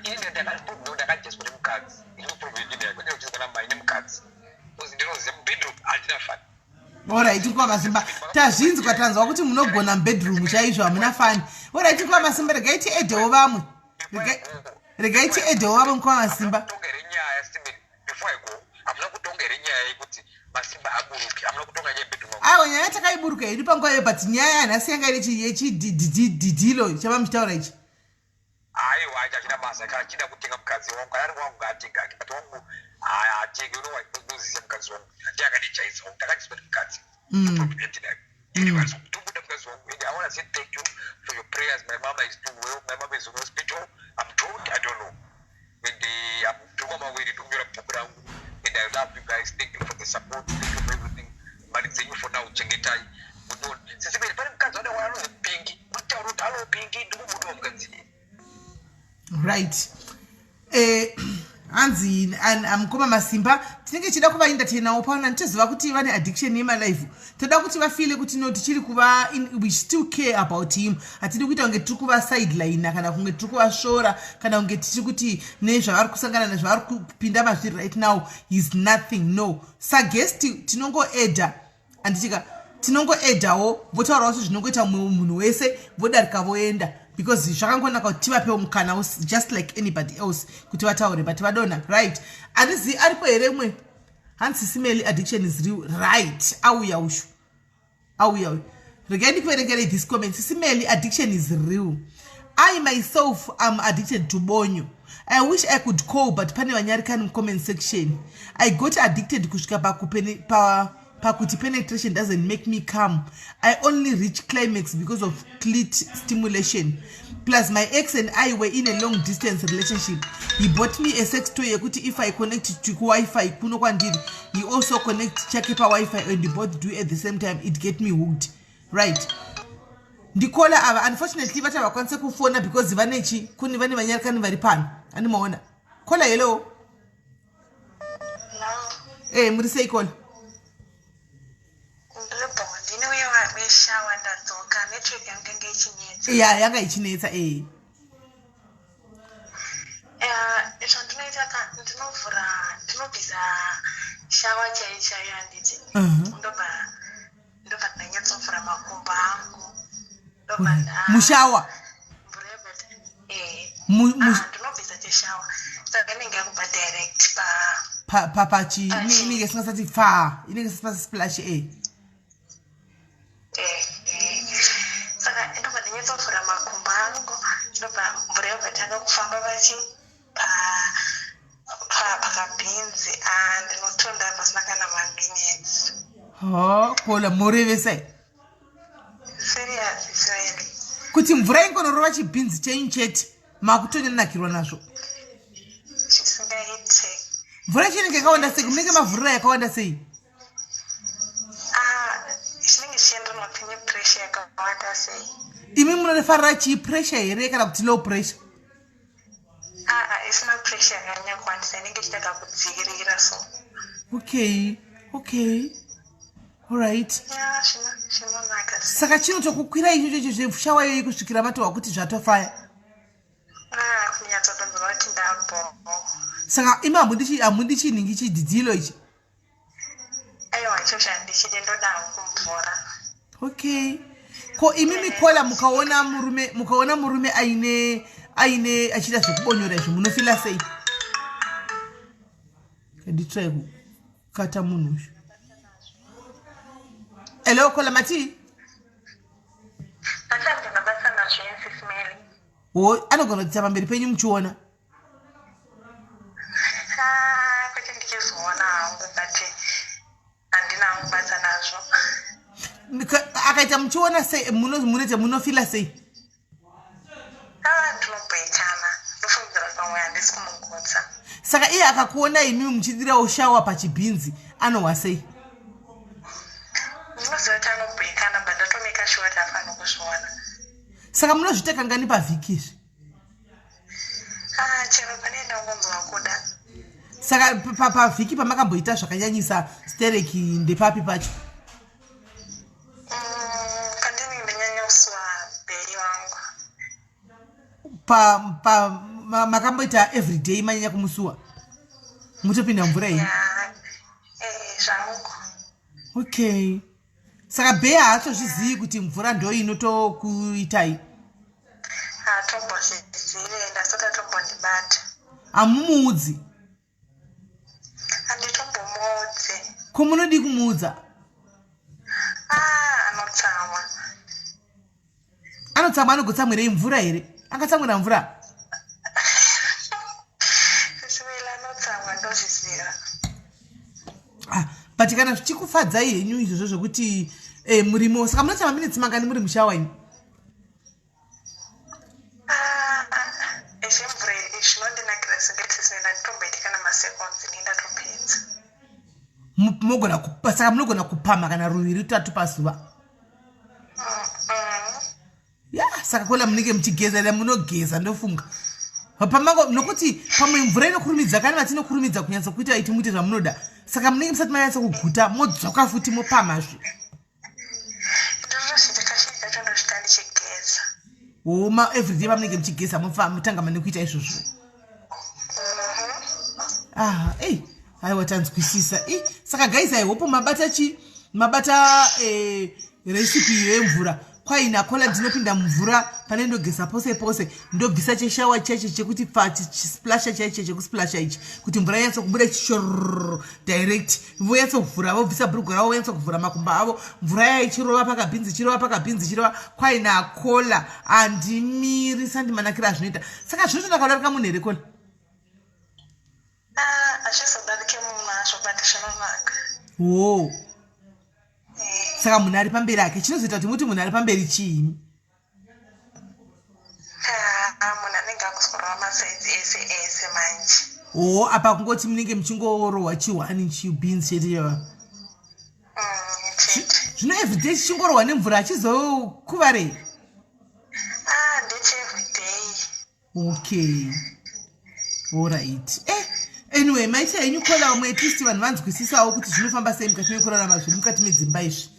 inini ndakajezwa nemukadzi. Ino problem ndinayo, kwete kuchizwa namai, nemukadzi, because ndinoziva mubedroom handina fun. Alright, mukoma Masimba, tazvinzwa, tanzwa kuti munogona mubedroom chaizvo, hamuna fun. Alright, mukoma Masimba, regai tiedhewo vamwe. Regai tiedhewo vamwe, mukoma Masimba. Kutonga here nyaya, Steven? Before I go, hamuna kutonga here nyaya yekuti Masimba aburuke? Hamuna kutonga nyaya yebedroom? Aiwa, nyaya takaiburuka hedu panguva iyo, but nyaya yanhasi yanga iri yechidhidhilo chava muchitaura ichi. Aiwa, hachina basa. Kana achida kutenga mukadzi wangu, kana ari wangu ngaatenga ake, but wangu haatenge. Unoziva mukadzi wangu ndiye akadichaisa, ndakadiswa nemukadzi. Problem yandinayo, tobuda mukadzi wangu. And I want to say thank you for your prayers. My mama is doing well. My mama is in hospital, I'm told, I don't know. And I'm Ndiri kwamawere, ndiri kunyora bhuku rangu, and I love you guys. Thank you for the support, thank you for everything. Mari dzenyu for now chengetai. Sisiberi, pane mukadzi wada waanonzi Pingi, kutaura kuti hallo Pingi, ndikubudawo mukadzi. Right, hanzi mukoma Masimba, tinenge tichida kuvaentertainawo pano. Handitoziva kuti vane addiction yemalive. Toda kuti vafeele kuti no, tichiri kuva, we still care about him. Hatidi kuita kunge tiri kuva sideline, kana kunge tiri kuvasvora, kana kunge tichiri kuti nezvavari kusangana nezvavari kupinda mazviri right now is nothing. No, saguest tinongoedha, handitika? Tinongoedhawo, votaurawo sezvinongoita mumwe munhu wese, vodarika voenda, because zvakangonaka kuti tivapewo mukana just like anybody else kuti vataure. But vadona, right? Handizivi aripo here mwe. Hanzi simeli, addiction is real. Right, auya ushu, auya uyu. Regai ndikuverengerei this comment. Simeli, addiction is real. I myself am addicted to bonyo. I wish I could call, but pane vanyarikani mucomment section. I got addicted kusvika pakuti penetration doesn't make me come. I only reach climax because of clit stimulation. Plus my ex and I were in a long distance relationship. He bought me a sex toy yekuti if I connect to kuWiFi kuno kwandiri, he also connect chake paWiFi and we both do at the same time. It get me hooked. Right, ndikola ava. Unfortunately vati havakwanise kufona because vanechi kune vane vanyarikani vari pano. Andimaona kola. Hello. Hello. E, muri sei, kola? Ndiripo, ndini uye weshower. Ndadzoka, network yangu yange ichinetsa. Ya, yanga ichinetsa e. Zvandinoita ka, ndinovhura, ndinobvisa shower chaiyo chaiyo, handiti? Ndobva ndanyatsovhura makumbo angu, ndobva nda Mushower? Mvura yobva Ah, ndinobvisa cheshower, saka inenge yakubva direct pa Pachi Pachi. Inenge isingasati pfa, inenge isina splash e. Saka ndobva ndanyatsovhura makumbo angu, ndobva mvura yobva tanga kufamba pachi pa pa pakabhinzi. Ah, ndinotonda pasina kana maminutes. Ha, kola, murevesai? Serious, Israeli. Kuti mvura ingonorova chibhinzi chenyu chete, makutonyanakirwa nazvo? Chisingaite. Mvura yacho inenge yakawanda sei? Munenge mavhurira yakawanda sei? Ah, chinenge chichienderana kuti nepressure yakawanda sei. Imi munofarira chii, pressure here kana kuti low pressure? Aa, isina pressure yakanyanya kuwandisa, inenge ichiita kakudzikirira so. Okay, alright. Ya, zvinonaka. Saka chinotokukwira ichocho icho zveshower iyoyi kusvikira matohwa kuti zvatofaya? Ah, kunyatsotonzwa kuti ndabho. Saka imi hamundi chinhingi, chidhidzilo ichi? Aiwa, icho chandichide, ndodawo kumvura. Okay, ko imi mikola, mukaona murume aine achiita zvekubonyora izvi, munofeela sei? Nditrai kukata munhu uyu. Hello, kola, matii? Achandina basa nazvo, insisimeli. Wo anogona kuita pamberi penyu muchiona? Ah, kwete, ndichizoona hangu, but handina hangu basa nazvo. Akaita muchiona sei, munoita, munofeela sei? Ah, ndinobhekana, ndofungidzira pamwe handisi kumugutsa. Saka iye akakuona imi muchidirawo shower pachibhinzi, anohwa sei? Ndinoziva kuti anobhekana, but ndatomeka sure kuti afanira kuzviona. Saka munozviita kangani pavhiki izvi? Ah, chero pane ndangonzwa kuda. Saka pavhiki pamakamboita zvakanyanyisa stereki, ndepapi pacho? Pandinenge ndanyanya kusuwa bae wangu. Makamboita everyday manyanya kumusuwa, mutopinda mvura iyi? Ya, zvangu. Okay, saka bae haatozvizivi kuti mvura ndo inotokuitai? Hatombozvizive, ndasati atombondibata. Hamumuudzi? Handitombomuudzi. Ko munodii kumuudza? Ah, anotsamwa. Anotsamwa? Anogotsamwirei? Mvura here? Angatsamwira mvura? Sisivela, anotsamwa, ndozviziva. Ah, but kana zvichikufadzai henyu izvozvo zvokuti murimo, saka munoita maminitsi mangani muri mushower imi? Ah, zvemvura zvinondinakira singati sisivela, handitomboiti kana. Mogona saka munogona kupamha kana ruviri rutatu pazuva. Ya, saka kola munenge muchigeza ere? Munogeza, ndofunga pamango, nokuti pamwe mvura inokurumidza kani, vatinokurumidza kunyatsa kuita iti muite zvamunoda. Saka munenge musati manyatsa kuguta, modzoka futi mopamhazve. Oma everyday pamunenge muchigeza, motanga mane kuita izvozvo. Ah, ei, aiwa, tanzwisisa. I saka guys, I hope mabata chi mabata recipe yemvura. Kwaina kola, ndinopinda mumvura pane ndogeza pose pose, ndobvisa cheshawa cheche chekuti pa chisplasha chaiche chekusplasha ichi, kuti mvura yanyatso kubuda chishorr direct. Vonyatsovhura, vobvisa bhurugwa ravo, vonyatsokuvhura makumbo avo, mvura yaya ichirova pakabhinzi, ichirova pakabhinzi, ichirova. Kwaina kola, handimiri sandimanakira azvinoita. Saka zvinotonaka kudarika munhu here, kola? Hazvizodarike munhu hazvo, but zvinonaka. Wo, saka munhu ari pamberi ake, chinozoita kuti muti munhu ari pamberi chii? Munhu anenge akuswerawo masides ese ese manje. O, apa kungoti munenge muchingorohwa chihwani chibeans chete chava. Chete. Zvino everyday chichingorohwa nemvura, achizokuvarei? Ah, ndeche everyday. Okay, alright. Anyway, maita henyu kola. Vamwe at least vanhu vanzwisisawo kuti zvinofamba sei mukati mekurarama, zviri mukati medzimba izvi.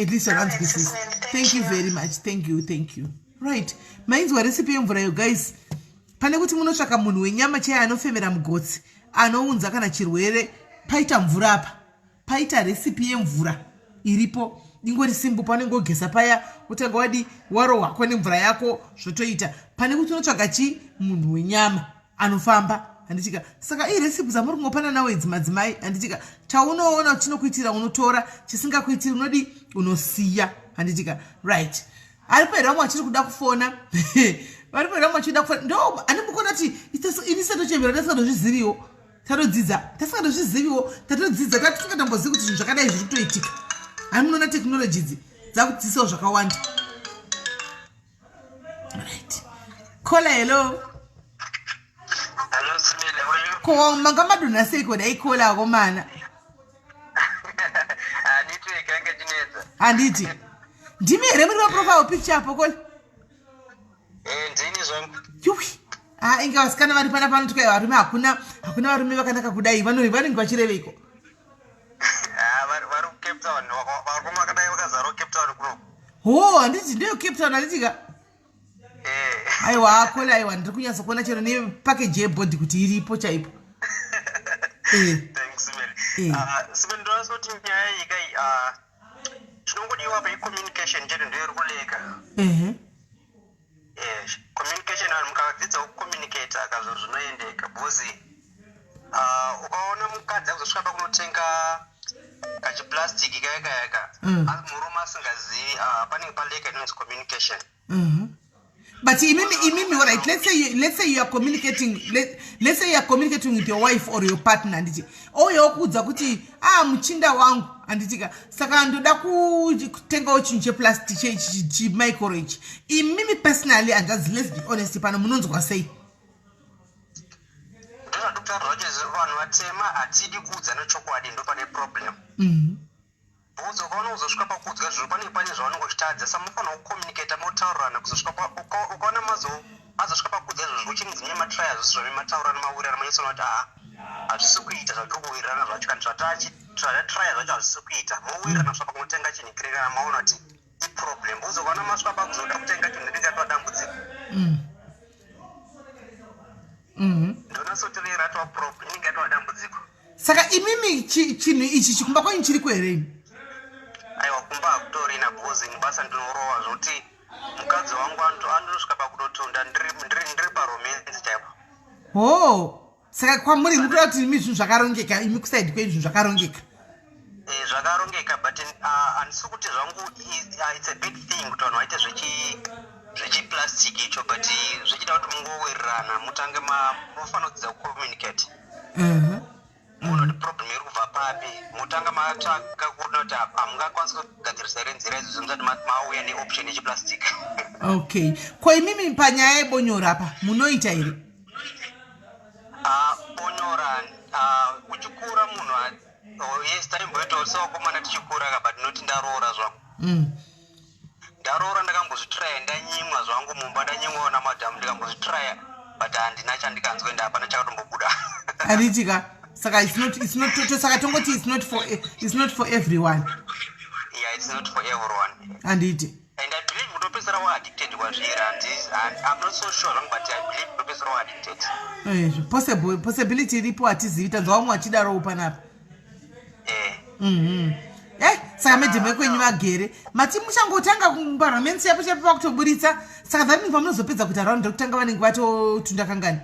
At least vanhu vanzwisisa. Thank you very much. Thank you, thank you. Right, mainzwa recipe yemvura yo, guys. Pane kuti munotsvaka munhu wenyama chaiye anofemera mugotsi, anounza kana chirwere, paita mvura apa, paita recipe yemvura iripo, ingori simple. Paunenge wogeza paya, utanga wadi warohwako nemvura yako, zvotoita, pane kuti unotsvaga chi munhu wenyama anofamba, handitika? Saka ii recipe dzamuri kungopana nawo idzi, madzimai, handitika? Chaunoona chinokuitira unotora, chisingakuitiri unodi unosiya, handitika? Right, aripo here vamwe vachiri kuda kufona? Varipo here vamwe vachida kufona? Ndo handimukona kuti ini satochembera, tasingatozviziviwo, tatodzidza, tasingatozviziviwo, tatodzidza, tatisingatombozivi kuti zvinhu zvakadai zviri kutoitika. Hai, munoona technology idzi dzakudzidzisawo zvakawanda. Right, caller, hello. Hello, Simile, how are you? Ko manga madonha seiko dai, caller akomana? Network yanga chinetsa. Handiti ndimi here muri paprofile picture apo, caller? Eh, ndini zvangu. Yuwi, ah, inge vasikana vari pana pano tikai varume, hakuna, hakuna varume vakanaka kudai. Vanenge vachireveiko? Ah, vari kuCape Town. Varume vakadai vakazara kuCape Town kuno. Ho, handiti ndeyo Cape Town, handitika? Eh. Aiwa caller, aiwa, ndiri kunyatsa kuona chero nepackage yebody kuti iripo chaipo. Thanks, Simile. Eh. Ah, Simile, ndinoona kuti nyaya iyi kai, chinongodiwa pa icommunication chete, ndiyo iri kuleka. Communication, vanhu mukadzidza kucommunicate akazvo zvinoendeka, because ukaona mukadzi akuzosvika pakunotenga kachiplastic kaya kayaka, murume asingazivi, panenge paleka inonzi communication. But imimi, all right, let's say you are communicating, let's say you are communicating with your wife or your partner, handiti? Ouya kuudza kuti, "Ah, muchinda wangu," handitika? "Saka ndoda kutengawo chinhu cheplastic, chimicro ichi." Imimi personally, hanzvadzi, let's be honest pano, munonzwa sei? Ndozvandikutaura zvacho izvi, vanhu vatema hatidi kuudzana chokwadi, ndo pane problem. Because ukaona kuzosvika pakuudzwa zviro, panenge pane zvavanenge uchitadza. Sa munofanira kucommunicata, motaurirana kuzosvika ukaona mazosvika pakuudza izvozvo, uchinzi mune matraya zvose zvame mataurana, mawirirana, manyatsoona kuti aa, hazvisi kuita zvatiri kuwirirana zvacho, kana zvatatraya zvacho hazvisi kuita, mowirirana kusvika pakunotenga chinhu kirerana, maona kuti iproblem. Because ukaona masvika pakuzoda kutenga chinhu, rinenge ratova dambudziko. Ndoona soti rinenge ratova problem, inenge yatova dambudziko. Saka imimi chinhu ichi chikumba kwenyu chiriko here imi? Aiwa, kumba hakutorina, because ini basa ndinorova zvokuti mukadzi wangu anotosvika pakutotunda ndiri paromance chaipo. Ho, saka kwamuri mukuda kuti imi zvinhu zvakarongeka, imi kuside kwenyu zvinhu zvakarongeka? Eh, zvakarongeka, but handisi kuti zvangu it's a big thing kuti vanhu vaite zvechiplastic icho, but zvichida kuti mungowirirana, mutange munofanira kudzidza kucommunicate. Muona kuti problem iri kubva papi, motanga matsvaka kuona kuti hamungakwanisi kugadzirisa here nzira idzodzo musati mauya neoption yechiplastic. Okay, ko imimi panyaya yebonyora apa munoita here? Ah, bonyora, ah, uchikura munhu Oh, yes, taimboitawo sevakomana tichikura ka, but not ndaroora zvangu. Ndaroora ndakambozvitraya, ndanyimwa zvangu mumba, ndanyimwawo namadhamu, ndikambozvitraya, but handina chandikanzwa ende hapana chakatombobuda. Handiti ka? Saka it's not, saka tongoti it's not for everyone. Yeah, it's not for everyone. Handiti? And I believe kutopedzisira waaddicted kwazviri. I'm not so sure zvangu, but I believe kutopedzisira waaddicted. Possible, possibility iripo, hatizivi. Tanzwa vamwe vachidarowo panapa. Saka madam ekwenyu vagere, mati muchangotanga kuparliament yapo chaipo pakutoburitsa. Saka that means pamunozopedza kuita round rekutanga vanenge vatotunda kangani?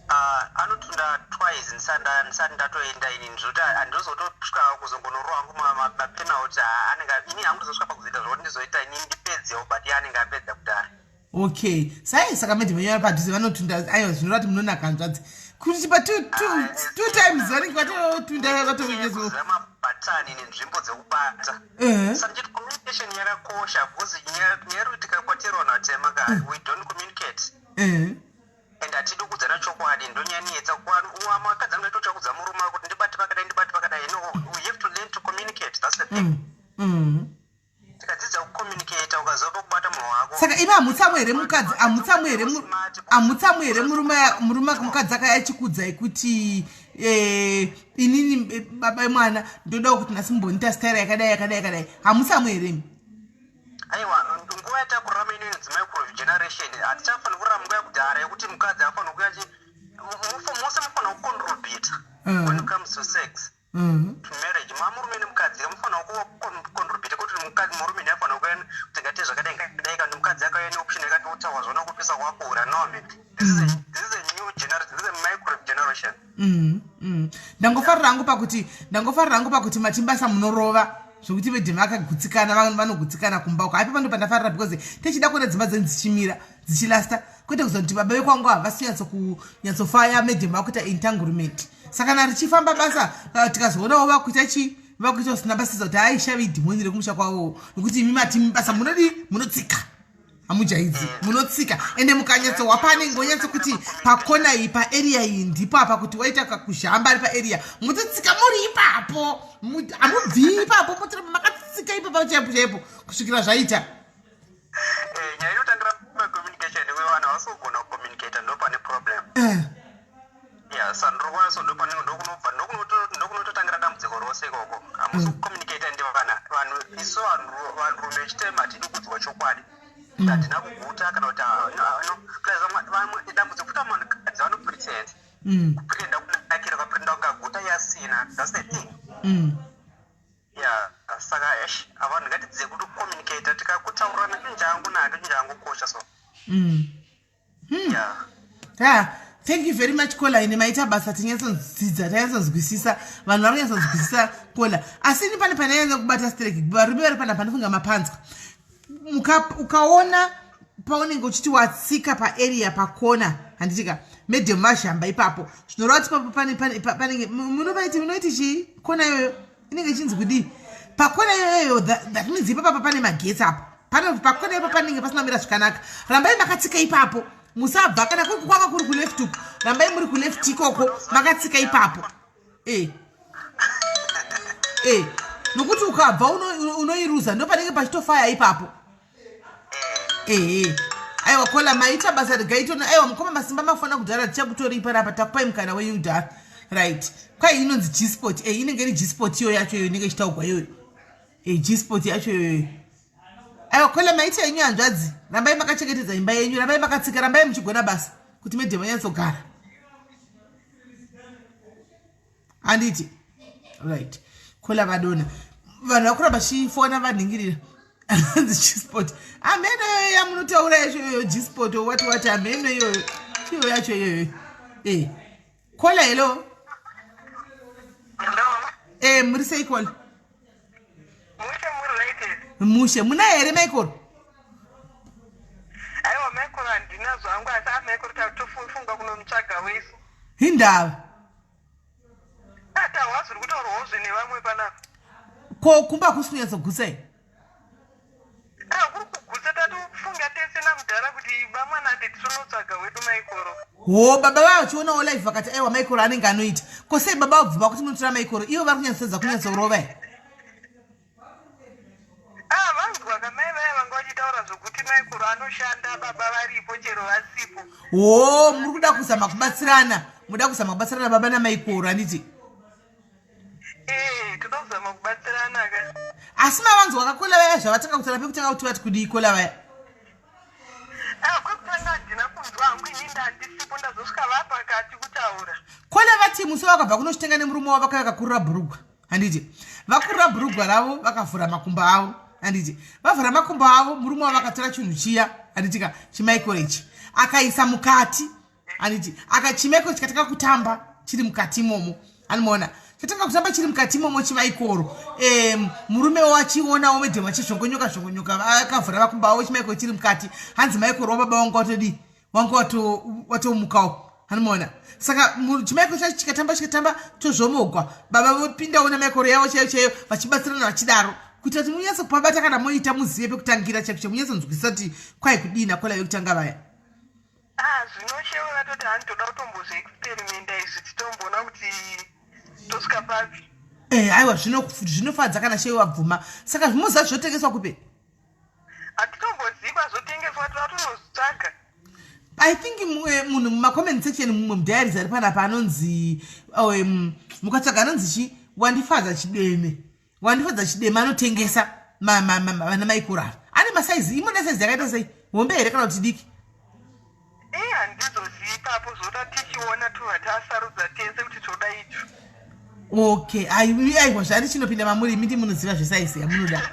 Ah, anotunda twice ndisati ndatoenda ini. Ndizvoti handizotosvika kuzongonorowa hangu mapenalty. Anenge ini hangu ndizosvika pakuzoita zvokuti ndizoita ini ndipedzewo, but iye anenge apedza kudhara. Okay, sai saka madam venyu vari padhuze vanotunda. Aiwa, zvinoreva kuti munonaka hanzvadzi, kuti pa two times vanenge vatotunda vatovekezo. Kuziva mabhatani nenzvimbo dzekubata. Saka ndichiti communication yakakosha, because nyaya iri kuitika kwaterwa natema ka, we don't communicate and hatidi kuudzana chokwadi. Ndonyanetsa makadzi angaitotya kudza murume kuti ndibate pakadai, ndibate pakadai. No, we have to learn to communicate, that's the thing. Tikadzidza kucommunicata, ukaziva pekubata munhu wako. Saka imi hamutsamwe here mukadzi, hamutsamwe here murume mukadzi akaya achikuudzai kuti inini baba emwana ndodawo kuti nhasi mumbonita style yakadai, yakadai, yakadai? Hamutsamwe here imi? Aiwa, nguva yatakurarama ino inonzi microwave generation. Hatichafaniri kurarama nguva yekudhara yekuti mukadzi afanira kuya mose mufanira kucontributa when it comes to sex, to marriage. Mamurume nemukadzi mufanira kucontributa, kuti mukadzi, murume neafanira kuya kuti ngati zvakadai, ngadai, kana mukadzi akauya neoption yakati utaura zvona kupisa kwakura. No man, this is a new generation, this is a microwave generation. Ndangofarira hangu pakuti matimbasa munorova zvokuti madam akagutsikana, vanogutsikana kumba uko. Haipa pando pandafarira, because techida kuona dzimba dzenyu dzichimira, dzichilasta, kwete kuzoti baba vekwangu havasi kunyatsofaya, madam vakuita entanglement. Saka kana richifamba basa, tikazoonawo vakuita chii, vakuita usina basa, kuti aishavi dhimoni rekumusha kwavowo, nokuti imi mati basa munodii? Munotsika, hamujaidzi, munotsika. Ende mukanyatsowa panenge onyatso kuti pakona iyi, paarea iyi, ndipo apa kuti waita kakuzhamba ari paarea, mutotsika muri ipapo, hamubvi ipapo, motoramba makatsika ipapo chaipo chaipo kusvikira zvaita. Nyaya inotangira pacommunication. Vanhu havasi kugona kucommunicata, ndo pane problem. Ya, sandorwaso ndo pane ndokunobva ndokunototangira dambudziko rose ikoko. Hamusi kucommunicata ndi vana vanhu. Isu vanhurume vechitema hatidi kuudzwa chokwadi kuti hatina kuguta kana kuti no. Plus vamwe dambudziko futi, vanhukadzi vanopretend, kupretenda kunakira, ukapretenda kungaguta yasina. That's the thing. Ya, saka esh, avanhu ngatidzidze kuti kucommunicata, tikakutaurirana chinhu chaangunaka, chinhu chaangokosha so. Ya. Ah, thank you very much, caller. Ine maita basa, tinyatsodzidza, tanyatsonzwisisa, vanhu vari kunyatsonzwisisa, caller. Asi ini pane pananyatsa kubata strike, varume vari pana panofunga mapanzwa. Ukaona paunenge uchiti watsika paarea pakona, handitika madam vazhamba ipapo, zvinoreva kuti papo panenge munopaiti, munoiti chii kona iyoyo inenge ichinzi kudii? Pakona iyoyo, that means ipapapa pane magetsi apo. Pakona ipapo panenge pasina kumira zvakanaka. Rambai makatsika ipapo, musabva. Kana kuri kwanga kuri kuleft uku, rambai muri kuleft ikoko, makatsika ipapo. E nokuti ukabva unoiruza, ndo panenge pachitofaya ipapo. Ehe, aiwa caller, maita basa. Regai tona. Aiwa mukoma Masimba, mafona kudhara, tichakutori panapa, takupai mukana wenyu kudhara. Right, kwai inonzi G-spot. Inenge iri G-spot iyo yacho iyoyo inenge ichitaugwa iyoyo. G-spot yacho iyoyo. Aiwa caller, maita yenyu hanzvadzi. Rambai makachengetedza imba yenyu, rambai makatsika, rambai muchigona basa kuti madam anyatsogara, handiti? Right, caller vadona. Vanhu vakuramba chifona vanhingirira anzi G-spot. Hameno iyoyo yamunotaura yacho iyoyo, G-spot, wati wati, hameno iyoyo, chiyo yacho iyoyo. Caller, hello. Hello. Muri sei, caller? Mushe, muri right? Mushe. Muna here Michael? Aiwa, Michael handina zvangu, asi aMichael tatofunga kunomutsvaga wesu. Hindava? Atahwa zviri kutaurwawo zve nevamwe panapa. Ko kumba hakusi kunyatsogutsai? Ah, kuri kugutsa, tatofunga tese namudhara. kudhara kuti bamwana ati tinotsvaga wedu maikoro. Ho, baba vaya vachionawo live vakati aiwa maikoro anenge anoita. Ko sei baba vabvuma kuti munotora maikoro ivo vari kunyatsoedza kunyatsorova here? Ah, vanzwa kamai vaya vanga vachitaura zvokuti maikoro anoshanda baba varipo chero vasipo. Ho, muri kuda kuzama kubatsirana, muda kuzama kubatsirana baba namaikoro handiti? Eh, toda kuzama kubatsirana ka. Asi mavanzwa kakola vaya zvavatanga kutaura pekutanga kuti vati kudii kola vaya? Ah, kwekutanga handina kunzwa hangu ini ndandisipo ndazosvika vapakati kutaura. Kola vati musi wakabva kunochitenga nemurume wavo vakauya kakurura bhurugwa. Handiti vakurura bhurugwa ravo vakavhura makumbo avo handiti vavhura makumbo avo murume wavo akatora chinhu chiya handitika chimaikoro ichi akaisa mukati handiti akachimaikoro chikatanga kutamba chiri mukati imomo anomaona chatanga kutamba chiri mukati imomo chimaikoro murume wachionawo medhemu achizvongonyoka zvongonyoka akavhura makumbo avo chimaikoro chiri mukati hanzi maikoro wababa wangu watodii wanga watomukawo anomaona saka chimaikoro chacho chikatamba chikatamba tozvomogwa baba vopindawo namaikoro yavo chaiyo chaiyo vachibatsirana vachidaro kuitira kuti munyatso kupabata kana moita muzive pekutangira chaiko chaiyo munyatsonzwisisa kuti kwai kudii nakola vekutanga vaya. Ah, zvino shewe vatoti hani toda kutombozviexperimenta izvi titomboona kuti tosvika papi. Eh, aiwa zvinofadza kana shewe vabvuma. Saka zvimoziva zvotengeswa kupi? Hatitomboziva zvotengeswa toda tonozvitsvaga. I think munhu mumacomment section mumwe mudiaries ari panapa anonzi oh, mukatsvaga anonzi chi wandifadza chideme wandifadza chideme anotengesa vana maikoro ava ane masaizi imona saizi yakaita sei hombe here kana kuti diki? Eh, handizozivi ipapo zvoda tichiona tobva tasarudza tese kuti toda icho. Okay, aiwa zvani chinopinda mamuri imi ndimunoziva zvesaizi yamunoda.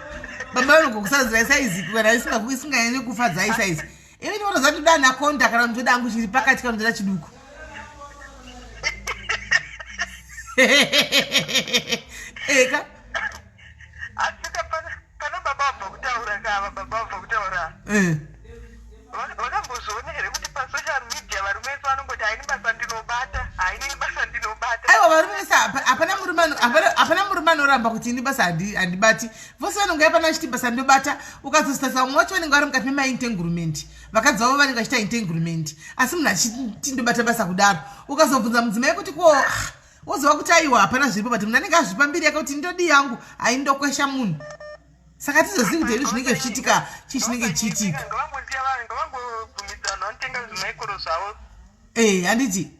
Baba vanogokusarudzirai saizi kana isinganyanyi kufadzai saizi. Imi ndinotoziva kuti ndoda anaconda kana kuti ndoda hangu chiri pakati kana ndoda chiduku. Eka. Asi pana baba vabva kutaura kava baba vabva kutaura. Vakambozviona here kuti pasocial media varume vese vanongoti haini basa ndinobata, haini basa ndinobata. Aiwa varume vese hapana murume hapana murume anoramba kuti ini basa handibati. Vose vanonge hapana vachiti basa ndinobata. Ukazotarisa vamwe vacho vanenge vari mukati memaentanglement. Vakadzi vavo vanenge vachiita entanglement. Asi munhu achiti ndobata basa kudaro. Ukazobvunza mudzimai kuti ko woziva kuti aiwa hapana zviripo but munhu anenge azvipa mbiri yake kuti ndodii yangu haindokwesha munhu. Saka tizozivi kuti hedu zvinenge zvichiitika chii chinenge chichiitika. Eh, handiti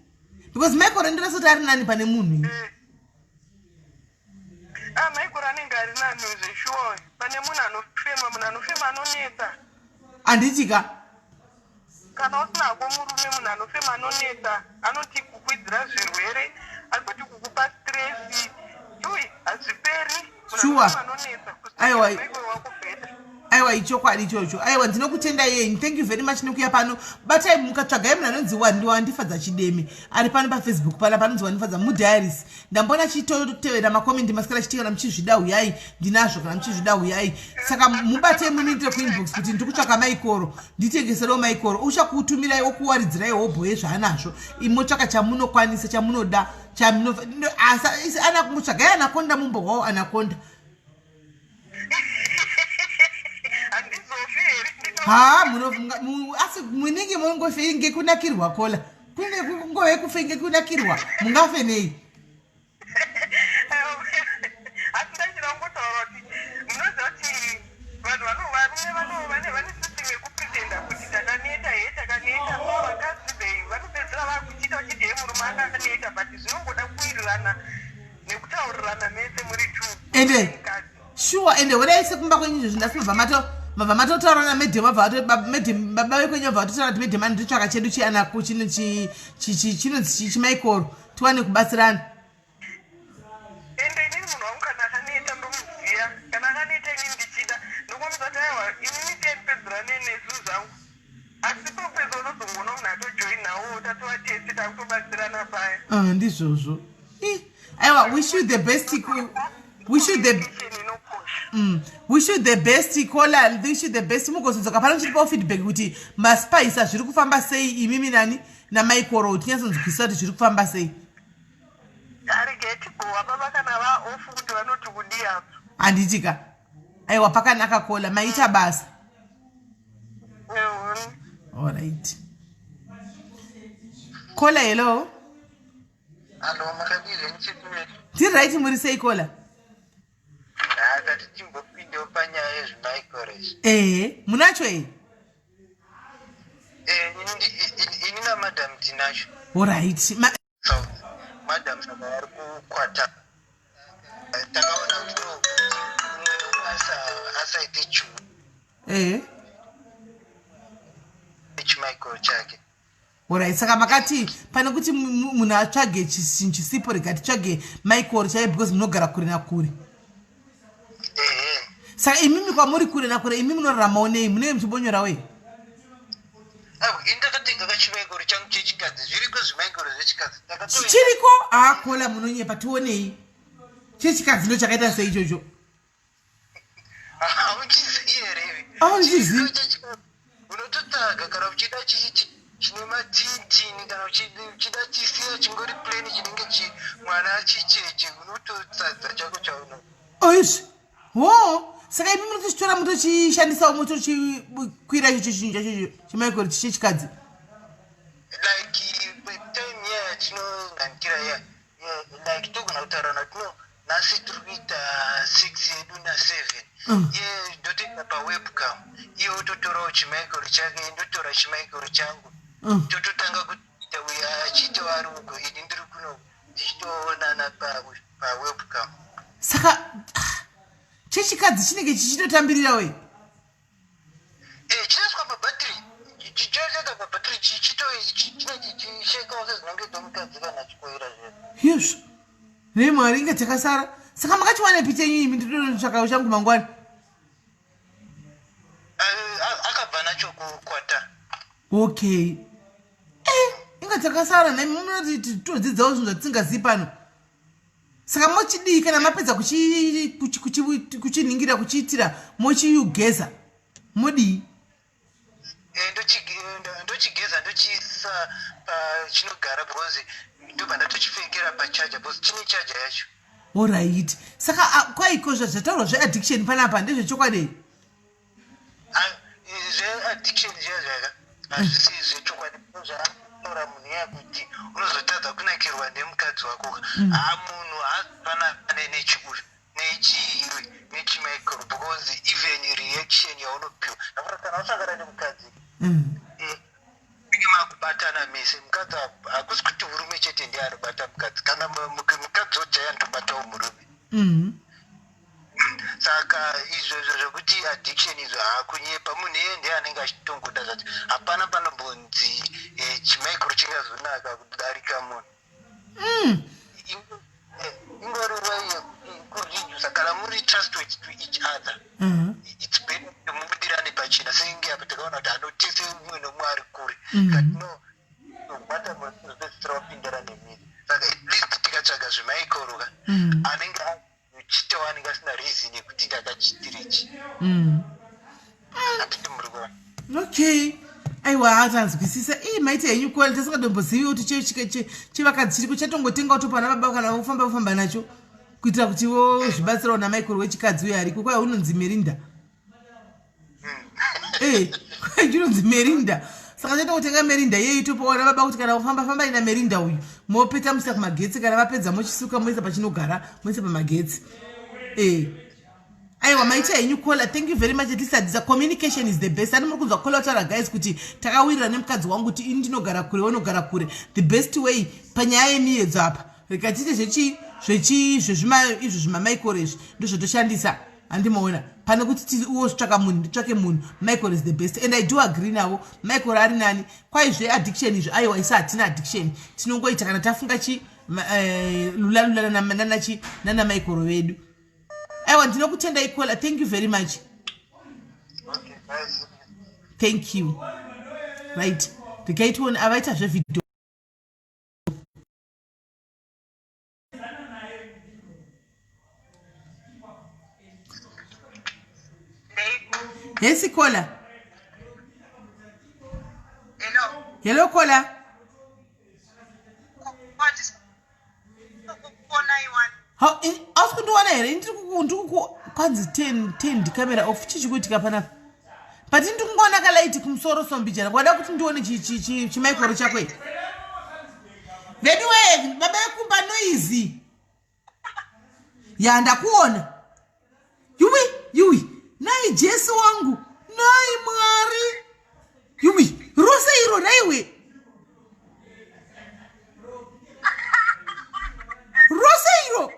because maikoro ndinosa kuti ari nani pane munhu ini. Ah, maikoro anenge ari nani zveshuwa pane munhu anofema, munhu anofema anonetsa. Handiti ka? Kana usina hako murume, munhu anofema anonetsa, anoti kukwidzira zvirwere, anoti kukupa stress, ui hazviperi. Sure. Aiwa. Aiwa ichokwadi ichocho. Aiwa ndinokutenda yenyu. Thank you very much nekuya pano. Batai mukatsvagai munhu anonzi Wandifadza Chideme ari pano paFacebook pana panonzi Wandifadza mudiaries. Ndambona chitotevera makomenti masikati achiti kana muchizvida huyai ndinazvo kana muchizvida huyai. Saka mubate munoitira kuinbox kuti ndiri kutsvaka maikoro nditengeserewo maikoro uchakutumirai okuwaridzirai hobho yezvaanazvo imotsvaka chamunokwanisa chamunoda chamunotsvagai anakonda mumbohwawo anakonda. Ha asi munenge mungofe ngekunakirwa kola kune kungove kufe ngekunakirwa mungafe nei? Asi ndachida kungotaura kuti munoziva kuti vanhu varume vane system yekupretenda kuti takaneta he takaneta so vakadzi they vanopedzisira vakuchiita vachiti he murume akaneta but zvinongoda kuwirirana nekutaurirana mese muri two. Ende sure ende wena ise kumba kwenyu izvozvi ndasi mabva mato mabva matotaura namedhem vabva vato baba vekwenyu vabva vatotaura kuti medhem anotitsvaka chedu chianaku chinonzi chimaikoro tiwane kubatsirana. Ende inini munhu wangu kana akaneta ndomuziya kana akaneta inini ndichida ndokuomesa kuti aiwa inini siyai ndipedzerane nezvinhu zvangu asi popedza unozongoona munhu atojoinawo tatova tese takutobatsirana paya. Ah, ndizvozvo. Aiwa wish you the best wish you the wish you the best caller wish you the best mugozodzoka pano chiripawo feedback kuti maspice zviri kufamba sei imimi nani namaikoro tinyatsonzwisisa kuti zviri kufamba sei. Handiti ka? Aiwa pakanaka kola maita basa. Alright. Kola, hello. Hello, makadii zvenyu chief? Tiri right, muri sei Kola? Tati timbopindewo panyaya yezvimaikoro izvi. Ehe, munacho here? Eh, ini namadam tinacho. Alright. So, madam saka vari kukwata. Takaona kuti no, mumwe nomwe asaite chu. Ehe. Chimaikoro chake. Orit, saka makati pane kuti munhu atsvage chinhu chisipo, rega titsvage maikoro chaiye because munogara kure nakure. Saka imimi kwamuri kure nakure, imi munoraramawo nei? Munenge muchibonyorawo here? Ini ndakatenga kachimaikoro changu chechikadzi. Zviriko zvimaikoro zvechikadzi. Chiriko? Aakola, munonyepa. Tionei, chechikadzi ndo chakaita sei ichocho? Hauchizivi here? Auchizivi. Unototsvaga kana uchida chine matintini, kana uchida chisiya chingori plain, chinenge mwana chicheche, unototsadza chako chauno. Oizvi ho, saka imi munotochitora, mutochishandisawo, mutochikwira ichocho chinhu chacho chimaikoro chechikadzi? Like time iya yatinonhanikira iya, like togona kutaurana kuti no, nhasi tiri kuita 6 yedu na7. Iye ndotoenda pawebcam, iye ototorawo chimaikoro chake, ndotora chimaikoro changu. Tototanga kuita, uyo achiitawo ari uko, ini ndiri kuno, tichitoonana pawebcam. Saka chechikadzi chinenge chichitotambirira we? Eh, chinoiswa pabhatiri, choiswa pabhatiri, chinenge chichishekawo sezvinonge domukadzi kana chikoira zvedu. Izvo nemwari, inge takasara. Saka makachiwanepi chenyu imi? Nditotsvakawo changu mangwani. Akabva nacho kukwata. Okay, inga takasara nai. Munoti todzidzawo zvinhu zvatisingazivi pano. Saka mochidii kana mapedza kuchiningira, kuchiitira, mochiyugeza, modii? Ndochigeza, ndochiisa pachinogara, because ndobva ndatochipfekera pacharger, because chine charger yacho. Alright, saka kwaiko zvataurwa zveaddiction panapa ndezvechokwadi? Zveaddiction zviya zvaka hazvisi zvechokwadi. Zvaataura munhu iya kuti unozotadza kunakirwa nemukadzi wako, ha, munhu haafanane nechiuyu nechiiwe nechimaikoro, because even reaction yaunopiwa nakuti kana wasangana nemukadzi, inge makubatana mese. Mukadzi hakusi kuti murume chete ndiye anobata mukadzi, kana mukadzi ojaya ndobatawo murume. Saka izvozvo zvekuti addiction izvo, hakunyepa. Munhu iye ndiye anenge achitongoda zvacho. Hapana panombonzi chimaikoro chingazonaka kudarika munhu. Ingori way yekuredusa kana muri trustworthy to each other. It's better kuti mubudirane pachena, senge apa takaona kuti anotese mumwe nomumwe ari kure. But no, bata muzopedzisira wapindana nemiri. Saka at least tikatsvaga zvimaikoro ka, anenge chitewo anenge asina reason yekuti ndakachitirechi. Handiti muri kuona? Okay, aiwa, tanzwisisa. Ii, maita henyu kwali. Tasingatombozivi kuti chevakadzi chiriko. Chatongotenga kutopana baba kana kufamba kufamba nacho kuitira kuti vo zvibatsirawo namaikoro wechikadzi uyo ariko. Kwai unonzi Merinda. Kwai chinonzi Merinda. Saka chaita kutenga Merinda iyeyi, topawana baba kuti kana kufamba famba ina Merinda uyu, mopeta muisa kumagetsi. Kana vapedza mochisuka, moisa pachinogara, moisa pamagetsi. Aiwa, maita henyu caller, thank you very much. At least adisa communication is the best. Ani muri kunzwa caller taura guys kuti takawirira nemukadzi wangu kuti ini ndinogara kure, unogara kure. The best way panyaya yemiyedzo apa, rega tiite zvechi zvechi zvezvima izvo zvimamaikoro izvi, ndozvatoshandisa, handimoona? Pane kuti uwotsvaka munhu, nditsvake munhu, michael is the best, and I do agree navo. Michael ari nani. Kwai zveaddiction izvo, aiwa, isa hatina addiction. Tinongoita kana tafunga chi lula lula nanachi nana maikoro vedu. Aiwa, ndinokutenda caller, thank you very much. Okay, bye. Thank you. Right, regai tione avaita zvevideo. Hesi caller. Hello. Hello caller. Kuona iwani. Hausi kundiona here? Ndiri kwanzi 10 10 camera off. Chii chikuitika panapa? But ndiri kungoona kalaiti kumusoro sombijana. Wada kuti ndione chimaikoro chako ichi. Veduwe baba yekumba noise. Ya ndakuona. Yuwi yuwi. Nai Jesu wangu. Nai Mwari. Yuwi rose iro naiwe. Rose iro.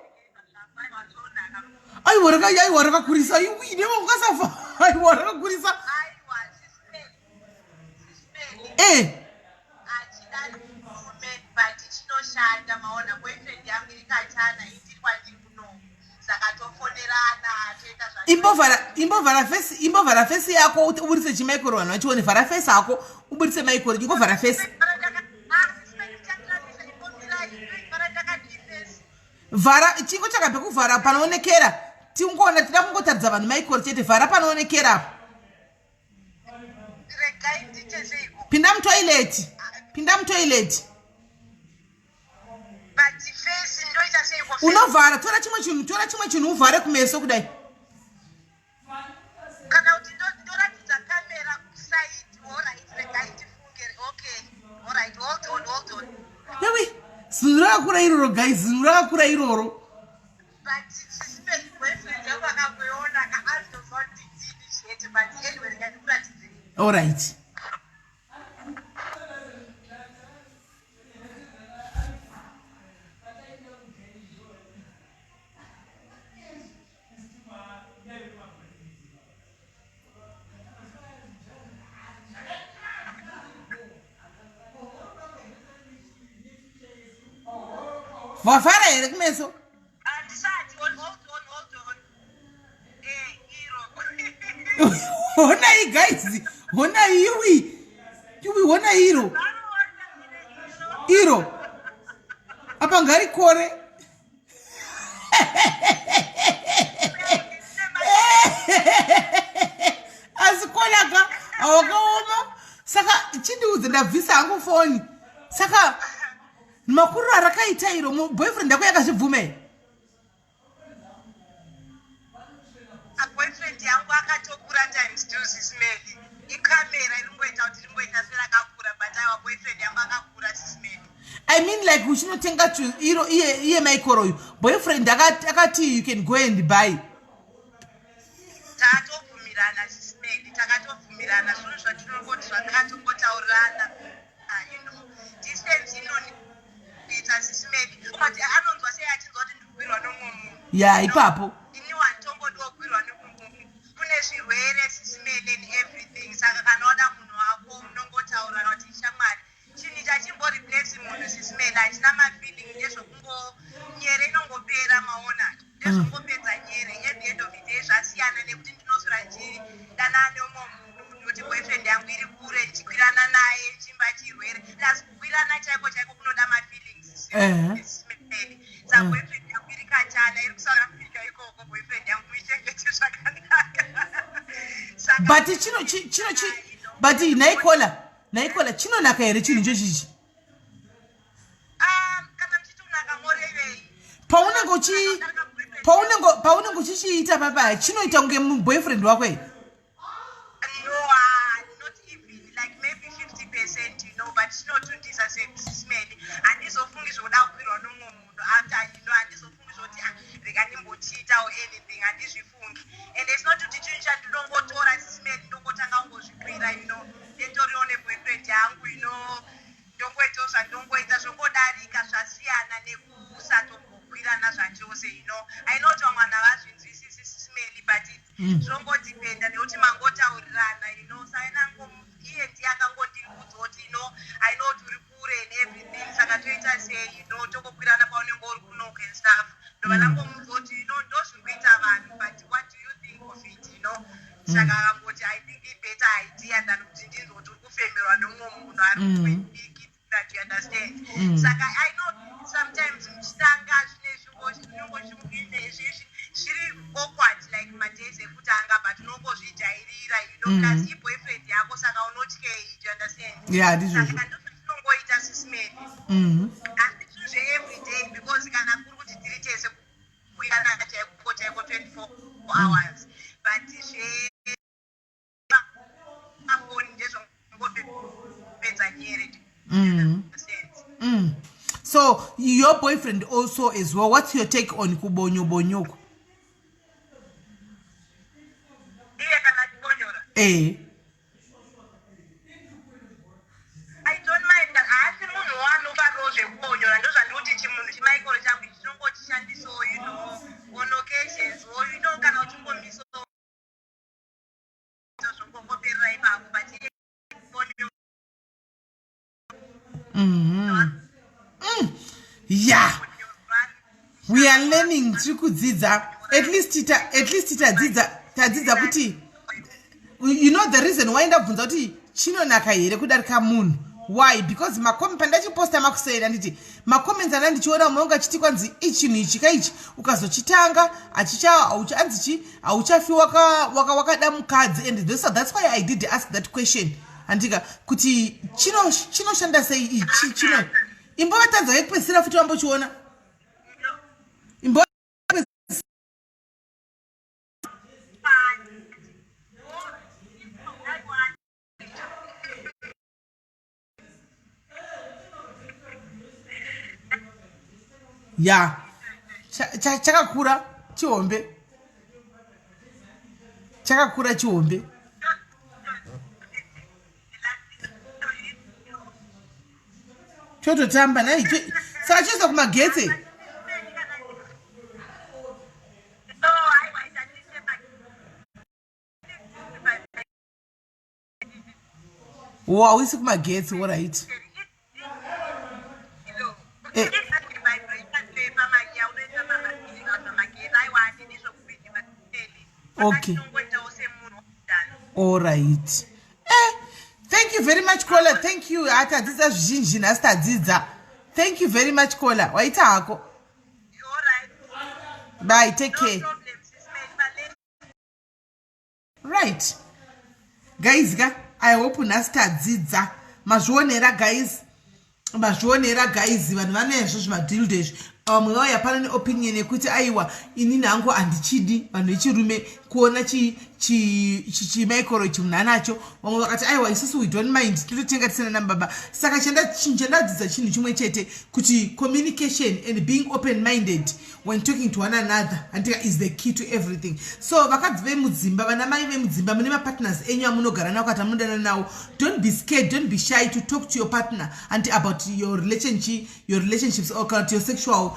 Aiwa raka aiwa rakakurisa. Yuwi newe ungasafa. Aiwa rakakurisa. Eh. Chinoshanda maona boyfriend yangu iri kachana indiri kwandiri kuno saka tofonerana toita. Imbovhara fesi, imbovhara fesi yako uburitse chimaikoro vanhu vachione. Vhara fesi hako uburitse maikoro, ingovhara fesi. Vhara chingo chakabve kuvhara panoonekera tingoona, tida kungotaridza vanhu maikoro chete. Vhara panoonekera apo. Regai ndiite seiko? Pinda mutoilet, pinda mutoilet. But face ndoita seiko? Unovhara, tora chimwe chinhu, tora chimwe chinhu uvhare kumeso kudai. Kana kuti ndoratidza kamera kuside? Alright, regai ndifunge. Okay, alright, hold on, hold on. Ewi, zinhu rakakura iroro guys, zinhu rakakura iroro. But Sis Melly, boyfriend yangu akangoiona kaandoziva kuti ndini chete. But anyway, regai ndikuratidzei. Alright. Wavhara here kumeso? Handisati. Hold on, hold on. Iro. Honai guys, honai, iwi iwi, honai iro iro apa ngarikore. Asi kolaka awakaoma. Saka chindiudze, ndabvisa hangu foni. Saka makuriro arakaita iro, boyfriend yako yakazvibvuma here? Boyfriend yangu akatokura times two, Sis Melly. Ikamera iringoita kuti ringoita serakakura, but aiwa, boyfriend yangu akakura, Sis Melly. I mean, like uchinotenga iro iye iye maikoro uyu, boyfriend akati you can go and buy? Takatobvumirana, Sis Melly, takatobvumirana. Zvinhu zvatinongoti zvakatongotaurirana. Distance inonetsa, Sis Melly. But anonzwa sei achinzwa kuti ndikukwirwa nomumwe munhu? Ya, ipapo. Ini wanditombodiwo kukwirwa nemumwe munhu. Kune zvirwere, Sis Melly, and everything. Saka kana wada munhu wako munongotaurana kuti shamwari. Chinhu chachimboreplace munhu, Sis Melly, hachina mafeeling. Ndezvokungo nyere inongopera maona, ndezvongopedza nyere. At the end of the day zvasiyana nekuti ndinoswera ndichidanana neumwe munhu, ndoti boyfriend yangu iri kure, ndichikwirana naye chimba chirwere. Plus kukwirana chaiko chaiko kunoda mafeelings. Sis Melly, saka boyfriend yangu iri kachana, iri kuSouth Africa ikoko. Boyfriend yangu muichengete zvakanaka. Saka But chino chino but naikola, naikola, chinonaka here chinhu ichochichi? Kana muchiti unaka morevei? Paunenge uchi paunenge uchichiita papaya, chinoita kunge muboyfriend wako here? No, not even like maybe 50%, but chinotundisa, Sis Melly. Handizofungi zvokuda kukwirwa nomumwe munhu after. Handizofungi zvoti, ah, rega ndimbochiitawo anything. Handizvifungi. And it's not kuti chinhu chandinongotora, Sis Melly, ndongotanga kungozvikwira. Ndetoriwo neboyfriend yangu, ndongoitawo zvandongoita, zvongodarika. Zvasiyana nekusatombokwirana zvachose. I know kuti vamwe vanhu havazvinzwisisi, Sis Melly, but zvongodependa nekuti mangotaurirana. Sainango iye ndiye akangondiudza kuti, I know kuti uri kure and everything, saka toita sei? Tokokwirana paunenge uri kunoko and stuff. Ndobva ndangomudza kuti, ndo zviri kuita vanhu, but what do you think of it? Saka akangoti, I think ibetter idea than kuti ndinzwa kuti uri kufemerwa nomumwe munhu ari kudiki, that you understand. Saka I know sometimes muchitanga zvine zviri awkward, like madays ekutanga, but unongozvijairira. Plus iboyfriend yako, saka unotyei? Do you understand? Yeah, ndizvozvo. Saka ndozvatinongoita, Sis Melly. Asi zvinhu zveeveryday, because kana kuri kuti tiri tese, kukwirana chaiko chaiko 24 hours, but zve your boyfriend also as well, what's your take on kubonyo bonyoko? Iye kana achibonyora? Eh. I don't mind. Haasi munhu waanofarirawo zvekubonyora. Ndozvandikuti chimunhu chimaikoro changu ichi tinongochishandisawo, on occasions, or kana uchingomisawo zvongoperera ipapo, but iye kubonyora. Yeah, we are learning, tiri kudzidza. At least tadzidza kuti, the reason why ndabvunza kuti chinonaka here kudarika munhu, why? Because pandachiposta makuseni, anditi macomments anda ndichiona umwe unga achiti kwanzi ichinhu ichi kaichi ukazochitanga anzi chi hauchafi wakada mukadzi. And that's why I did ask that question, handika, kuti chinoshanda sei ichi chino. Imbovatanza vekupedzisira futi vambochiona imbo. Ya, chakakura chihombe, chakakura chihombe. Chototamba nai, saka choisa kumagetse. No, aiwa, itatise. Wo hauisi kumagetsi, alright. Eh. Okay. Alright, thank you very much, caller. Thank you. Ah, tadzidza zvizhinji nhasi, tadzidza. Thank you very much, caller. Waita hako. Bye, take care. Right guys ka, I hope nhasi tadzidza. Mazvionera guys, mazvionera guys, vanhu vanezvo zvimadildo izvi. Vamwe vauya pano neopinion yekuti aiwa, inini hangu handichidi vanhu vechirume kuona chimaikoro ichi munhu anacho. Vamwe vakati aiwa, isusu we don't mind, tinotenga tisina nababa. Saka chinhu chandadzidza chinhu chimwe chete, kuti communication and being open minded when talking to one another, handika, is the key to everything. So vakadzi vemudzimba, vana mai vemudzimba, mune mapartners enyu amunogara nawo kati amunodana nawo, don't be scared, don't be shy to talk to your partner and about your relationship, your relationships or kana your sexual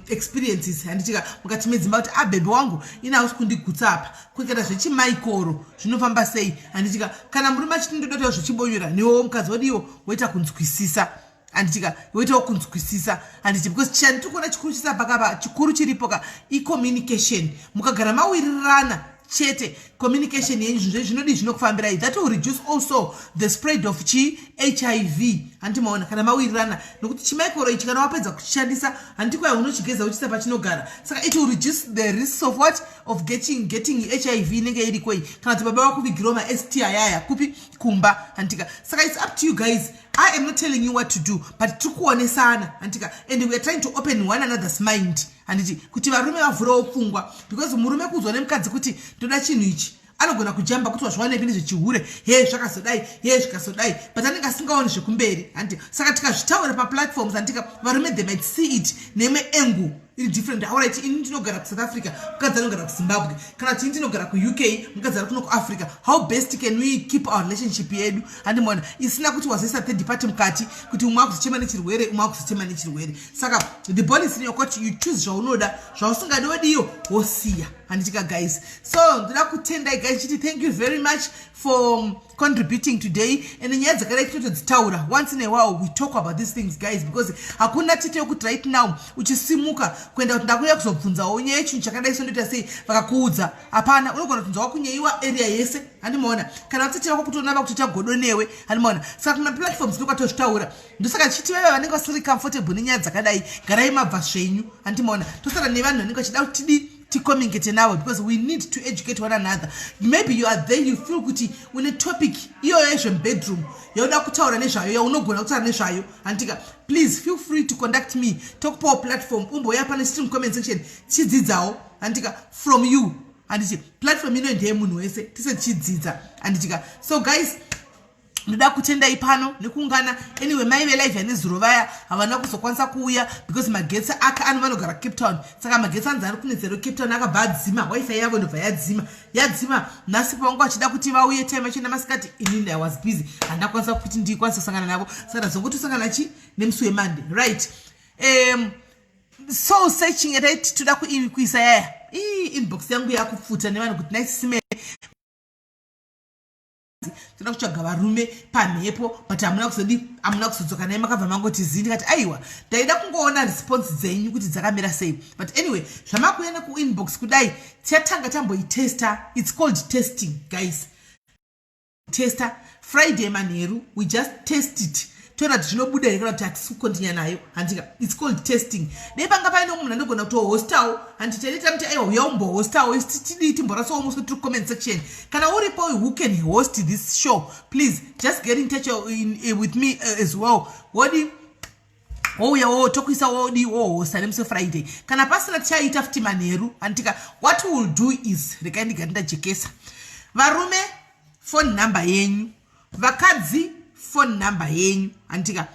experiences, handitika, mukati medzimba, kuti abhebhi wangu ina hausi kundigutsa apa, kuikata zvechimaikoro zvinofamba sei, handitika. Kana murume achiti ndodotawo zvechibonyora, newewo mukadzi wodiwo woita kunzwisisa, handitika, woitawo kunzwisisa, handiti? Because chandiri kuona chikuru chisapakapa, chikuru chiripo ka icommunication. Mukagara mawirirana chete, communication yenyu, zvinhu zvenyu zvinodii, zvinokufambirai. That will reduce also the spread of chi HIV, handiti maona, kana mawirirana. Nokuti chimaikoro ichi kana wapedza kuchishandisa, handiti kwai unochigeza uchisa pachinogara. Saka it will reduce the risk of what? Of getting HIV inenge irikoi, kana kuti baba vakuvigirawo maSTI ayaya kupi? Kumba, handika. Saka it's up to you guys. I am not telling you what to do, but tiri kuonesana, handika, and we are trying to open one another's mind, handiti, kuti varume vavhurewo pfungwa. Because murume kuudzwa nemukadzi kuti ndoda chinhu ichi, anogona kujamba kuti wazviwanepi, nezvechihure, he zvakazodai, he zvikazodai, but anenge asingaoni zvekumberi, handiti. Saka tikazvitaura paplatforms, handika, varume, they might see it neimwe angle iri different. Alright, ini ndinogara kuSouth Africa, mukadzi anogara kuZimbabwe, kana kuti ini ndinogara kuUK, mukadzi ari kuno kuAfrica. How best can we keep our relationship yedu, handimona, isina kuti wazoisa third party mukati, kuti umwe akuzochema nechirwere, umwe akuzochema nechirwere. Saka the ball is in your court. You choose zvaunoda, zvausingadi wodiyo wosiya, handitika guys? So ndoda kutendai guys, chiti thank you very much for contributing today. And nyaya dzakadai tinotodzitaura once in a while. We talk about these things, guys, because hakuna tite yokuti right now uchisimuka kuenda kuti ndakuya kuzobvunzawo nyaya yechinhu chakadai, sondoita sei, vakakuudza hapana. Unogona kutunza wakunyeiwa area yese, handimaona, kana vatete vako kutoona vakutoita godo newe, handimaona. Saka kuna platforms ndokatozvitaura. Ndosaka tichiti vaiva vanenge vasiri comfortable nenyaya dzakadai, garai mabva zvenyu, handimaona. Tosara nevanhu vanenge vachida kuti tidii, ticommunicate navo, because we need to educate one another. Maybe you are there, you feel kuti une topic iyoyo yezvemubedroom yauda kutaura nezvayo, yaunogona kutaura nezvayo, handitika, please feel free to contact me, tokupawo platform, umbouya pane stream comment section, tichidzidzawo, handitika, from you, handiti. Platform ino ndeye munhu wese, tise tichidzidza, handitika. So guys, Ndoda kutendai pano nekuungana. Anyway, mai velive yanezuro vaya havana kuzokwanisa kuuya because magetsi ake ano, vanogara Cape Town, saka magetsi anzi ari kunetsero Cape Town, akabva adzima. Wifi yavo ndobva yadzima, yadzima nhasi. Pavanga vachida kuti vauye time yacho namasikati, inini I was busy, handakwanisa kuti ndikwanise kusangana navo, saka tazongotosangana chi nemusi weMonday, right? Soul searching yataiti toda kuisa yaya, ii inbox yangu yakupfuta nevanhu kuti naisisime toda kutsvaga varume pamhepo, but hamuna kuzodi, hamuna kuzodzoka naye, makabva mangoti zii. Ndikati aiwa, ndaida kungoona response dzenyu kuti dzakamira sei. But anyway, zvamakuuya nekuinbox kudai, tichatanga tamboitesta. It's called testing, guys. Testa Friday manheru, we just test it, toona kuti zvinobuda here kana kuti hatisi kucontinue nayo, handika? It's called testing. Dei panga paine munhu anogona kutohostawo, handi taita muti aiwa, uya umbohostawo, tidii, timborasawo muswe tiri comment section. Kana uripo who can host this show, please just get in touch with me as well. Wodi wouya wo tokuisa, wodi wohosta nemusi weFriday. Kana pasina, tichaita futi manheru, handika? What we will do is, regai ndigati ndajekesa, varume phone number yenyu, vakadzi phone number yenyu, handika?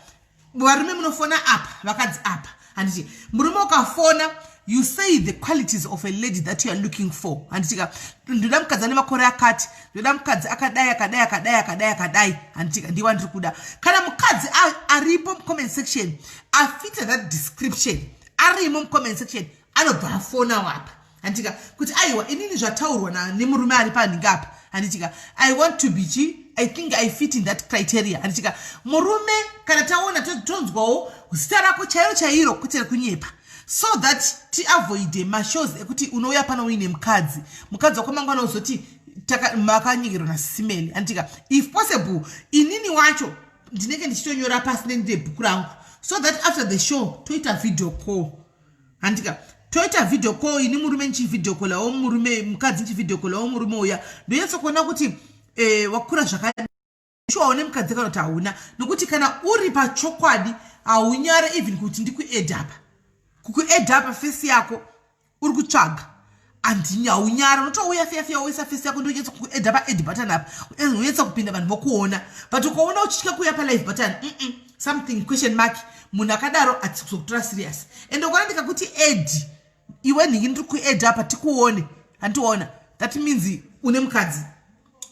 Varume munofona apa, vakadzi apa, handiti? Murume ukafona, you say the qualities of a lady that you are looking for, handitika? Ndoda mukadzi ane makore akati, ndoda mukadzi akadai, akadai, akadai, akadai, akadai, handitika? Ndiwa ndiri kuda. Kana mukadzi aripo mucomment section afita that description, arimo mucomment section, anobva afona wapa, handitika? Kuti aiwa, inini zvataurwa nemurume ari panhingi apa, handitika, I want to be chi, I think I fit in that criteria, handitika? Murume kana taona, tonzwawo zita rako chairo chairo, kwete rekunyepa, so that tiavoide mashows ekuti unouya pano uine mukadzi, mukadzi wako mangwana uzoti makanyegerwa nasimeli, handitika? If possible, inini wacho ndinenge ndichitonyora pasi nendine bhuku rangu, so that after the show toita video call, handika? Toita video call, ini murume ndichivideo callawo murume, mukadzi ndichivideo callawo murume uya, ndonyatsokuona kuti wakura zvakadii, shuwa une mukadzi kana kuti hauna. Nokuti kana uri pachokwadi, haunyare even kuti ndikuadda apa, kukuadda apa face yako uri kutsvaga, haunyara, unotouya fiya fiya, woisa face yako, ndonyatsa kukuadda paadd button apa, unyatsa kupinda, vanhu vokuona. But ukaona uchitya kuuya palive button, something question mark. Munhu akadaro hatisi kuzokutora serious. And ukaona ndikakuti add iwe nhingi, ndiri kuadda apa, tikuone, handiona, that means une mukadzi.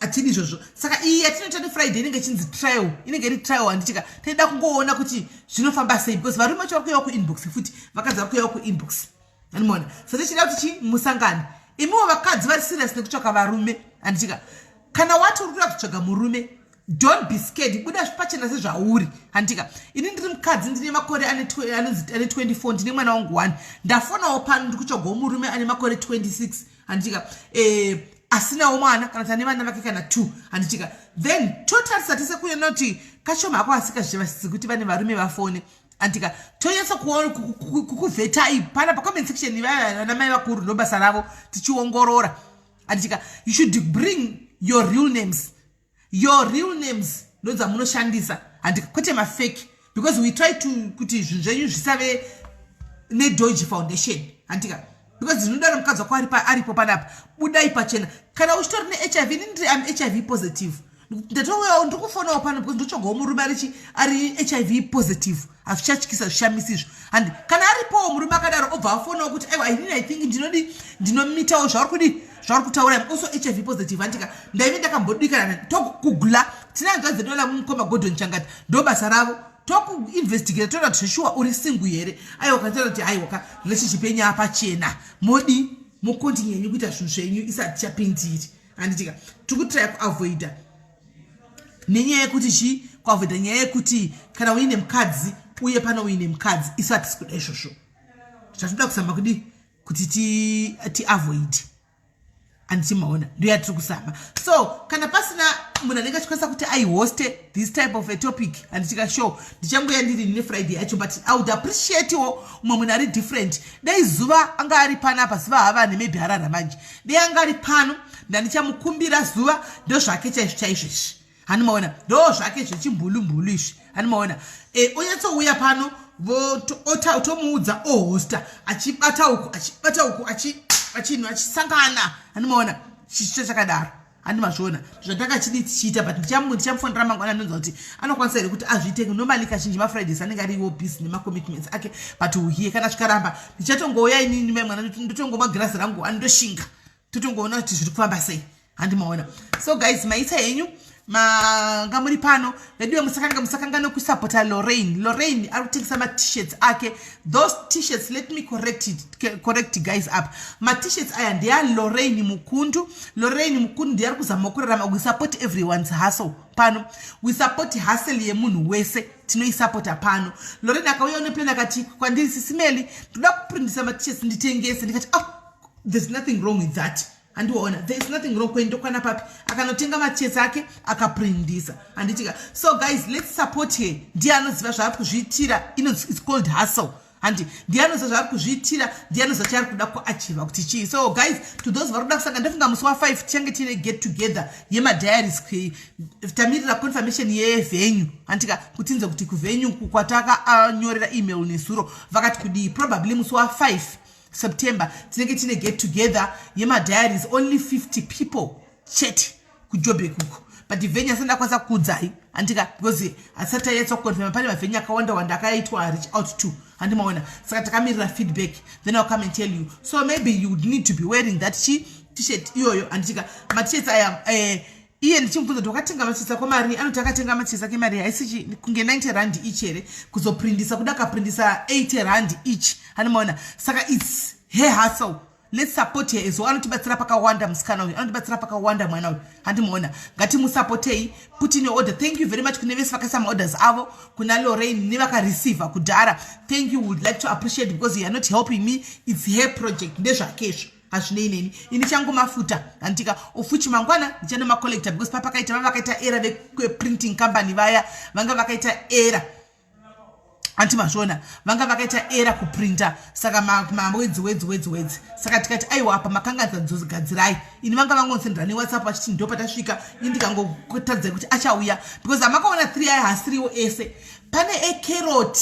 Hatidi izvozvo. Saka iyi yatinoita neFriday inenge ichinzi trial, inenge iri trial, handitika? Taida kungoona kuti zvinofamba sei, because varume vacho vari kuuyawo kuinbox futi, vakadzi vari kuuyawo kuinbox, andimaona? So tichida kuti chi musangane, imiwo vakadzi vari serious nekutsvaka varume, handitika? Kana wati uri kuda kutsvaga murume, don't be scared, buda pachena sezvauri, handika? Ini ndiri mukadzi, ndine makore ane 24, ndine mwana wangu 1. Ndafonawo pano, ndiri kutsvagawo murume ane makore 26, handitika? Asinawo mwana, kana kuti ane vana vake kana 2, handitika? Then totarisa tese kuona kuti kashoma ako asikazvivasisi kuti vane varume vafone, andika? Tonyatsa kukuvhetai pana pacomment section, vana mai vakuru ndo basa ravo, tichiongorora, anditika? You should bring your real names, your real names ndo dzamunoshandisa, handika? Kwete mafake, because we try to kuti zvinhu zvenyu zvisave nedodgy foundation, handika? Because zvinodaro mukadzi wako aripo panapa, budai pachena. Kana uchitori neHIV, ini ndiri am HIV positive, ndatouyawo, ndiri kufonawo pano because ndotsvagawo murume arichi ari HIV positive. Hazvichatyisa, zvishamisi izvo, handi? Kana aripowo murume akadaro, obva afonawo kuti aiwa, inini I think ndinodi, ndinomitawo zvauri kudi, zvauri kutaura. Im also HIV positive, handika? Ndaive ndakambodikana tokugula, tine hanzvadzi dzedu vana mukoma Gordon Changati, ndo basa ravo, tokuinvestigata, toona kuti zveshuwa uri single here. Aiwa, kataura kuti aiwa ka, relationship yenyu apachena, modi mocontinue yenyu kuita zvinhu zvenyu, isati chapindiri, handitika? Tiri kutrya kuavoida nenyaya yekuti chi kuavoida nyaya yekuti kana uine mukadzi uye pano uine mukadzi, isu hatisi kuda izvozvo. Zvatoda kuzama kudi kuti tiavoid, handiti maona? Ndo yatiri kuzama. So kana pasina munhu anenge achikwanisa kuti aihoste this type of a topic, handitika, show ndichangoya ndiri neFriday yacho. But I would appreciatewo umwe munhu ari different. Dai zuva anga ari panapa, zuva hava nemaybe harara manje, dai anga ari pano, ndandichamukumbira. Zuva ndo zvake chaizvo chaizvo izvi, hanimaona? Ndo zvake zvechimbulumbulu izvi, hanimaona? Onyatsouya pano, tomuudza, ohosta, achibata uku, achibata uku, achinhu achisangana, hanimaona? Chichita chakadaro. Handi mazviona zvatakachidi tichiita, but ndichamufonera mangwana, ndonzwa kuti anokwanisa here kuti azviite. Normally kazhinji maFridays anenge ariwo busy nemacommitments ake, but uhiye kana zvikaramba, ndichatongouya inini mai mwana, ndotongomwa girazi rangu, andoshinga, totongoona kuti zviri kufamba sei. Handimaona? So guys, maita henyu manga muri pano vediwe. Musakanga nokusapota Lorraine. Lorraine ari kutengesa maT-shirts ake. Those T-shirts, let me correct it, correct guys up. MaT-shirts aya ndeyaLorraine Mukundu. Lorraine Mukundu ndiye ari kuzama kurarama. We support everyone's hustle pano. We support hustle yemunhu wese, tinoisapota pano. Lorraine akauya neplan, akati kwandiri, "Sisi Melly, ndoda kuprintisa maT-shirts nditengese." Ndikati, "Oh, there's nothing wrong with that." Handiwaona? There is nothing wrong. Kwendokwana papi? Akanotenga machesi ake, akaprindisa, handitika? So guys, let's support her. Ndiye anoziva zvaari kuzviitira. It's called hustle, handi? Ndiye anoziva zvaari kuzviitira, ndiye anoziva chaari kuda kuachieva kuti chii. So guys, to those vari kuda kusanga, ndofunga musi wa5 tichange tiine get together yemadiaries. Tamirira confirmation yevenue, handika? Kutinze kuti kuvenue kwatakanyorera email nezuro vakati kudii. Probably musi wa5 September tinenge tine get together yemadiaries, only 50 people chete, kuJobek uko. But venue asati ndakwanisa kukuudzai, handika? Because hasati tanyatsa kuconfirma. Pane mavenue akawanda wanda akaitwa reach out to, handimaona? Saka takamirira feedback, then I'll come and tell you. So maybe you would need to be wearing that chi T-shirt iyoyo, handitika? MaT-shirts aya, iye ndichimubvunza kuti wakatenga maT-shirts ako mari, anoti akatenga maT-shirts ake mari haisi kunge 90 rand each here. Kuzoprindisa kuda akaprindisa 80 rand each, handimaona? Saka it's her hustle. Let's support her as well. Anotibatsira pakawanda musikana uyu, anotibatsira pakawanda mwana uyu, handimaona? Ngatimusapotei. Put in your order. Thank you very much kune vese vakaisa maorders avo kuna Lorraine nevakareceiva kudhara. Thank you, would like to appreciate because you are not helping me. It's her project, ndezvakezvo, hazvinei neni. Ini changu mafuta, handika? Ofuchi mangwana ndichandomacollecta because papakaita va vakaita error veprinting company vaya, vanga vakaita error, anti mazviona? Vanga vakaita error kuprinta, saka mawedzi wedzi wedzi wedzi. Saka tikati, "Aiwa, apa makanganza, ini vanga vangonsendera neWhatsApp vachiti ndo patasvika." Ini ndikangotadzai kuti achauya because amakaona 3 aya hasiriwo ese. Pane ecarrot,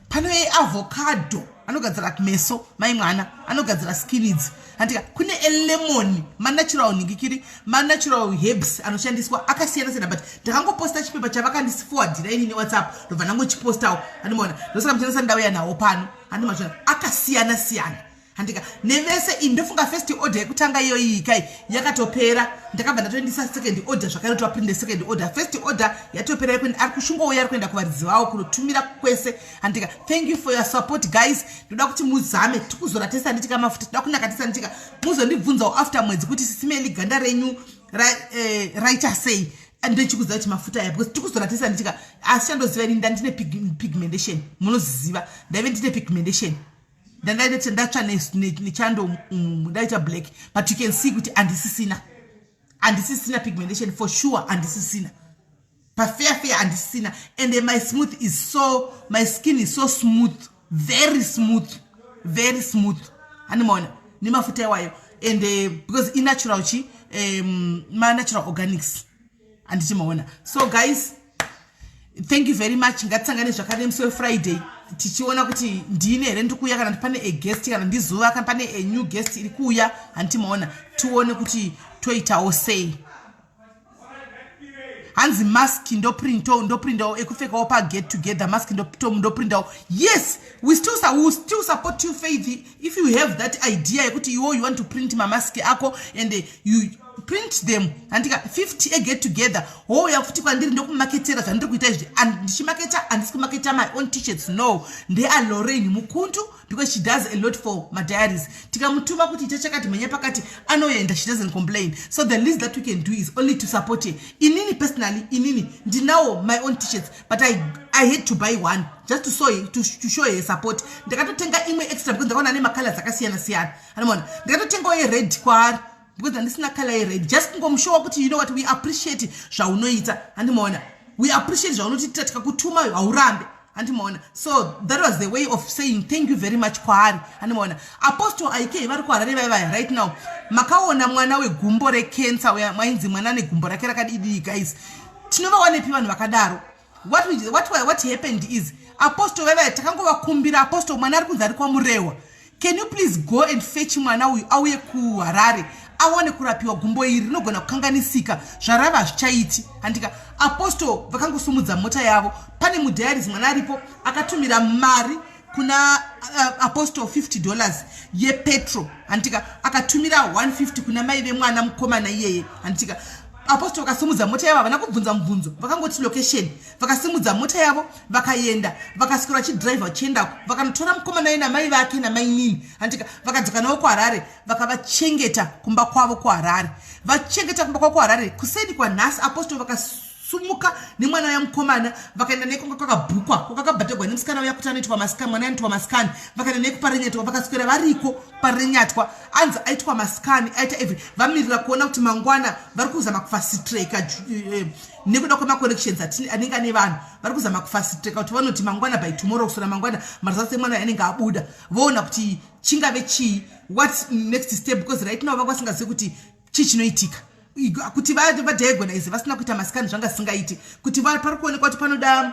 pane eavocado, anogadzira kumeso mai mwana, anogadzira skin idzi, handika? Kune elemon, manatural ningikiri, manatural herbs anoshandiswa akasiyana siyana. But ndakangoposta chipepa chavakandifowardira ini neWhatsApp, ndobva ndangochipostawo, handimaona? Ndosaka muchandisa ndauya nawo pano, handimazvona? Akasiyana siyana, handika? Nevese iyi ndofunga first order yekutanga iyoyi kai yakatopera. Ndakabva ndatoendisa second order zvakare, toaprinde second order. First order yatopera, ari kushungouya, ari kuenda kuvaridzi vavo kunotumira kwese, handika? Thank you for your support, guys. Ndoda kuti muzame tikuzora tese, handitika? Mafuta toda kunaka tese, handitika? Muzondibvunzawo after mwedzi kuti, "Sisi Melly, ganda renyu raita sei?" Ndochikuziva kuti mafuta aya, because tikuzora tese, handitika? Asi chandoziva ini, ndandine pigmentation, munoziziva, ndaive ndine pigmentation, ndandaita ndatsva nechando, ndaita black, but you can see kuti handisisina, handisisina pigmentation for sure, handisisina pafair fair, handisisina. And my smooth is so, my skin is so smooth, very smooth, very smooth, handimaona? Nemafuta iwayo. And because inatural chi manatural organics, handiti maona? So guys, thank you very much. Ngatisangane zvakare musi weFriday, tichiona kuti ndini here ndiri kuuya, kana pane aguest, kana ndizuva, kana pane a new guest iri kuuya, handiti maona? Tione kuti toitawo sei. Hanzi mask ndoprinto, ndoprintawo ekupfekawo paget together. Mask ndoprintawo. Yes, we will still support you, Faith, if you have that idea yekuti iwo you want to print mamaski ako and you print them, handika? 50 eget together, wouya futi kwandiri, ndokumaketera zvandiri kuita izvi. Ndichimaketa, handisi kumaketa my own T-shirts, no, ndeaLorraine Mukundu, because she does a lot for madiaries. Tikamutuma kuti ita chakati, mhanya pakati, anoenda. She doesn't complain. So the least that we can do is only to support her. Inini personally, inini ndinawo my own T-shirts, but I had to buy one just to show her support. Ndakatotenga imwe extra because ndakaona nemacolors akasiyana siyana, anomaona? Ndakatotengawo yered kwaari because handisina color yered, just kungomushowa kuti, you know what, we appreciate zvaunoita, handimaona? We appreciate zvaunotiitira. Tikakutuma haurambe, handimaona? So that was the way of saying thank you very much kwaari, handimaona? Apostle Aik vari kuHarare vaivaya right now. Makaona mwana wegumbo recancer, mwainzi mwana negumbo rake rakadidii. Guys, tinovawanepi vanhu vakadaro? What happened is, apostle vaivaya, takangovakumbira, "Apostle, mwana ari kunzi ari kwaMurehwa. Can you please go and fetch mwana uyu auye kuHarare?" Awane kurapiwa gumbo iri rinogona kukanganisika, zvarava hazvichaiti, handika? Apostle vakangosumudza mota yavo. Pane mudiaries mwana aripo akatumira mari kuna Apostle, $50 yepetrol, handitika? Akatumira 150 kuna mai vemwana mukomana iyeye, handitika? Apostle vakasimudza mota yavo, havana kubvunza mubvunzo, vakangoti location. Vakasimudza mota yavo, vakaenda, vakaswera vachidhiraivha vachiendako. Vakanotora mukomana iye namai vake namainini, handitika? Vakadzoka navo kuHarare, vakavachengeta kumba kwavo kuHarare. Vachengeta kumba kwavo kuHarare, kuseni kwanhasi Apostle vakasumuka nemwana uya mukomana, vakaenda naye kwanga kwakabhukwa, kwakakabhadhagwa nemusikana uya kuti anoitwa mascan. Mwana anoitwa mascan. Vakaenda naye kuParirenyatwa, vakaswera variko Parirenyatwa. Anzi aitwa mascan, aita every, vamirira kuona kuti mangwana vari kuzama kufast-tracka nekuda kwemaconnections anenge ane vanhu. Vari kuzama kufast-tracka kuti vanoti mangwana, by tomorrow, kusora mangwana, maresults emwana anenge abuda, voona kuti chingave chii, what next step, because right now vanga vasingazivi kuti chii chinoitika. Kuti vadiagnose vasina kuita mascan zvanga zvisingaiti. Kuti pari kuonekwa kuti panoda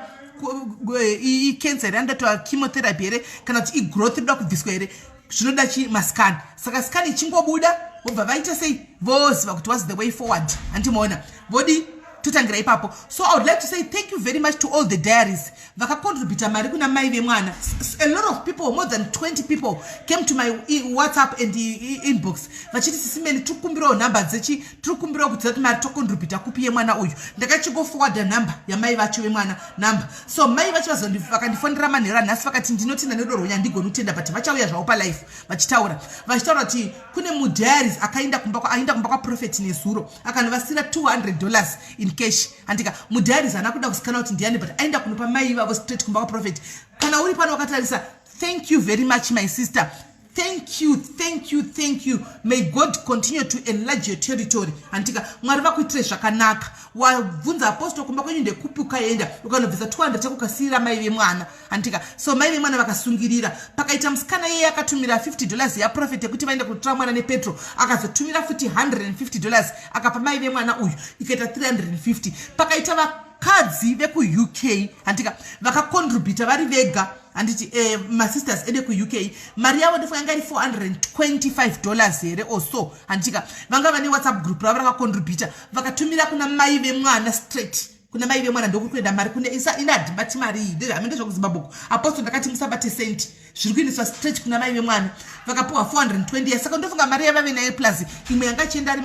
icancer here, anoda chemotherapy here, kana kuti igrowth inoda kubviswa here, zvinoda chi mascan. Saka scan ichingobuda, vobva vaita sei, voziva kuti what's the way forward, handimaona? Vodi totangira ipapo. So I would like to say thank you very much to all the diaries vakacontributa mari kuna mai vemwana. A lot of people, more than 20 people came to my WhatsApp and inbox vachiti, "Sisi Melly, tiri kukumbirawo nhamba dzechi, tiri kukumbirawo kuti zati mari tocontributa kupi yemwana uyu." Ndakachingoforwarda nhamba yamai vacho vemwana nhamba. So mai vacho vakandifonera manheru anhasi, vakati, "Ndinotenda nerudo rwenyu, handigoni kutenda," but vachauya zvavo palife vachitaura kuti kune mudiaries akaenda kumba, aenda kumba kwaProphet nezuro, akanovasira $200 in cash, handika? Mudiaries haana kuda kusikana kuti ndiani, but aenda kunopa mai vavo straight kumba kwaProphet. Kana uri pano wakatarisa, thank you very much, my sister. Thank you, thank you, thank you. May God continue to enlarge your territory, handika? Mwari vakuitire zvakanaka. Wabvunza Apostle kumba kwenyu ndekupi, ukaenda ukanobvisa 200 chako, ukasiyira mai vemwana, handika? So mai vemwana vakasungirira. Pakaita musikana iyeye akatumira $50 yaProphet yekuti vaende kunotora mwana nepetrol, akazotumira futi $150, akapa mai vemwana uyu, ikaita 350. Pakaita vakadzi vekuUK, handika, vakacontributa vari vega, handiti? Masisters edu ekuUK, mari yavo ndofunga yanga iri $425 here or so, handitika? Vanga vane WhatsApp group ravo rakacontributa, vakatumira kuna mai vemwana straight. Kuna mai vemwana ndokuri kuenda mari. Kune ina hadhibati mari iyi, ndezvame ndezvekuZimbabwe. Apostle ndakati musabate senti, zviri kuendeswa straight kuna mai vemwana. Vakapiwa 420. Saka ndofunga mari yavave nayo plus imwe yanga ichienda ari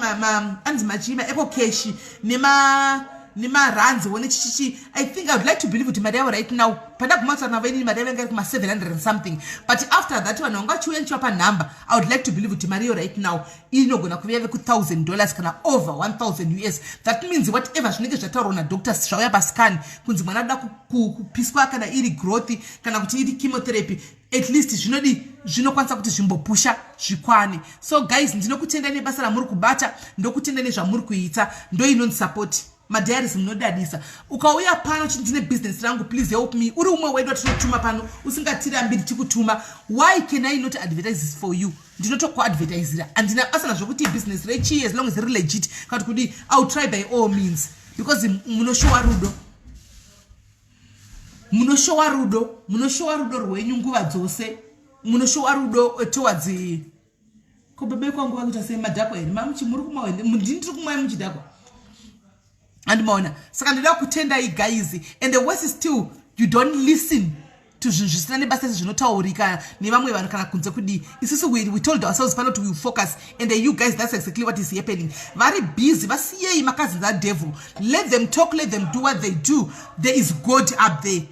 anzi machii, maEcoCash nemaranzi one chichichi. I think, I would like to believe kuti mari yavo right now, pandaguma kutaura navo inini, mari yavo yanga iri kuma700 and something. But after that vanhu vanga vachiuya nichivapa nhamba. I would like to believe kuti mari iyo right now inogona kuve yave ku$1000 kana over 1000 US. That means whatever zvinenge zvataurwa nadoctors, zvauya pascan kunzi mwana ada kupiswa, kana iri growth, kana kuti iri chemotherapy, at least zvinodi zvinokwanisa kuti zvimbopusha zvikwane. So guys, ndinokutenda nebasa ramuri kubata, ndokutenda nezvamuri kuita. Ndo inonzi support. Madiaries munodadisa. Ukauya pano chiti, "Ndine bhizinesi rangu, please help me," uri umwe wedu watinotuma pano, usingatirambi ndichikutuma. Why can I not advertise for you? Ndinotokuadvertisira, handina basa nazvokuti bhizinesi rechii, as long as riri legit kana kuti kudii. I will try by all means because munoshowa rudo, munoshowa rudo, munoshowa rudo rwenyu nguva dzose, munoshowa rudo towards ko bebe kwangu vakuita sei, madhakwa here? Mamuchi muri kumwa, ndini ndiri kumwai muchidhakwa, andimaona? Saka ndoda kutendai guys. And the worst still, you don't listen to zvinhu zvisina nebasa zvinotaurika nevamwe vanhu kana kunze kudii. Isusu we told ourselves pano kuti we focus, and you guys, that's exactly what is happening. Vari busy, vasiyei macousins adevil. Let them talk, let them do what they do. There is God up there.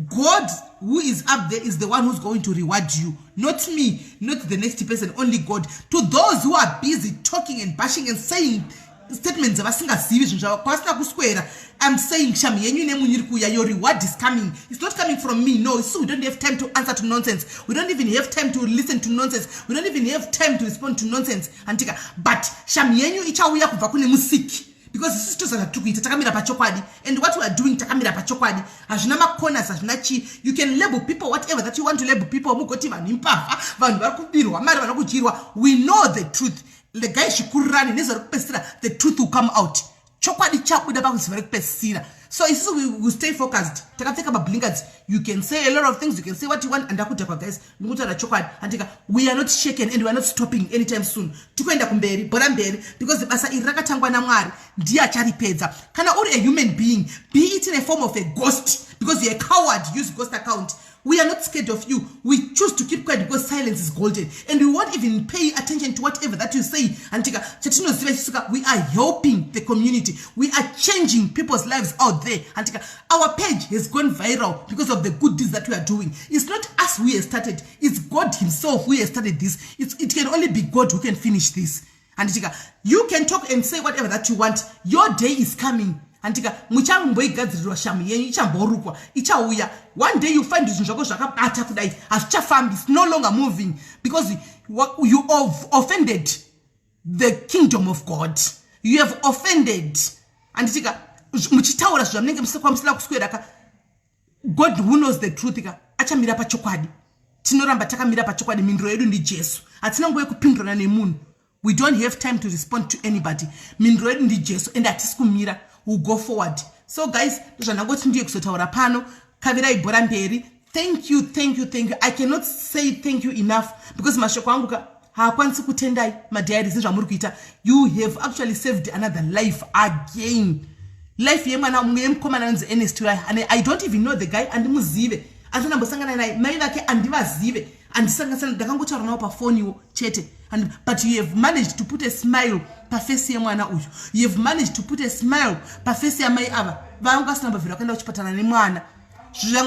God who is up there is the one who's going to reward you, not me, not the next person, only God. To those who are busy talking and bashing and saying statements avasingazivi, zvinhu zvavo kwavasina kuswera, I'm saying shamu yenyu nemunyu iri kuuya. Your reward is coming. It's not coming from me, no. So we don't have time to answer to nonsense. We don't even have time to listen to nonsense. We don't even have time to respond to nonsense, antika? But shamu yenyu ichauya kubva kune Musiki, because isusu toza zvatiri kuita, takamira pachokwadi. And what we are doing, takamira pachokwadi, hazvina macorners, hazvina chii. You can label people whatever that you want to label people. Mugoti vanhu imbavha, vanhu vari kubirwa mari, vari kudyirwa. We know the truth. Regai zvikurirani nezuva rekupedzisira, the truth will come out. Chokwadi chabuda pakuziva rekupedzisira. So isusu we will stay focused, takapfeka mablinkers. You can say a lot of things, you can say what you want, andakudhakwa guys, ndikutaura chokwadi, handika? We are not shaken and we are not stopping anytime soon. Tikuenda kumberi, bhora mberi, because basa iri rakatangwa naMwari, ndiye acharipedza. Kana uri a human being, be it in a form of a ghost, because you're a coward, use ghost account, we are not scared of you. We choose to keep quiet because silence is golden, and we won't even pay attention to whatever that you say, handika? Chatinoziva chisuka, we are helping the community, we are changing people's lives out there, handika? Our page has gone viral because of the good deeds that we are doing. It's not us who has started, it's God himself who has started this. It can only be God who can finish this, handitika? You can talk and say whatever that you want. Your day is coming, handitika? Muchamboigadzirirwa shamu yenyu, ichamborukwa, ichauya. One day you find zvinhu zvako zvakabata kudai, hazvichafambi. It's no longer moving because you have offended the kingdom of God. You have offended, handitika? Muchitaura zvamunenge musina kuswera ka. God who knows the truth ka achamira pachokwadi. Tinoramba takamira pachokwadi. Mhinduro yedu ndiJesu. Hatina nguva yekupindurana nemunhu. We don't have time to respond to anybody. Mhinduro yedu ndiJesu and hatisi kumira. We'll go forward. So guys, ndozvandangoti ndiye kuzotaura pano. Kavirai bhora mberi. Thank you, thank you, thank you. I cannot say thank you enough because mashoko angu ka haakwanisi kutendai madiaries nezvamuri kuita. You have actually saved another life again, life yemwana mumwe yemukomana anonzi Ernest. I don't even know the guy, andimuzive, andinambosangana naye, mai vake andivazive, andisanganisana, ndakangotaura navo pafoniwo chete. But you have managed to put a smile paface yemwana uyu. You have managed to put a smile paface yamai ava vanga vasina mbavhiro vakaenda kuchipatara nemwana,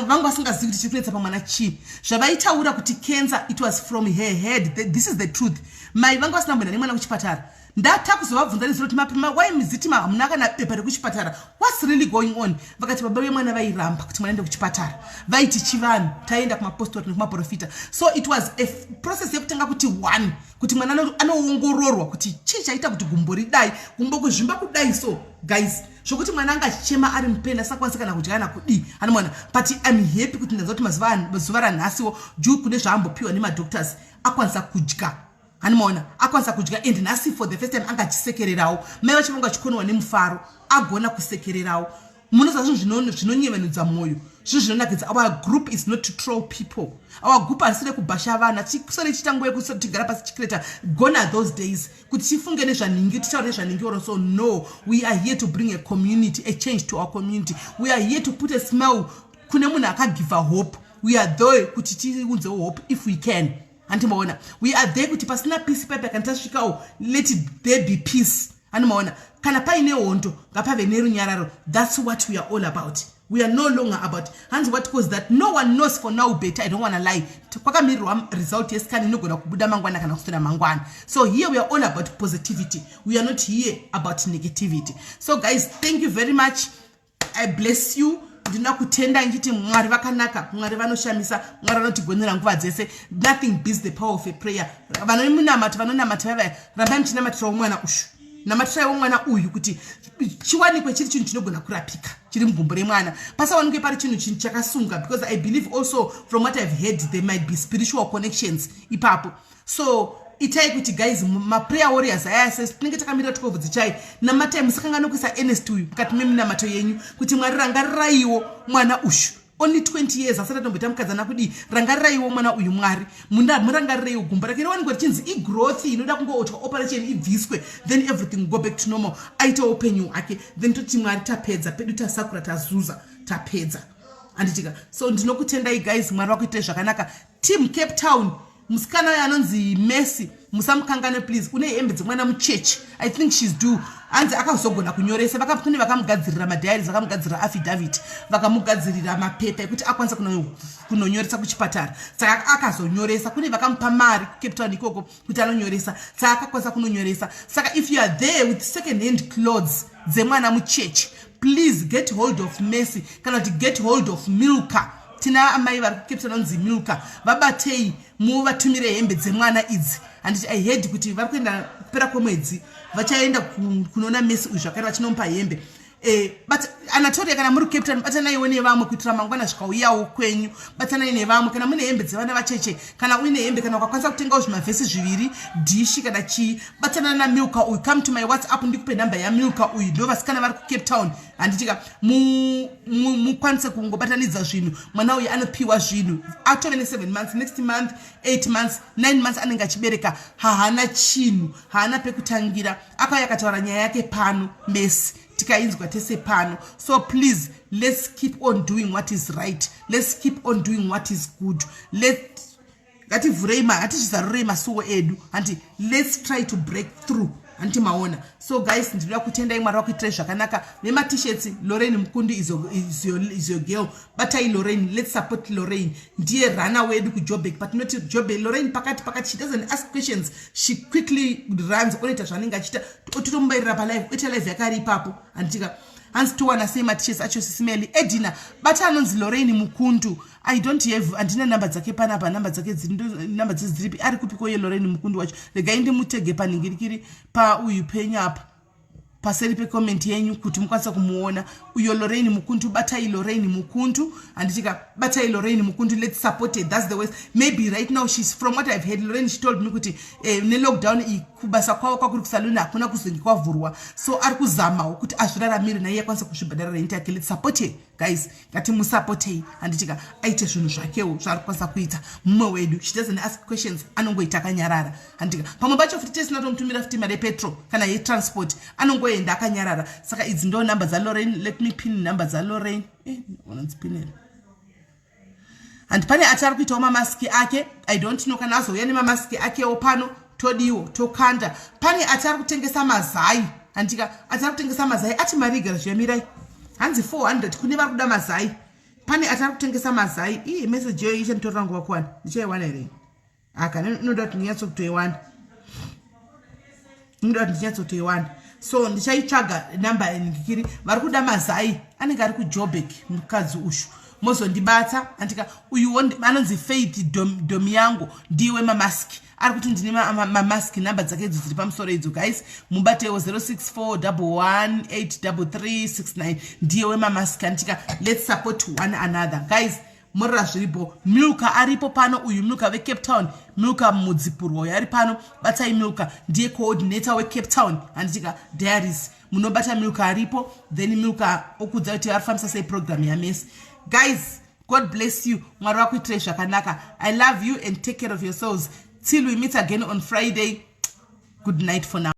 vanga vasingazivi kuti chiri kunetsa pamwana chii. Zvavaitaura kuti cancer, it was from her head. This is the truth. Mai vanga vasina mboenda nemwana kuchipatara. Ndatakuzovabvunza nezuro kuti mapima wai miziti hamuna kana bepa rekuchipatara, what's really going on? Vakati baba vemwana vairamba kuti mwana ende kuchipatara, vaiti chivanhu, taenda kumapostori nekumaprofita. So it was a process yekutanga kuti one, kuti mwana anoongororwa kuti chii chaita kuti gumbo ridai, gumbo kuzvimba kudai. So guys, zvokuti mwana anga achichema ari mupeni, asingakwanisi kana kudya kana kudii, anomwana. But I'm happy kuti ndanza kuti mazuva ranhasiwo due kune zvaambopiwa nemadoctors, akwanisa kudya, hanimaona? Akwanisa kudya and nhasi for the first time anga achisekererawo. Mai vacho vanga vachikonewa nemufaro, agona kusekererawo. Munoziva zvinhu zvinonyevenudza mwoyo, zvinhu zvinonakidza. Our group is not to troll people. Our group harisire kubhasha vanhu. Hatisore chiita nguva yekutigara pasi chicreata. Gone are those days kuti tifunge nezvanhingi, titaure nezvanhingi or so. No, we are here to bring a community, a change to our community. We are here to put a smile kune munhu akagiva hope. We are there kuti tiunzewo hope if we can, handimaona? We are there kuti pasina peace paipa, kana tasvikawo, let there be peace, handimaona? Kana paine hondo, ngapave nerunyararo. That's what we are all about. We are no longer about hanzi what cause that no one knows for now. Better, I don't wanna lie, kwakamirirwa result yescan inogona kubuda mangwana kana kuswera mangwana. So here we are all about positivity. We are not here about negativity. So guys, thank you very much. I bless you. Ndinoda kutenda nchiti Mwari vakanaka, Mwari vanoshamisa, Mwari vanotigonera nguva dzese. Nothing beats the power of a prayer. Vanomunamato, vanonamata vavaya, rambai muchinamatirawo mwana uyu, namatiraiwo mwana uyu kuti chiwanikwe chiri chinhu chinogona kurapika chiri mugumbo remwana, pasawanikwe pari chinhu chakasunga, because I believe also from what I've heard, there might be spiritual connections ipapo. So itai kuti guys, maprayer warriors aya se tinenge takamirira 12 dzichai, namatai. Musakanganwa kuisa Ernest uyu mukati meminamato yenyu kuti Mwari rangariraiwo mwana uyu, only 20 years, asati atomboita mukadzana kudii. Rangariraiwo mwana uyu, Mwari murangarireiwo gumbo rake riwanikwa richinzi igrowth inoda kungootwa operation ibviswe, then everything go back to normal, aitewo upenyu hwake. Then toti Mwari tapedza pedu, tasakura, tazuza, tapedza, handitika? So ndinokutendai guys, Mwari vakuitai zvakanaka. Team Cape Town, musikana uyo anonzi Messi, musamukangane please. Une hembe dzemwana muchechi, I think she's due. Hanzi akazogona kunyoresa, kune vakamugadzirira madiaries, vakamugadzirira affidavit, vakamugadzirira mapepa ekuti akwanisa kunonyoresa kuchipatara. Saka akazonyoresa, kune vakamupa mari kuCape Town ikoko kuti anonyoresa, saka akakwanisa kunonyoresa. Saka if you are there with second hand clothes dzemwana muchechi, please get hold of Messi kana kuti get hold of Milka. Tina amai vari kuCape Town anonzi Milka, vabatei muvatumire hembe dzemwana idzi, handiti? I heard kuti vari kuenda kupera kwemwedzi, vachaenda kunoona Messi uyu zvakare vachinomupa hembe. Eh, but Anatolia, kana muri Cape Town, batanaiwo nevamwe kuitira mangwana zvikauyawo kwenyu. Batanai nevamwe kana mune hembe dzevana vacheche, kana uine hembe, kana ukakwanisa kutengawo zvimavhesi zviviri, dhishi kana chii, batana naMilka uyu. Come to my WhatsApp, ndikupe nhamba yaMilka uyu. Ndo vasikana vari kuCape Town, handitika? Mukwanise kungobatanidza zvinhu. Mwana uyu anopiwa zvinhu atove ne7 months, next month 8 months, 9 months anenge achibereka. Haana chinhu, haana pekutangira. Akauya akataura nyaya yake pano mesi, tikainzwa tese pano. So please, let's keep on doing what is right, let's keep on doing what is good. Let ngativhurei, ngatizvizarurei masuo edu, handi? Let's try to break through, handiti maona? So guys, ndinoda kutendai. Mwari wakuitirai zvakanaka. Vematishets, Lorraine Mukundu is your girl. Batai Lorraine, let's support Lorraine. Ndiye runner wedu kuJobek. Patinoti Jobek, Lorraine pakati pakati. She doesn't ask questions, she quickly runs, onoita zvaanenge achiita, ototomubayirira palive, oita live yakari ipapo, handitika? Hanzi towana sei matishets acho, Sis Melly? Edina, bata anonzi Lorraine Mukundu. I don't have, handina namba dzake panapa. Namba dzake, namba dzese dziripi? Ari kupiko ye Lorraine Mukundu wacho? Regai ndimutege panhingirikiri pauyu penyu apa, paseri pecomment yenyu, kuti mukwanise kumuona uyo Lorraine Mukundu. Batai Lorraine Mukundu, handitika? Batai Lorraine Mukundu, let's support it. That's the way. Maybe right now she's, from what I've heard, Lorraine, she told me kuti nelockdown iyi kubasa kwavo kwakuri kusaluni hakuna kuzonge kwavhurwa, so ari kuzamawo kuti azviraramire naiye akwanise kuzvibhadhara rent yake. Let's support her, guys. Ngatimusapotei, handitika? Aite zvinhu zvakewo zvaari kukwanisa kuita. Mumwe wedu, she doesn't ask questions, anongoita akanyarara, handitika? Pamwe pacho futi tesina tomutumira futi mari yepetrol kana yetransport, anongoenda akanyarara. Saka idzi ndo namba dzaLorraine. Let me pin namba dzaLorraine. Unonzipinera handi? Pane ati ari kuitawo mamaski ake. I don't know kana azouya nemamaski akewo pano, todiwo tokanda. Pane ati ari kutengesa mazai, handika? Ati ari kutengesa mazai, ati mari igara zviyamirai, hanzi 400 kune vari kuda mazai. Pane ati ari kutengesa mazai. Iye meseji iyoyo ichanditorera nguva kuwana. Ndichaiwana here? Aka inoda kuti ndinyatsokutoiwana, inoda kuti ndinyatsokutoiwana, so ndichaitsvaga namba ndikiri. Vari kuda mazai anenge ari kuJobek, mukadzi ushu mozondibata, andika? Uyuwo anonzi Faith Domiyango, ndiwe mamaski, ari kuti ndine mamaski. Namba dzake idzo dziri pamusoro idzo, guys, mubatewo 0641183369. Ndiye wemamaski, anditika? Let's support one another, guys. Murira zviripo. Milka aripo pano uyu, Milka veCape Town, Milka Mudzipurwa uyo ari pano. Batai Milka, ndiye coordinator weCape Town, handitika? Diaries, munobata Milka aripo, then Milka okudza kuti arifambisa sei program yamesi. Guys, God bless you. Mwari vakuitirai zvakanaka. I love you and take care of yourselves till we meet again on Friday. Good night for now.